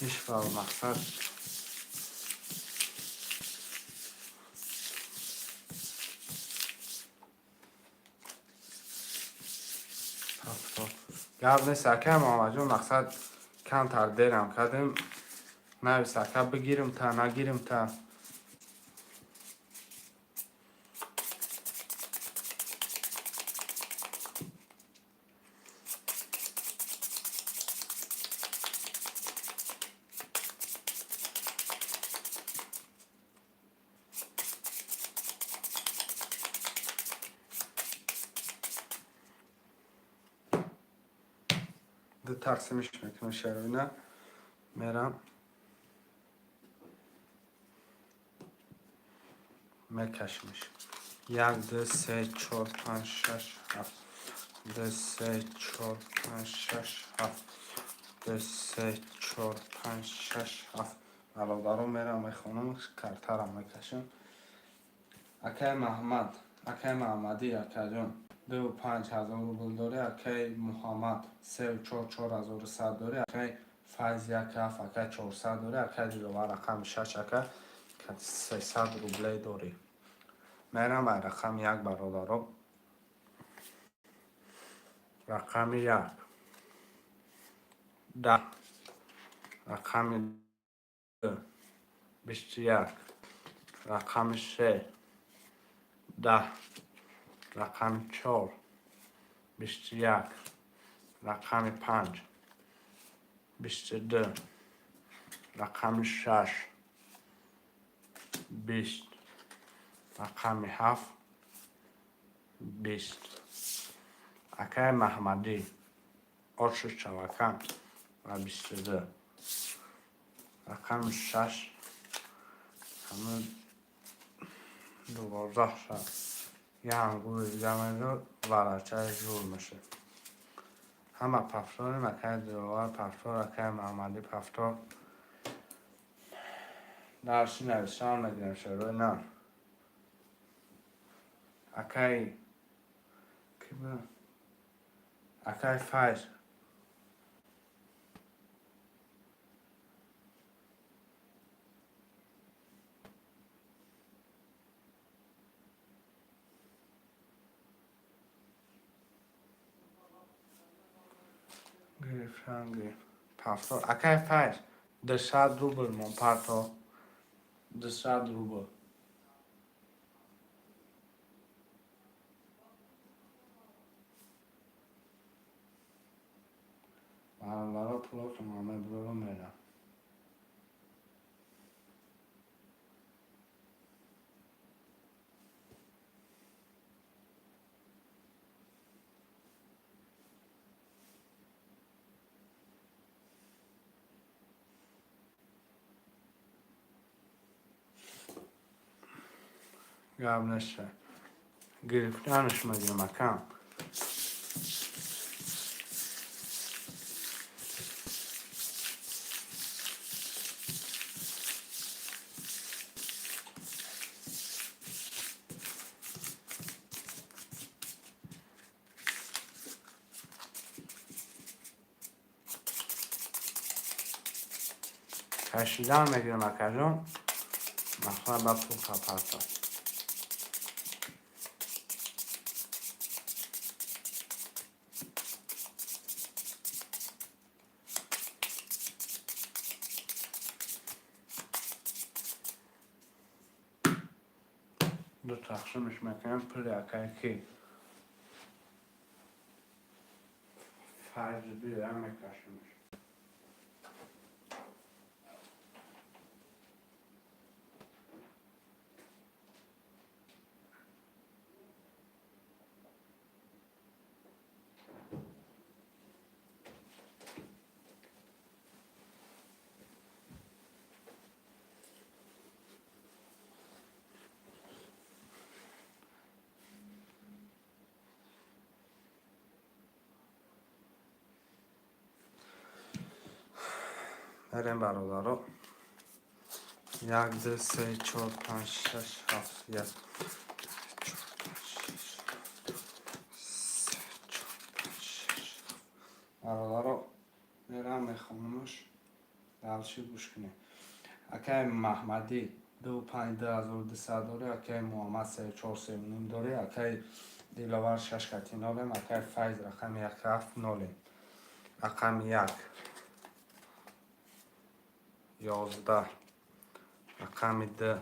Ишвал мақсад. Пафтор. Гап нест, акаи Муҳаммадҷон, мақсад камтар дерам кардем. Навис, ака, бигирим та, нагирим та. Ду тақсимиш мекунам, шароина. Мерам. Мекашимиш. Як, ду, се, чор, панҷ, шаш, ҳафт. Ду, се, чор, панҷ, шаш, ҳафт. Ду, се, чор, панҷ, шаш, ҳафт. Бародаро, мерам, мехонам, картарам мекашам. Акаи Маҳмад, акаи Маҳмадӣ, акаҷон, ду 5000 рубл дорӣ, акаи Муҳаммад сеу чор 4100 дорӣ, акаи Файз як, ҳафт, акаи 400 дорӣ, акаи Диловар рақами шаш, ака, 300 рублей дорӣ. Мерам ба рақами як, бародаро. Рақами як. 10. Рақами ду. 21. Рақами се. 10. Рақами чор. 21. Рақами панҷ. 22. Рақами шаш. 20. Рақами ҳафт. 20. Акаи Маҳмадӣ. Ошу чавакам ва 22. Рақами шаш. Ҳамин 12 ша. Янгуи замеро варачаи зур мешад. Ҳама пафторем, акаи Диловар пафтор, акаи Маҳмадӣ пафтор. Дарси нависам мегирем, шерои на. Акай ки, акай Файз. Гирифтан, гирифт. Повтор. Акай Файз, 200 рубл мон парто. 200 рубл. Бародаро, пулотон мебурору мерам. Гап неша. Гирифтанаш мегирам, акам. Кашидан мегирам, акаҷон. Мақсад ба пул хапарта. Ду тақсимш мекунем, пули акай ки Файз бира, мекашимш. Мерем, бародаро. Як, ду, се, чор, панҷ, шаш, ҳафт, як, чор, панҷ, шаш, се, чор, панҷ, шаш. Бародаро, мерам, мехонамаш, дальше гӯш кунед. Акай Маҳмадӣ ду панҷ, 2200 дорӣ, акай Муҳаммад се, чор, се ним дорӣ, акай Диловар шаш кати нолем, акай Файз рақами як, ҳафт нолем. Рақами як, 11, рақами ду,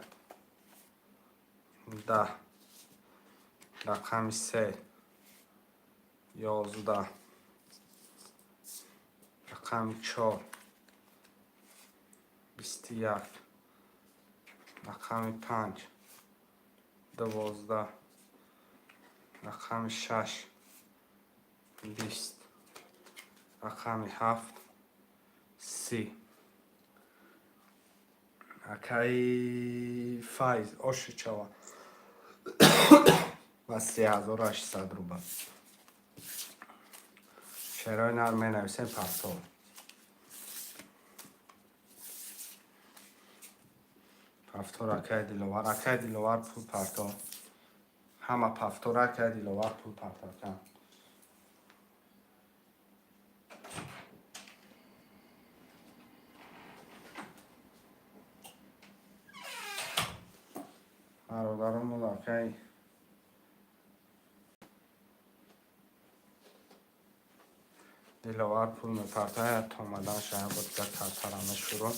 10, рақами се, 11, рақами чор, 21, рақами панҷ, 12, рақами шаш, 20, рақами ҳафт, 30. Акаи Файз, оши чава ва 3800 рубл. Шерои нар менависем, повтор. Повтор, акаи Диловар, акаи Диловар, пул парто. Ҳама повтор, акаи Диловар, пул парто, ака. Бародарон, акаи Диловар пул мепартояд, то омадан шая бо дигар тартара мешурӯ.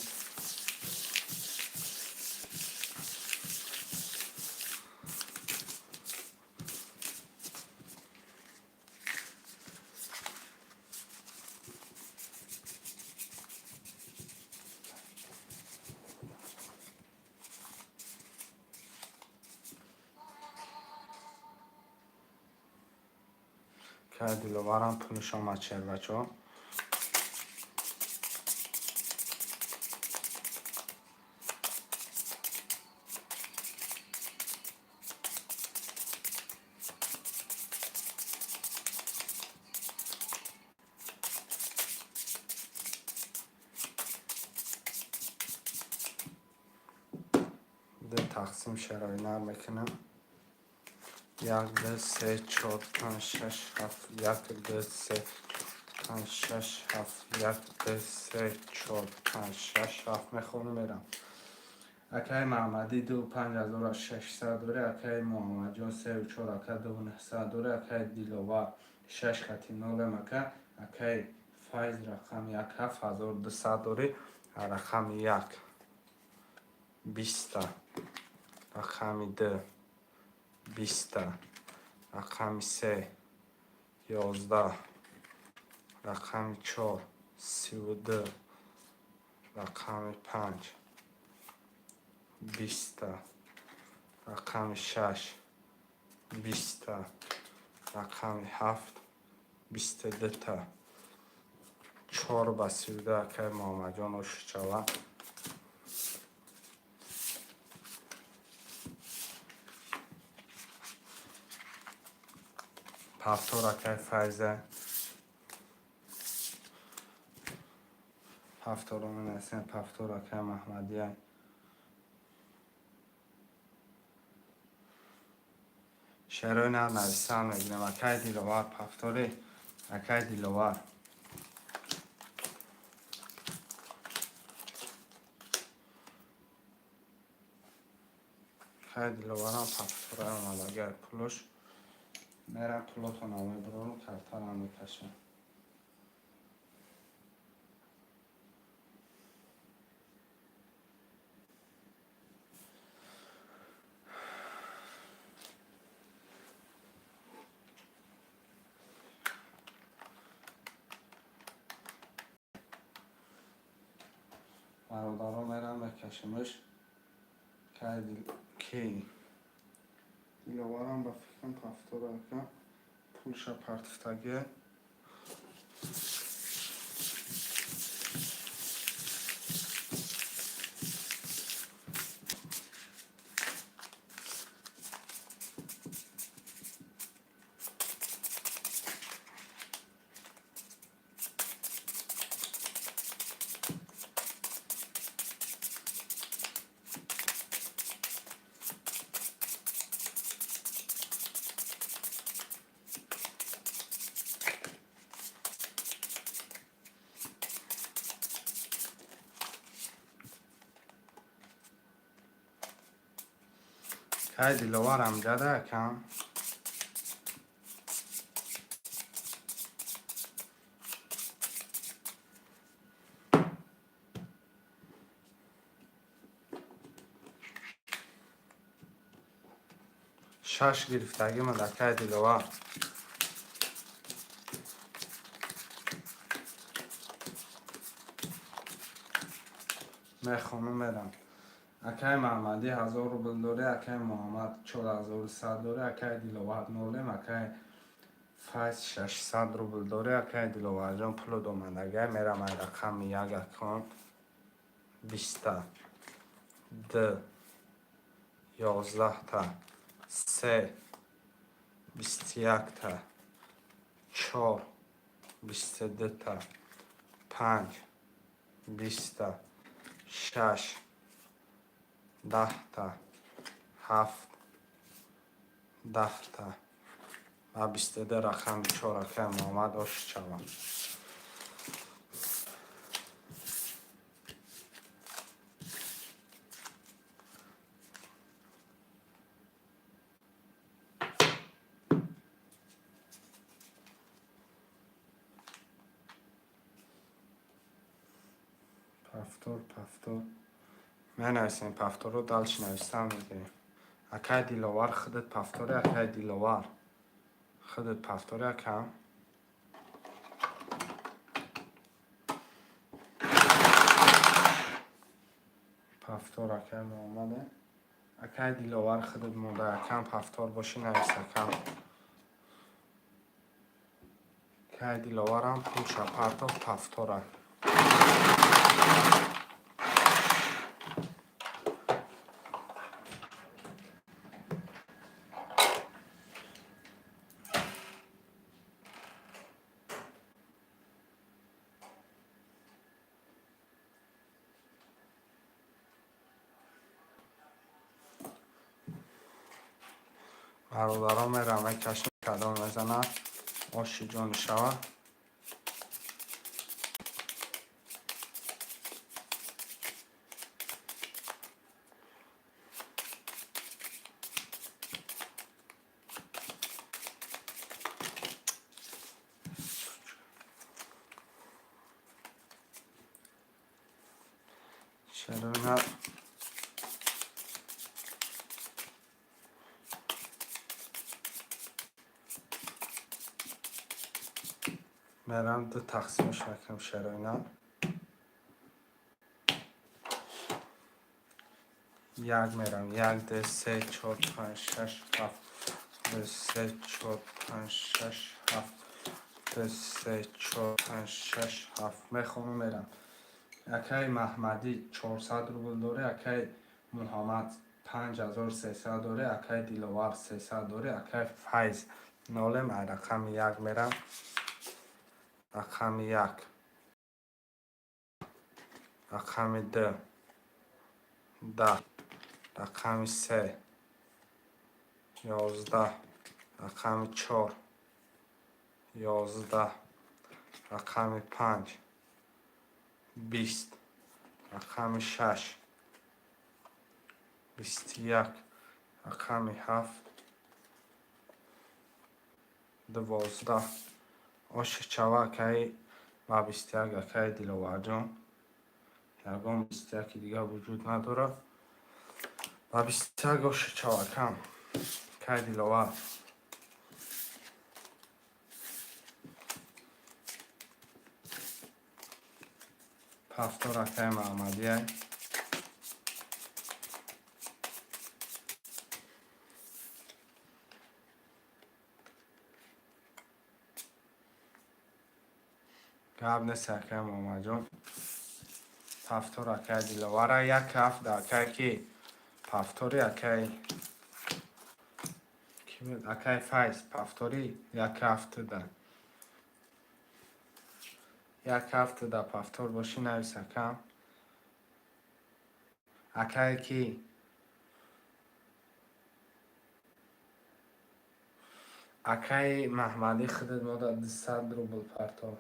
Акаи Диловарам пулш омад, шербачо. Ду тақсим шарои нар мекунам. 1, 2, 3, 4, 5, 6, 7, 1, 2, 3, 5, 6, 7, 1, 2, 3, 4, 5, 6, 7 мехонам мерам. Акаи Маҳмадӣ 2 5600 дорӣ, акаи Муҳаммадҷон 3 4 ака 2 900 дорӣ, акаи Диловар 6 хати 0 ака, акаи Файз рақами 1 7200 дорӣ, рақами 1 20, рақами 2 20, рақами 3 11, рақами 4 32, рақами 5 20, рақами 6 20, рақами 7 22-та. 4 ба 32 акаи Муҳаммадҷон ошичава. Повтор акаи Файза. Повторо менависем, повтор акаи Маҳмадия. Шерои нар нависам мегирем. Акаи Диловар, повтори акаи Диловар. Акаи Диловарам повтора омад. Агар пулош мерам пулотонам мебарорам, картарам мекашам. Бародаро мерам мекашимш. Ки Диловарам ба фикрам повтора ака пулша партифтагия. Кай Диловарам ҷада акам. Шаш гирифтагимад акай Диловар. Мехонам мерам. Акаи Маҳмадӣ 1000 рубл дорӣ, акаи Муҳаммад 4100 дорӣ, акаи Диловар нолем, акаи Файз 600 рубл дорӣ, акаи Диловарҷон пулу домандагай, мерам ай рақами 1 акон 20-та, 2 11-та, 3 21-та, 4 22-та, 5 20-та, 6 10-та, 7 10-та ва 22 рақами 4 акаи Муҳаммад ошичава. Повтор, повтор. Менависем повторро, дальше нависам мегирем. Акаи Диловар худат повтори, акаи Диловар. Худат повтори, акам. Повтор акаи Муҳаммаде. Акаи Диловар худат монда, акам повтор боши навис акам. Акаи Диловарам пулша партов повтора. Бародарон, мерам, мекашем, кадом мезанад, оши ҷон шава. Шерона мерам, ду тақсимш мекунам шероина. Як мерам: як, ду, се, чор, панҷ, шаш, ҳафт, ду, се, чор, панҷ, шаш, ҳафт, ду, се, чор, панҷ, шаш, ҳафт. Мехонам, мерам. Акаи Маҳмадӣ 400 рубл дорӣ, акаи Муҳаммад 5300 дорӣ, акаи Диловар 300 дорӣ, акаи Файз нолем. Ай рақами як мерам. Рақами як, рақами ду, 10, рақами се, 11, рақами чор, 11, рақами панҷ, 20, рақами шаш, 21, рақами ҳафт, 12. Оши чава, акаи, ба 21, акаи Диловарҷон. Ягон 21-и дигар вуҷуд надорад. Ба 21 оши чава, акам, акаи Диловар. Ҳафтор акаи Маҳмадияй. Гап нест, акаи Муҳаммадҷон. Ҳафтор акаи Диловара, як ҳафт акаи ки пафтори, акаи ки буд, акаи Файз пафтори, як ҳафтда, як ҳафтда пафтор бошӣ, навис, акам. Акае ки акаи Маҳмадӣ, худат мода 200 рубл партов.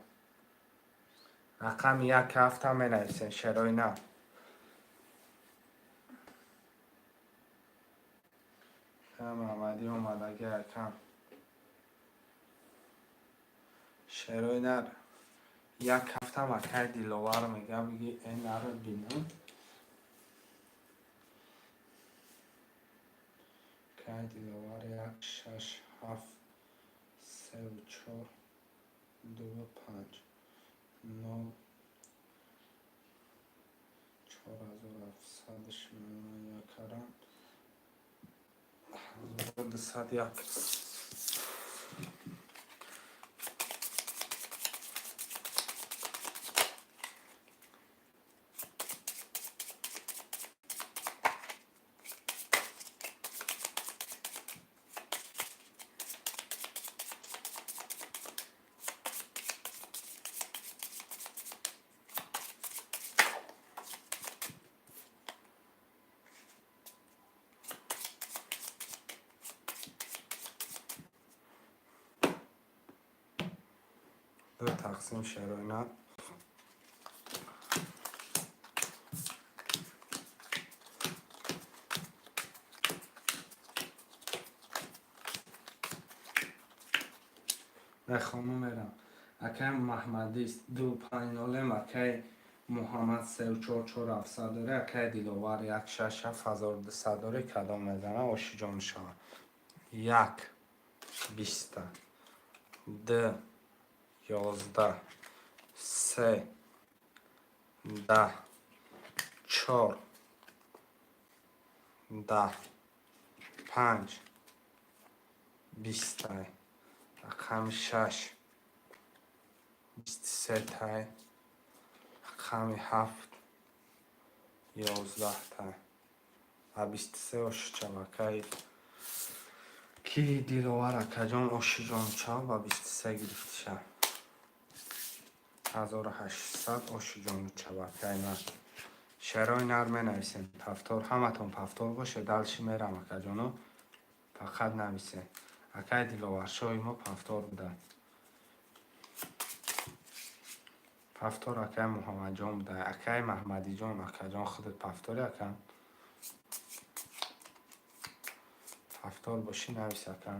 Рақами як ҳафта менависем, шерои нав. Маҳмадӣ омадаги, акам. Шерои нар як ҳафтам акаи Диловар мега, биги э наро бинам. Акаи Диловар: як, шаш, ҳафт, севу чор, ду, панҷ, нол, 4700 якарам, 1201. Ду тақсим, шероина. Мехонум, мерам. Акаи Маҳмадӣ ду панҷ нолем, акаи Муҳаммад севу чор, чор ҳафтсад дорӣ, акаи Диловар як, шаш, ҳафт, 1200 дорӣ. Кадом мезана, оши ҷон шавад? Як, 20-та, д, 11, се, 10, чор, 10, панҷ, 20-тай, рақами шаш, 23-тай, рақами ҳафт, 11-тай. Ба 23 оши акаи ки Диловар, акаҷон, ошиҷон чав, ба 23 гирифтиша. 1800 ошиҷону чавакай ман. Шерои нар менависем, пафтор, ҳаматон пафтор боше, дальше мерам, акаҷону. Фақат нависе. Акай Диловаршоҳи мо повтор буда. Повтор акай Муҳаммадҷон буда. Акай Маҳмадиҷон, акаҷон, худат повтори, ака. Повтор бошӣ, навис, ака.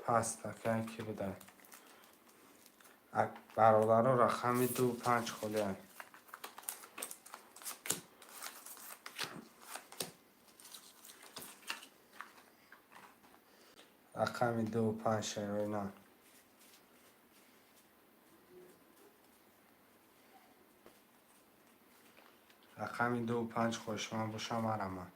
Паст, акай, ки буда? Бародаро, рақами ду панҷ холиа. Рақами ду панҷ, шероина. Рақами ду панҷ хоҳишманд боша, марама.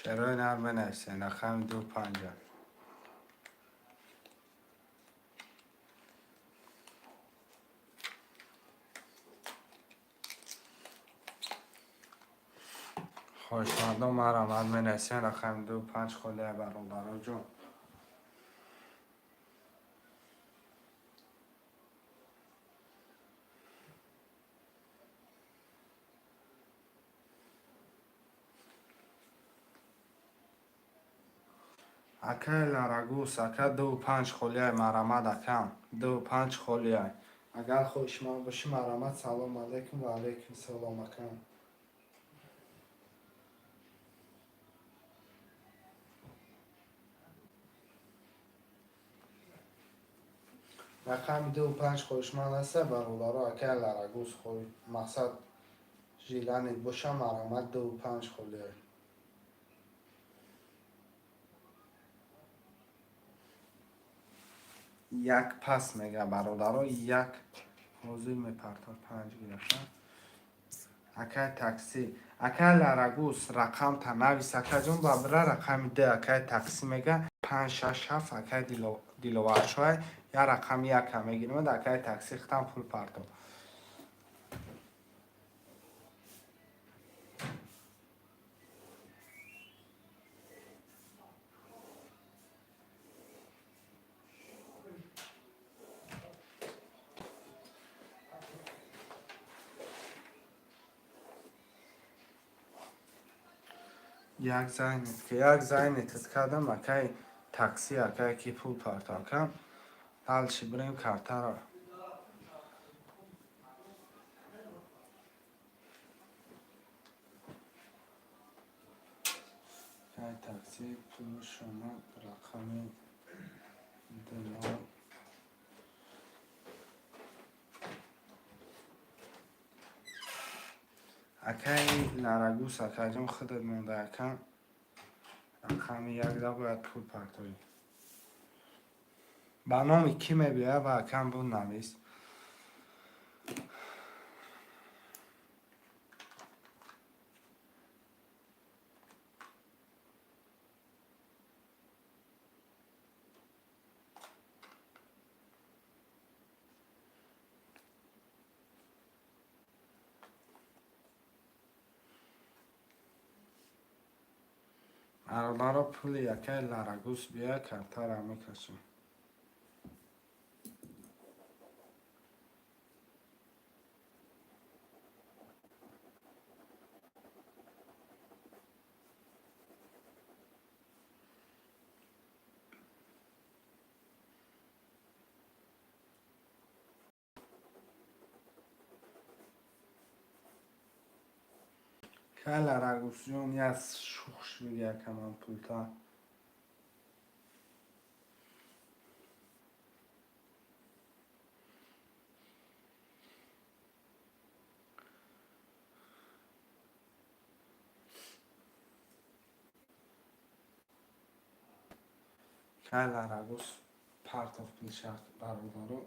Шерои нар менависен, рақами ду панҷа. Хоҳишмандон, марҳамат, менависен, рақами ду панҷ холия, бародароҷон. Акай Ларагус, ака, ду панҷ холияй, марҳамат, акам. Ду панҷ холияй. Агар хоҳишманд бошӣ, марҳамат. Салом алейкум. Ва алейкум салом, акам. Рақами ду панҷ хоҳишманд аста, бародаро, акай Ларагус, мақсад желание боша, марҳамат, ду панҷ холияй. Як пас мега, бародаро, як ҳозир мепартад, панҷ гирифта. Акай таксӣ, акай Ларагус, рақамта навис, акаҷон, ба бира рақами д. Акай таксӣ мега панҷ шаш ҳафт. Акай Диловаршоҳ, я рақами яка мегирмад. Акай таксӣ, хитам пул партов. Як занят, як занятат кардам, акай таксӣ, акай, ки пул партов, акам. Дальше бирем картаро. Акай таксӣ, пулш омад, рақами ду нол. Акай Ларагус, акаҷон, худат монда, ака. Рақами якда бояд пул партоӣ. Ба номи кӣ мебиёяд ва, акам, буд навис. Бародаро, пули акай Ларагус биёяд, картара мекашем. Акай Ларагусҷон, як шухш биги, акаман, пулта. Акай Ларагус, партов пулшак, бародаро.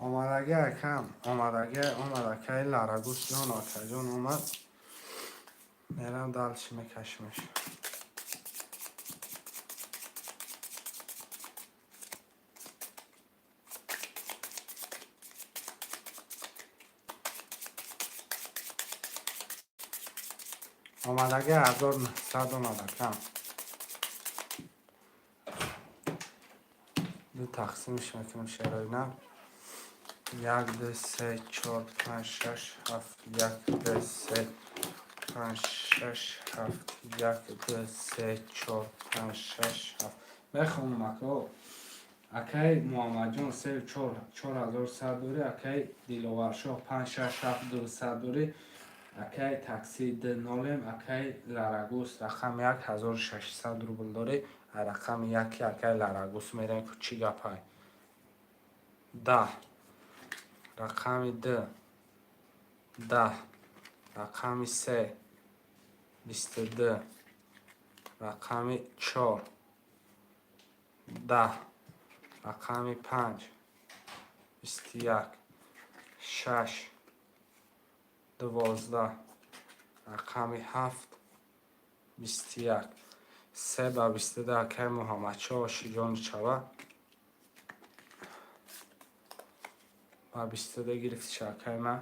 Омадагӣ, акам, омадагӣ, омад, акаи Ларагус ҷон, акаҷон омад. Мерам, дальше мекашимеш. Омадагӣ 1900 омад, акам. Ду тақсимш мекунем, шерои нав. Як, ду, се, чор, панҷ, шаш, ҳафт, як, ду, се, панҷ, шаш, ҳафт, як, ду, се, чор, панҷ, шаш, ҳафт. Мехонам, ако. Акаи Муҳаммадҷон, се, чор, 4100 дорӣ, акаи Диловаршоҳ, панҷ, шаш, ҳафт, ду сад дорӣ, акаи такси, д нолем, акаи Ларагус, рақами як, 1600 рубл дорӣ. Рақами яки акаи Ларагус мерем, чӣ гапай. 10, рақами д, 10, рақами се, 22, рақами чор, 10, рақами панҷ, 21, шаш, 12, рақами ҳафт, 21, се ба 22. Акаи Муҳаммадшоҳ, ошиҷони чава, ба 22 гирифтиша, акаи ман.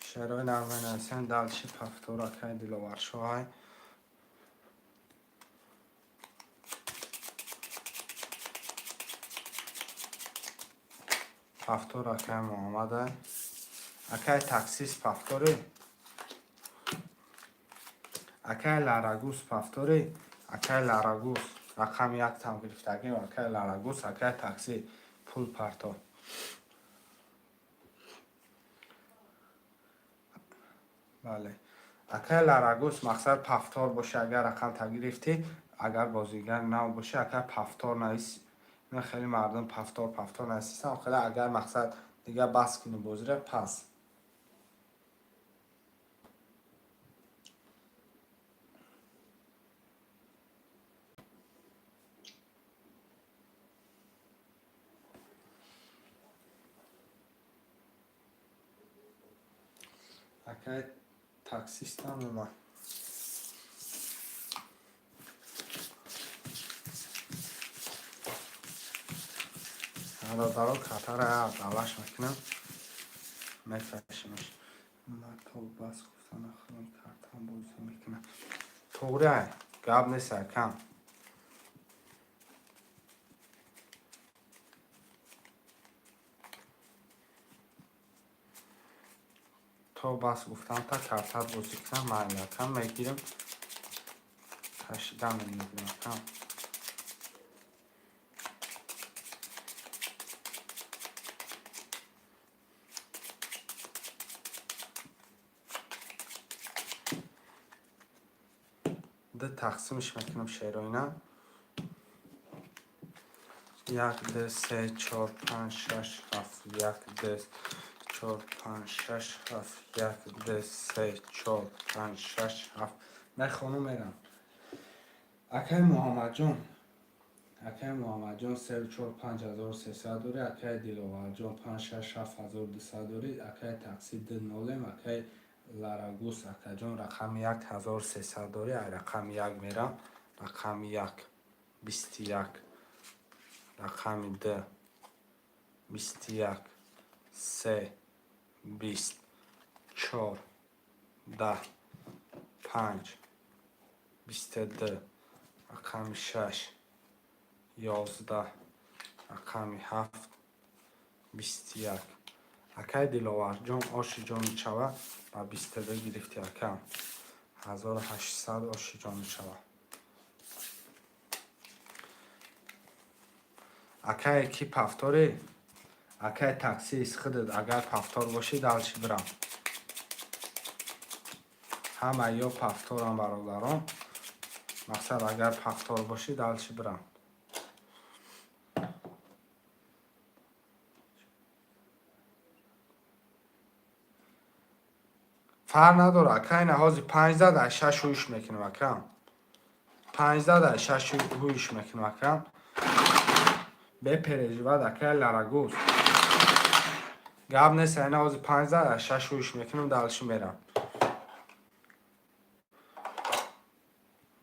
Шерои нағменависем. Дальше повтор, акаи Диловаршоҳай. Повтор, акаи Муҳаммадай. Акаи таксист, повтори. Акаи Ларагус, повтори. Акаи Ларагус, рақами як там гирифтагим. Акаи Ларагус, акаи такси, пул парто. Бале, акаи Ларагус, мақсад повтор боша, агар рақам та гирифтӣ, агар бозигар нав бошӣ, акай, повтор навис. Ина хеле мардум повтор, повтор нависистам. Хеле агар, мақсад, дигар бас кунӣ бозира, пас акай таксистам омад. Бародаро, картара давлаш мекунам, мекашимаш. Ман то бас гуфтан худам картам бозӣ мекунам. Туғри, гап нест, акам. То бас гуфтам, та картат бозӣ кунам, майли, акам, мегирам, кашида мегирам, акам. Ду тақсимш мекунам, шероина. Як, ду, се, чор, панҷ, шаш, ҳафт, як, ду, чор, панҷ, шаш, ҳафт, як, ду, се, чор, панҷ, шаш, ҳафт. Мехонум, мерам. Акаи Муҳаммадҷон, акаи Муҳаммадҷон, сеу чор, 5300 дорӣ, акаи Диловарҷон, панҷ, шаш, ҳафт, 1200 дорӣ, акаи такси, ду нолем, акаи Ларагус, акаҷон, рақами як, 1300 дорӣ. Ай рақами як мерам. Рақами як, 21, рақами д, 21, се, 20, чор, 10, панҷ, 22, рақами шаш, 11, рақами ҳафт, 21. Акаи Диловарҷон, оши ҷони чава, ба 22 гирифти, акам. 1800, оши ҷони чава. Акае ки повторӣ, акаи таксист, худат агар повтор бошӣ, дальше бирам. Ҳама ё повторам, бародарон. Мақсад, агар повтор бошӣ, дальше бирам. Фарқ надорад, ака, ина ҳозир панҷ зад, аз шаш ҳуш мекунам, акам. Панҷда шаш ҳуиш мекунам, акам. Бе переживать, акай Ларагус. Гап нест, айна ҳози 5-6 ҳуиш мекунам, дальше мерам.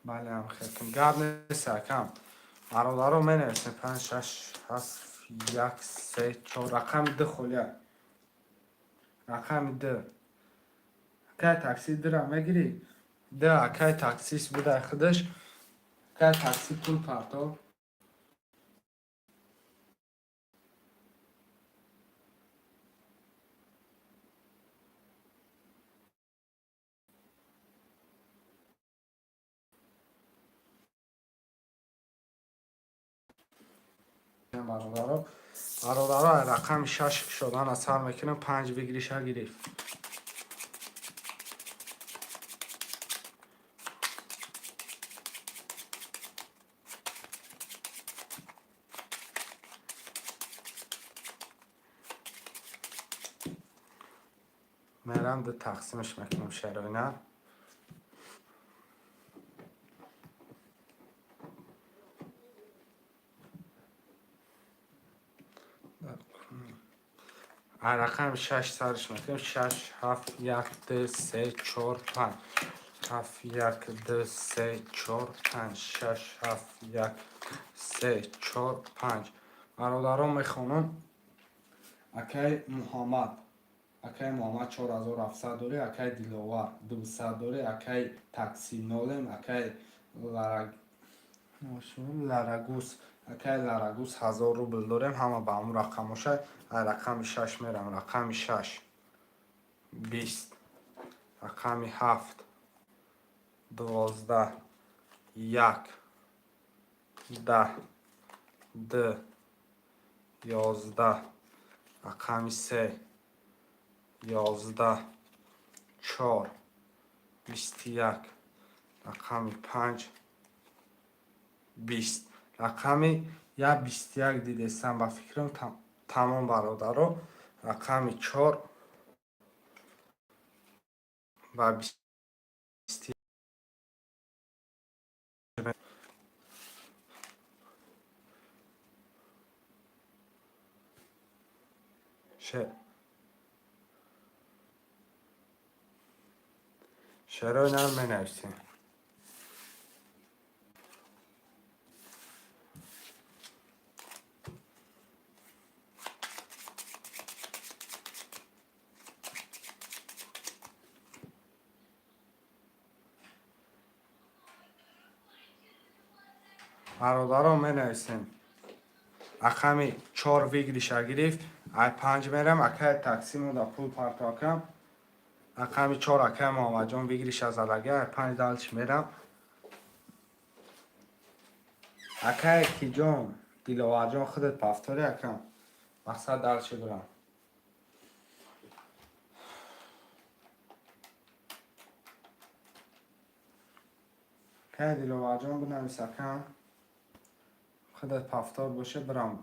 Бале, ам хелкун. Гап нест, акам. Бародаро, менависем панҷ, шаш, ҳафт, як, се, чор. Рақами ду холия. Рақами ду. Акай такси, дура мегирӣ? Ду, акай таксист будай худаш. Акай такси, пул партов. Бародаро, бародаро, рақами шаш шудан асар мекунам, панҷ выигрыша гирифт. Мерам, ду тақсимаш мекунам, шароина. Рақами шаш сарш мекунем. Шаш, ҳафт, як, ду, се, чор, панҷ. Ҳафт, як, ду, се, чор, панҷ. Шаш, ҳафт, як, се, чор, панҷ. Бародарон, мехонам. Акай Муҳаммад, акай Муҳаммад, 4700 дорӣ. Акай Диловар, 200 дорӣ. Акай такси, нолем. Акай Ларагус, акай Ларагус, 1000 рубл дорем. Ҳама ба ҳамун рақамоша. Рақами шаш мерам. Рақами шаш 20, рақами ҳафт 12, як, 10, ду, 11, рақами се 11, чор, 21, рақами панҷ 20, рақами як 21 дидестам, ба фикрам. Тамом, бародаро. Рақами чор ва бисти. Шерои нар менависем. Бародарон, менависем. Рақами чор выигрыша гирифт. Ай панҷ мерам. Акай такси, мода пул партоакам. Рақами чор, акай Муҳаммадҷон, выигрыша задага. Ай панҷ дальше мерам. Акай киҷон, Диловарҷон, худат повтори, акам. Мақсад, дальше бирам. Акай Диловарҷон, бинавис, акам. Худат повтор боша, бирам.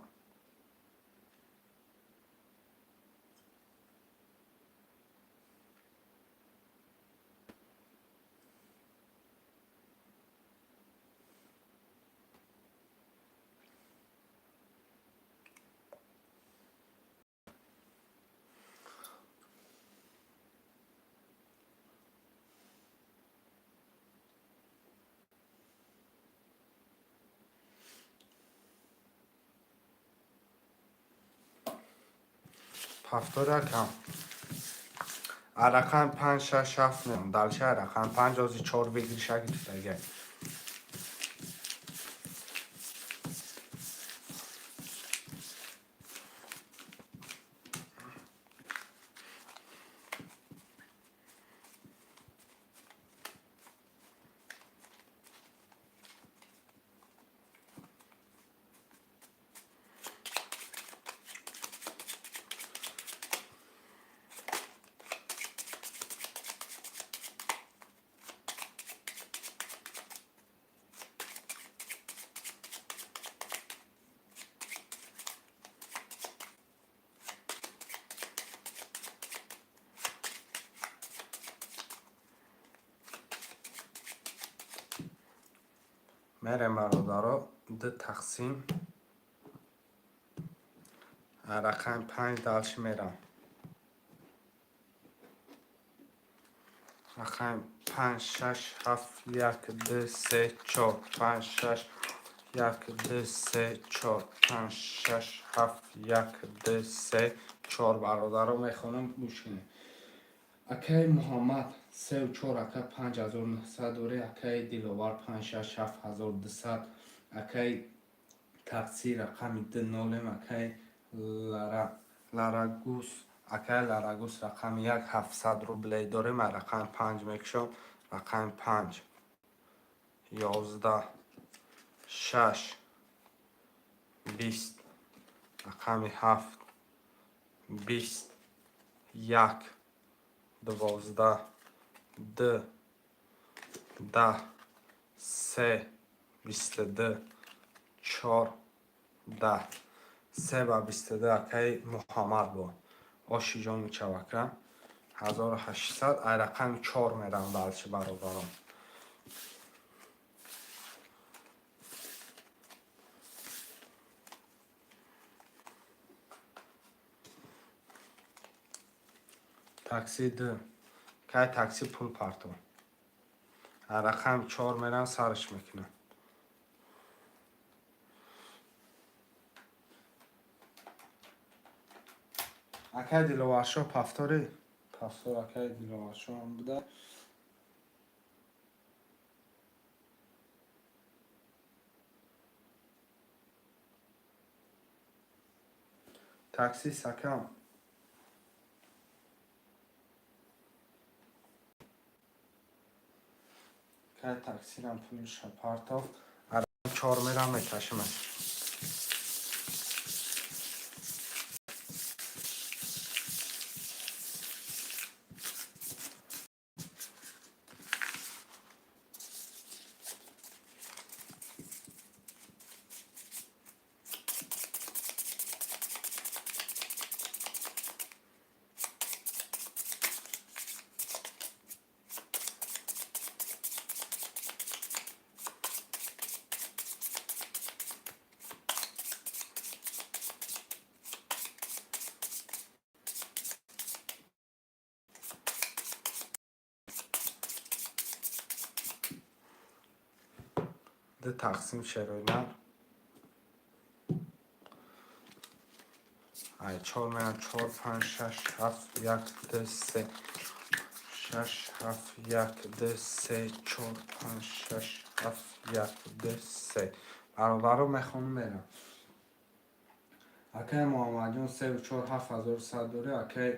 Повтор, акам. Рақам панҷ, шаш, ҳафт меам. Дальше рақам панҷ ози чор выигрыша гирифтага. Мерем, бародаро, ду тақсим, рақами панҷ дальше мерам. Рақами панҷ, шаш, ҳафт, як, ду, се, чор, панҷ, шаш, як, ду, се, чор, панҷ, шаш, ҳафт, як, ду, се, чор. Бародаро, мехонам, гӯш кунед. Акаи Муҳаммад, сеу чор, ака, 5900 дорӣ. Акаи Диловар, панҷ, шаш, ҳафт, 1200. Акаи такси, рақами ду нолем. Акаи Ларагус, акаи Ларагус, рақами як, 700 рублей дорем. Рақами панҷ мекушам. Рақами панҷ: 11, шаш, 20. Рақами ҳафт: 20, як, 12, ду, 10, се, 22, чор, 10. Се ба 22, акаи Муҳаммад бо ошиҷон мечавака, 1800. Ай рақами чор мерам дальше, бародарон. Такси ду, кай такси пул партов. Рақами чор мерам, сараш мекунам. Акаи Диловаршо, повтори, повтор. Акаи Диловаршоам буда. Такси сакам. Кай таксирам пулша партов. Чор мерам, мекашимаш. Ду тақсим шероина. Ай чор мерам: чор, панҷ, шаш, ҳафт, як, ду, се, шаш, ҳафт, як, ду, се, чор, панҷ, шаш, ҳафт, як, ду, се. Бародаро, мехонам, мерам. Акаи Муҳаммадҷон, севу чор, 7100 дорӣ. Акаи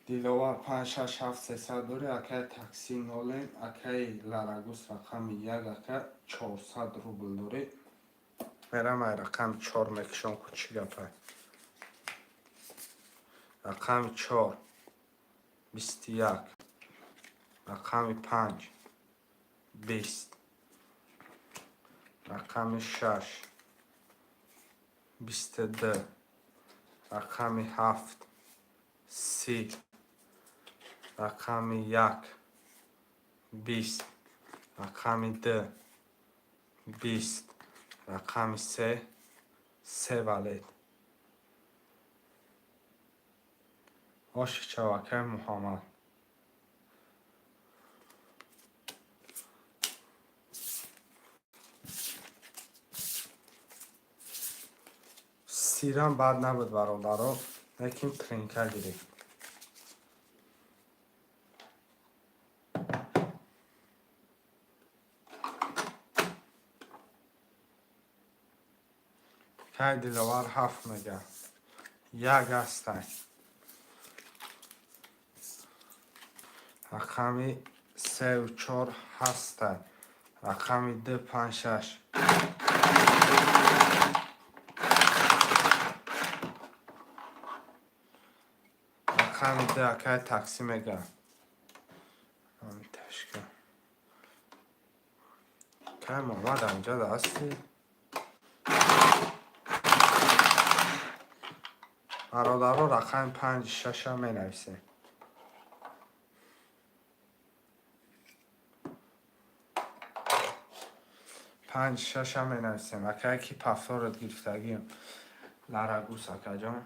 Диловар, панҷ, шаш, ҳафт, 300 дорӣ. Акаи такси нолем. Акаи Ларагус, рақами як, ака, 400 рубл дорӣ. Мерам, ай рақами чор мекушам ку, чӣ гапай. Рақами чор: 21. Рақами панҷ: 20. Рақами шаш: 22. Рақами ҳафт: 30. Рақами як: 20. Рақами ду: 20. Рақами се: се валет. Оши чавакаи Муҳаммад. Сирам бад набуд, бародаро, лекин тринка гирифт. Кай Диловар ҳафт мега, як ҳастай. Рақами севу чор ҳастай. Рақами ду, панҷ, шаш. Рақами ду, акай таксӣ мега. Ташка, кай Муҳаммад, анҷода ҳастӣ? Бародаро, рақами панҷи шаша менависем. Панҷ шаша менависем. Акае ки повторат гирифтагием. Ларагус, акаҷон.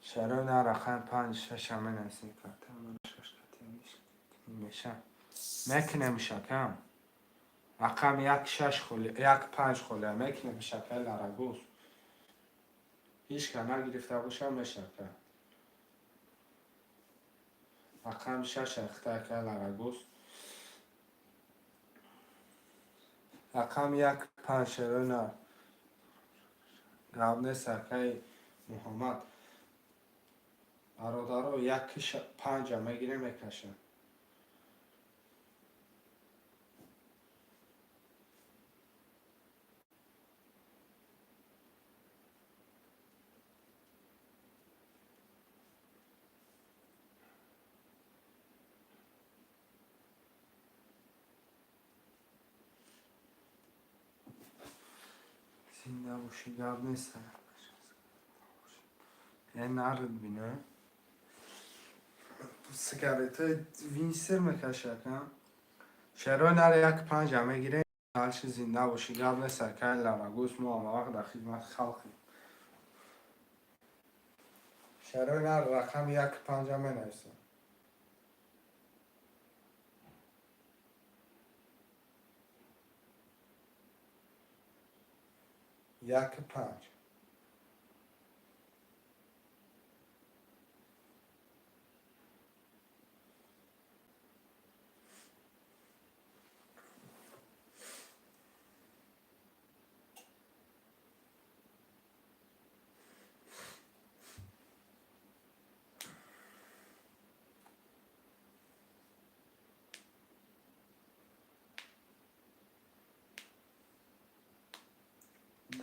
Шарои на рақами панҷ шаша менависем. Меша. Мекунем шакам. Рақами як шаш холи, як панҷ холи мекунем, шакаи Ларагус. Ҳеҷ ка нагирифта боша, мешака. Рақами шаш ахта, Ларагус. Рақами як панҷ, шерона. Гап нест, акаи Муҳаммад. Бародаро, як панҷа мегирем, мекашам. Зинда бошӣ, гап нест. Е, нард бино. Сигаретаи Винстер мекашак, а? Шерои нар як панҷа мегирем. Ҳарчи зинда бошӣ, гап нест, акаи Ларагус, мо ҳамавақт дар хизмати халқем. Шерои нар рақами як панҷа менависем. Як панҷ.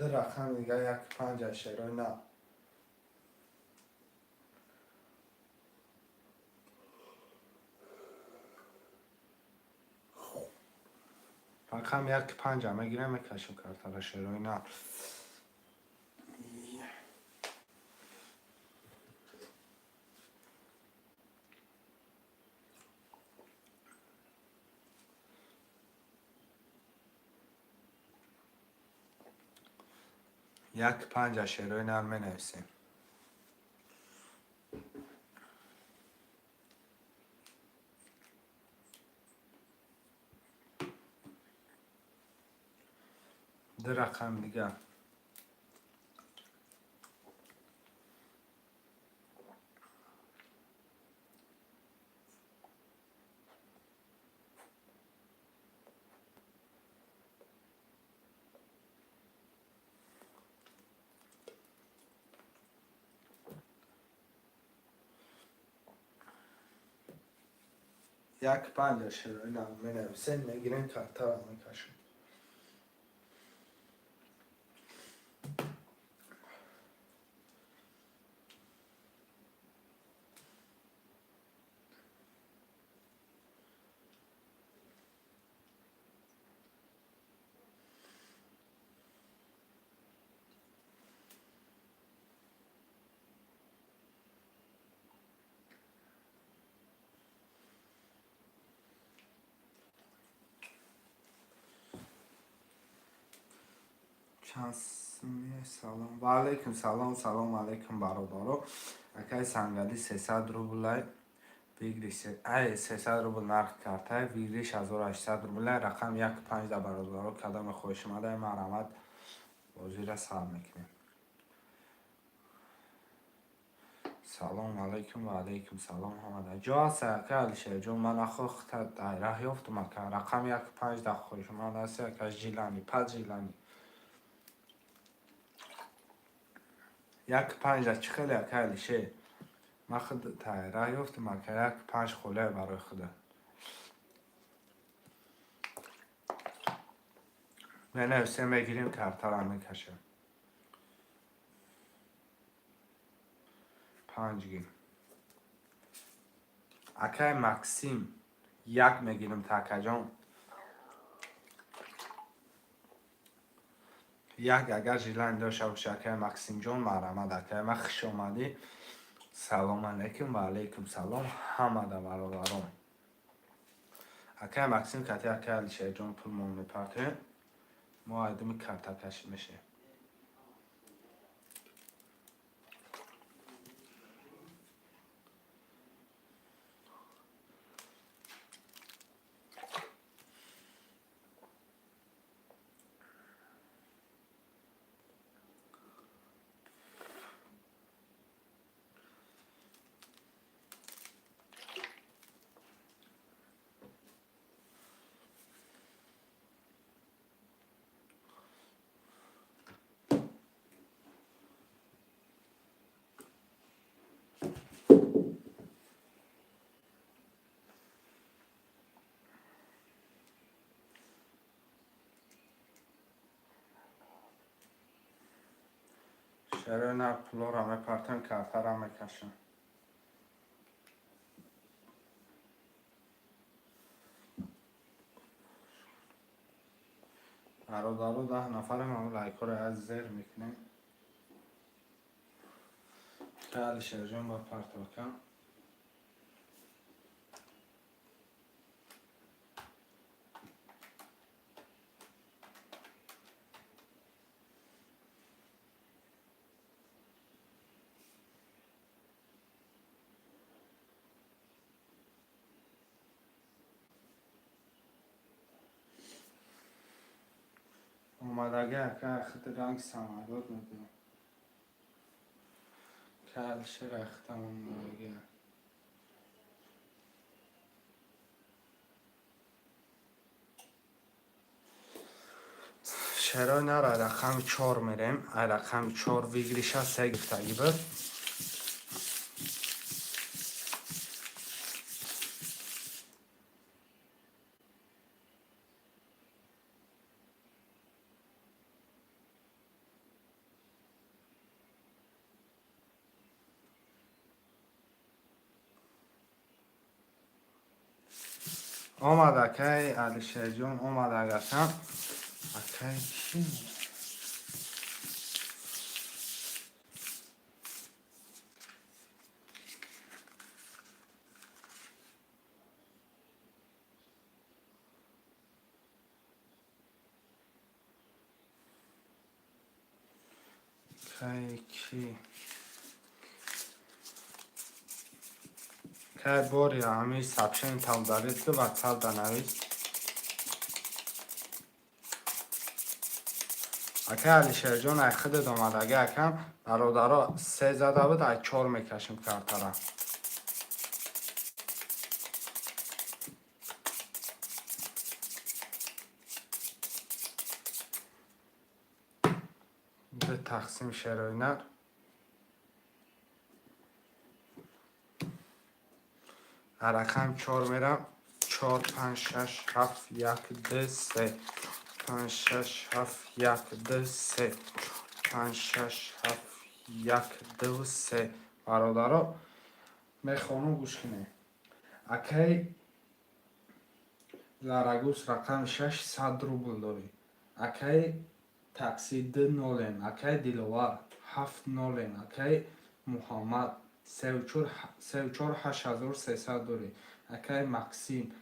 Ду рақам дига, як панҷа, шерои нав. Рақам як панҷа мегирем, мекашем картара, шерои нав. Як панҷа, шерои нар менависем. Ду рақам дига. Як панҷа, шерои нав менависем, мегирем, картара мекашем. Чанд салом. Ва алайкум салом, салом алайкум, бародаро. Акаи Сангали, 300 рублай выигрыш, ай, 300 рубл нарх картай, выигрыш 1800 рублай, рақам як панҷ да, бародаро, кадоме хоҳиш омадай, марҳамат, бозира сар мекунем. Салом алайкум, ва алайкум салом, ҳамада. Ҷо аст, ака Алишерҷон, ман ахохта раҳ ёфтум, ака. Рақам як панҷ да хоҳиш омадааст, ака Жилани, пад Жилани. Як панҷа чӣ хеле, ака Алишер? Ман худ раҳ ёфтум, ака, як панҷ холия барои худа. Менависем, мегирем, картара мекашем. Панҷ гир. Акаи Максим, як мегирем, такаҷон. Як агар желание дошта боши, акаи Максимҷон, марҳамат, акаи ман, хуш омадӣ. Салом алейкум ва алейкум салом ҳамада, бародарон. Акай Максим кати акай Алишерҷон пулмон мепартоем. Мо айдуми картакашӣ мешем. Шарои нар пулоро мепартоем, картаро мекашем. Бародаро, 10 нафарем, ҳам лайкҳоро аз зер мекунем. Ка Алишерҷон ба партокам. Омадаги ака худ ранг самолёт мебинам. Ка Алишер ахтам омадаги. Шерои нар ай рақами 4 мерем. Ай рақами 4 выигрыша се гифтагӣ буд. Омад акай Алишерҷон, омад агашам. Акай кӣ? Акай кӣ? Кай бори ҳамин сообщение там дарид ки ватсап да навис. Акай Алишерҷон, ай худат омадаги акам. Бародаро, се зада буд, ай 4 мекашем картара. Ду тақсим шерои нар. Рақам 4 мерам. 4, 5, 6, 7, 1, 2, 3. 5, 6, 7, 1, 2, 3. 5, 6, 7, 1, 2, 3. Бародаро, мехонам, гӯш кунед. Акай Ларагус рақами 6 100 рубл дорӣ. Акай такси 2 нолем. Акай Диловар 7 нолем. Акай Муҳаммад 34 8300 дорӣ. Акай Максим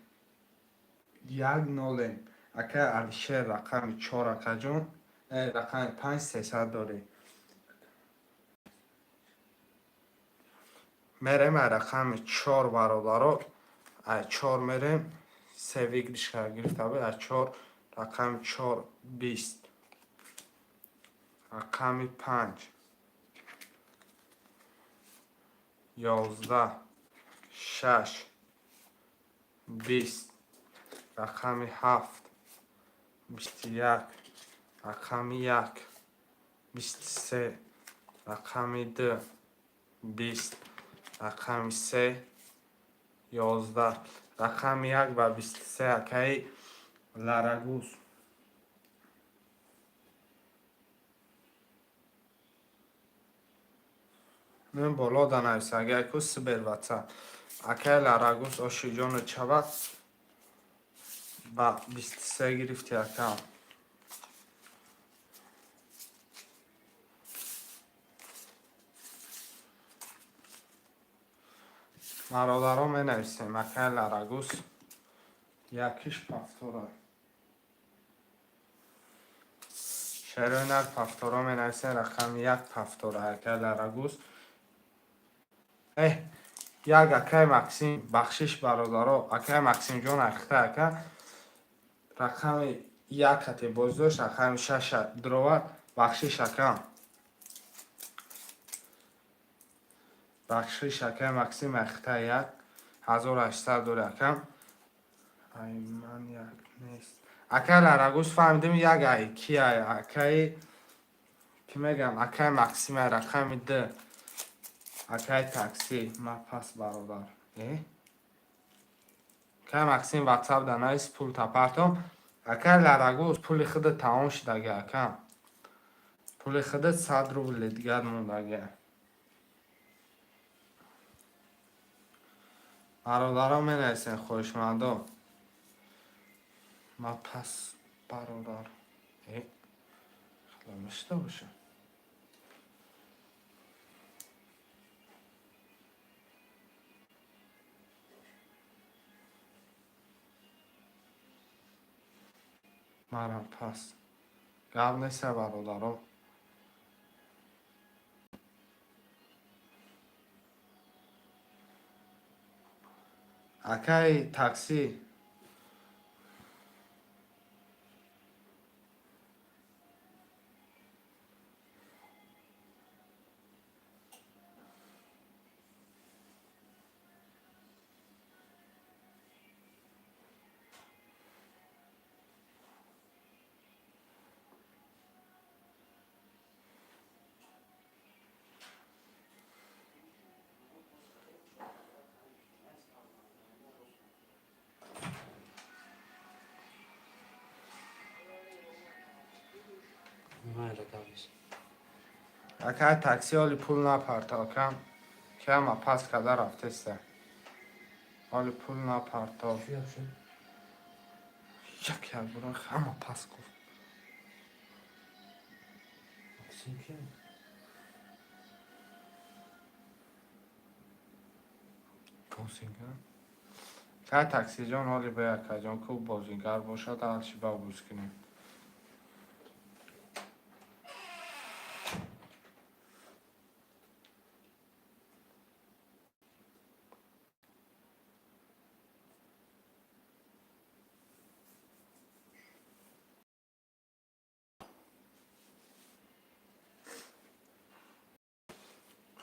1 нолем. Акай Алишер рақами 4 акаҷон, рақами 5 300 дорӣ. Мерем ай рақами 4, бародаро. Ай 4 мерем. Се выигрыш гирифта буд. Ай 4, рақами 4 20. Рақами 5 11, 6, 20. Рақами 7 21. Рақами 1 23. Рақами 2 20. Рақами 3 11. Рақами 1 ва 23, акаи Ларагус. Мен боло да нависа, агар ку сибер ватсап. Акаи Ларагус, ошиҷону чавад ба 23 гирифти, акам. Бародаро, менависем, акай Ларагус якиш повтора. Шерои нар, повторо менависем, рақами як повтора, акай Ларагус. Э, як акай Максим, бахшиш, бародаро, акай Максимҷон ахта ака рақами як хате боз дошт, рақами шаша дуровард. Бахшиш, акам, бахшиш, акай Максим ахта як 1800 дори, акам. Ай, ман як нест, акай Ларагус, фаҳмидим, як ай ки ай акай ки мегам, акай Максим ай, рақами д, акай такси ма пас, бародар. Э, акай Максим, ватсап да навис, пул тапартом. Акай Ларагус, пули худат тамом шудаги, акам, пули худат 100 рубли дигар мондаги. Бародаро, менависем, хоҳишмандо, ма пас, бародар. Э, хеле мешида боша. Марам пас, гап неста, бародаро. Акай таксӣ. Майла, гап нест. Акай таксӣ, оли пул напарто, акам, ки ҳама пас карда рафтеста, оли пул напарто. Чӣ гап шуд? Як як бура ҳама пас гуфт. Максим кия? Бозингар, кай таксиҷон, ҳоли бе, акаҷон, ку бозингар бошад, ҳалши ба буз кунем.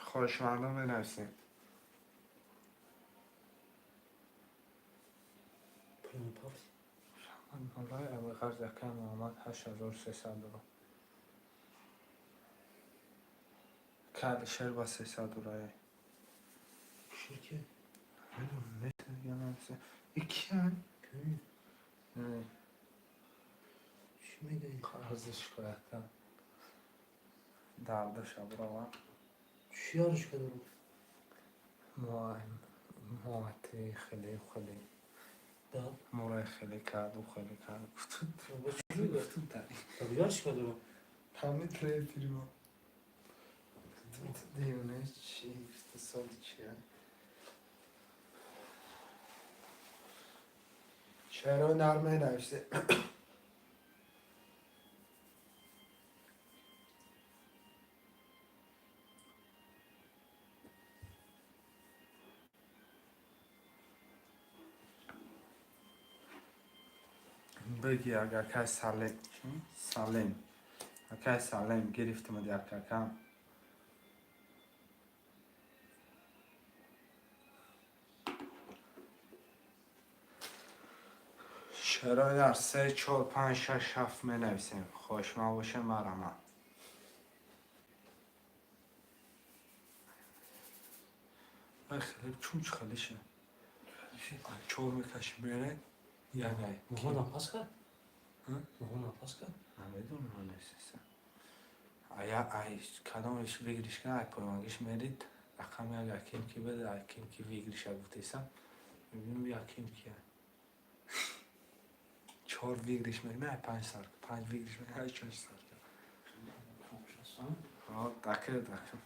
Хоҳишмандон, менависем. Пулам пафт. Валлоҳи, абиғарз, акай Муҳаммад 8300 дорам, ка Алишер ба 300 дорай. Шир кия? И киян? Кӣ? Чӣ мегӯӣ? Қарзи шикоята дардаша буравам. Чӣ яришка дорам? Моати хеле хеле. Да. Мурай хеле карду, хеле кард. Ба чӣ мегӯ? Яришка дорам. Ҳами третима девона чи соли чия чаро нарме навиште. Бигӣ, агар кай Салем, Салем, акай Салем гирифтимад як акам. Чаро дар се, чор, панҷ, шаш, ҳафт менависем. Хоҳишманд боше, марама. Ай, хеле чун чӣ хелише чор мекаши, мере ягай. Муҳонам пас кард? Муҳонам пас кард? Намедонам, несеса. Ая, ай кадомеш выигрыш кана, ай поймагиш мерид, рақами як аким ки беда, аким ки выигрыша гуфтеса. Мебинем, аким ки чор выигрыш мекунад, ай панҷ сар, панҷ выигрыш мекунад, ай чор сар. Дака, дака.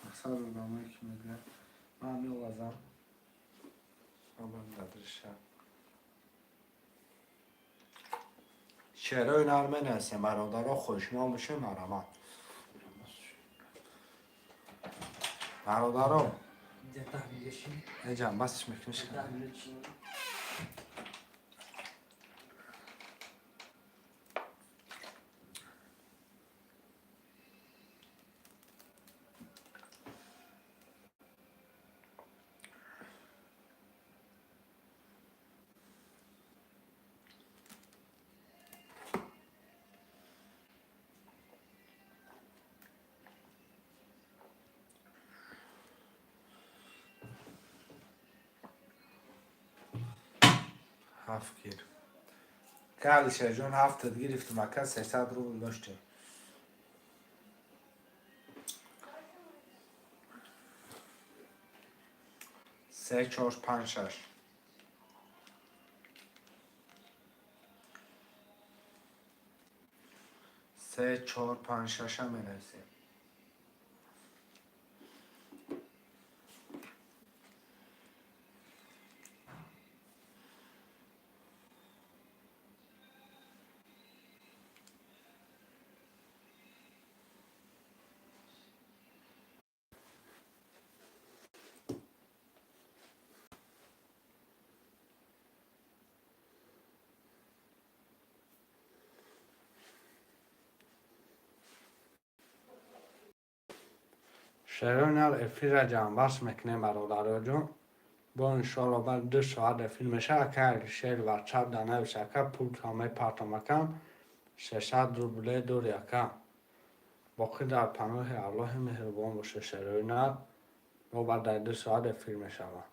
Мақсад одамое ки мегӯянд. Ман меовазам. Ман дадриша. Шерои нар менависем, бародаро, хушнон боше, марҳамат. Бародаро. 10 минут. Эҷам басш мекуниш. 10 минут. Ҳафт гир. Калишаҷон, ҳафтат гирифтум, ака, 300 рубл доштем. Се, чор, панҷ, шаш. Се, чор, панҷ, шаша менависем. Шерои эфирра ҷамъбаст мекунем, бародароҷон. Бо иншоалло баъд 2 соат эфир мешава. Ака Алишер, ватсап да навис, ака, пултам мепартом, акам 300 рубле дори, ака. Боқӣ дар паноҳи Аллоҳи меҳрубон боше, шерои нар. Мо баъд дар 2 соат эфир мешавад.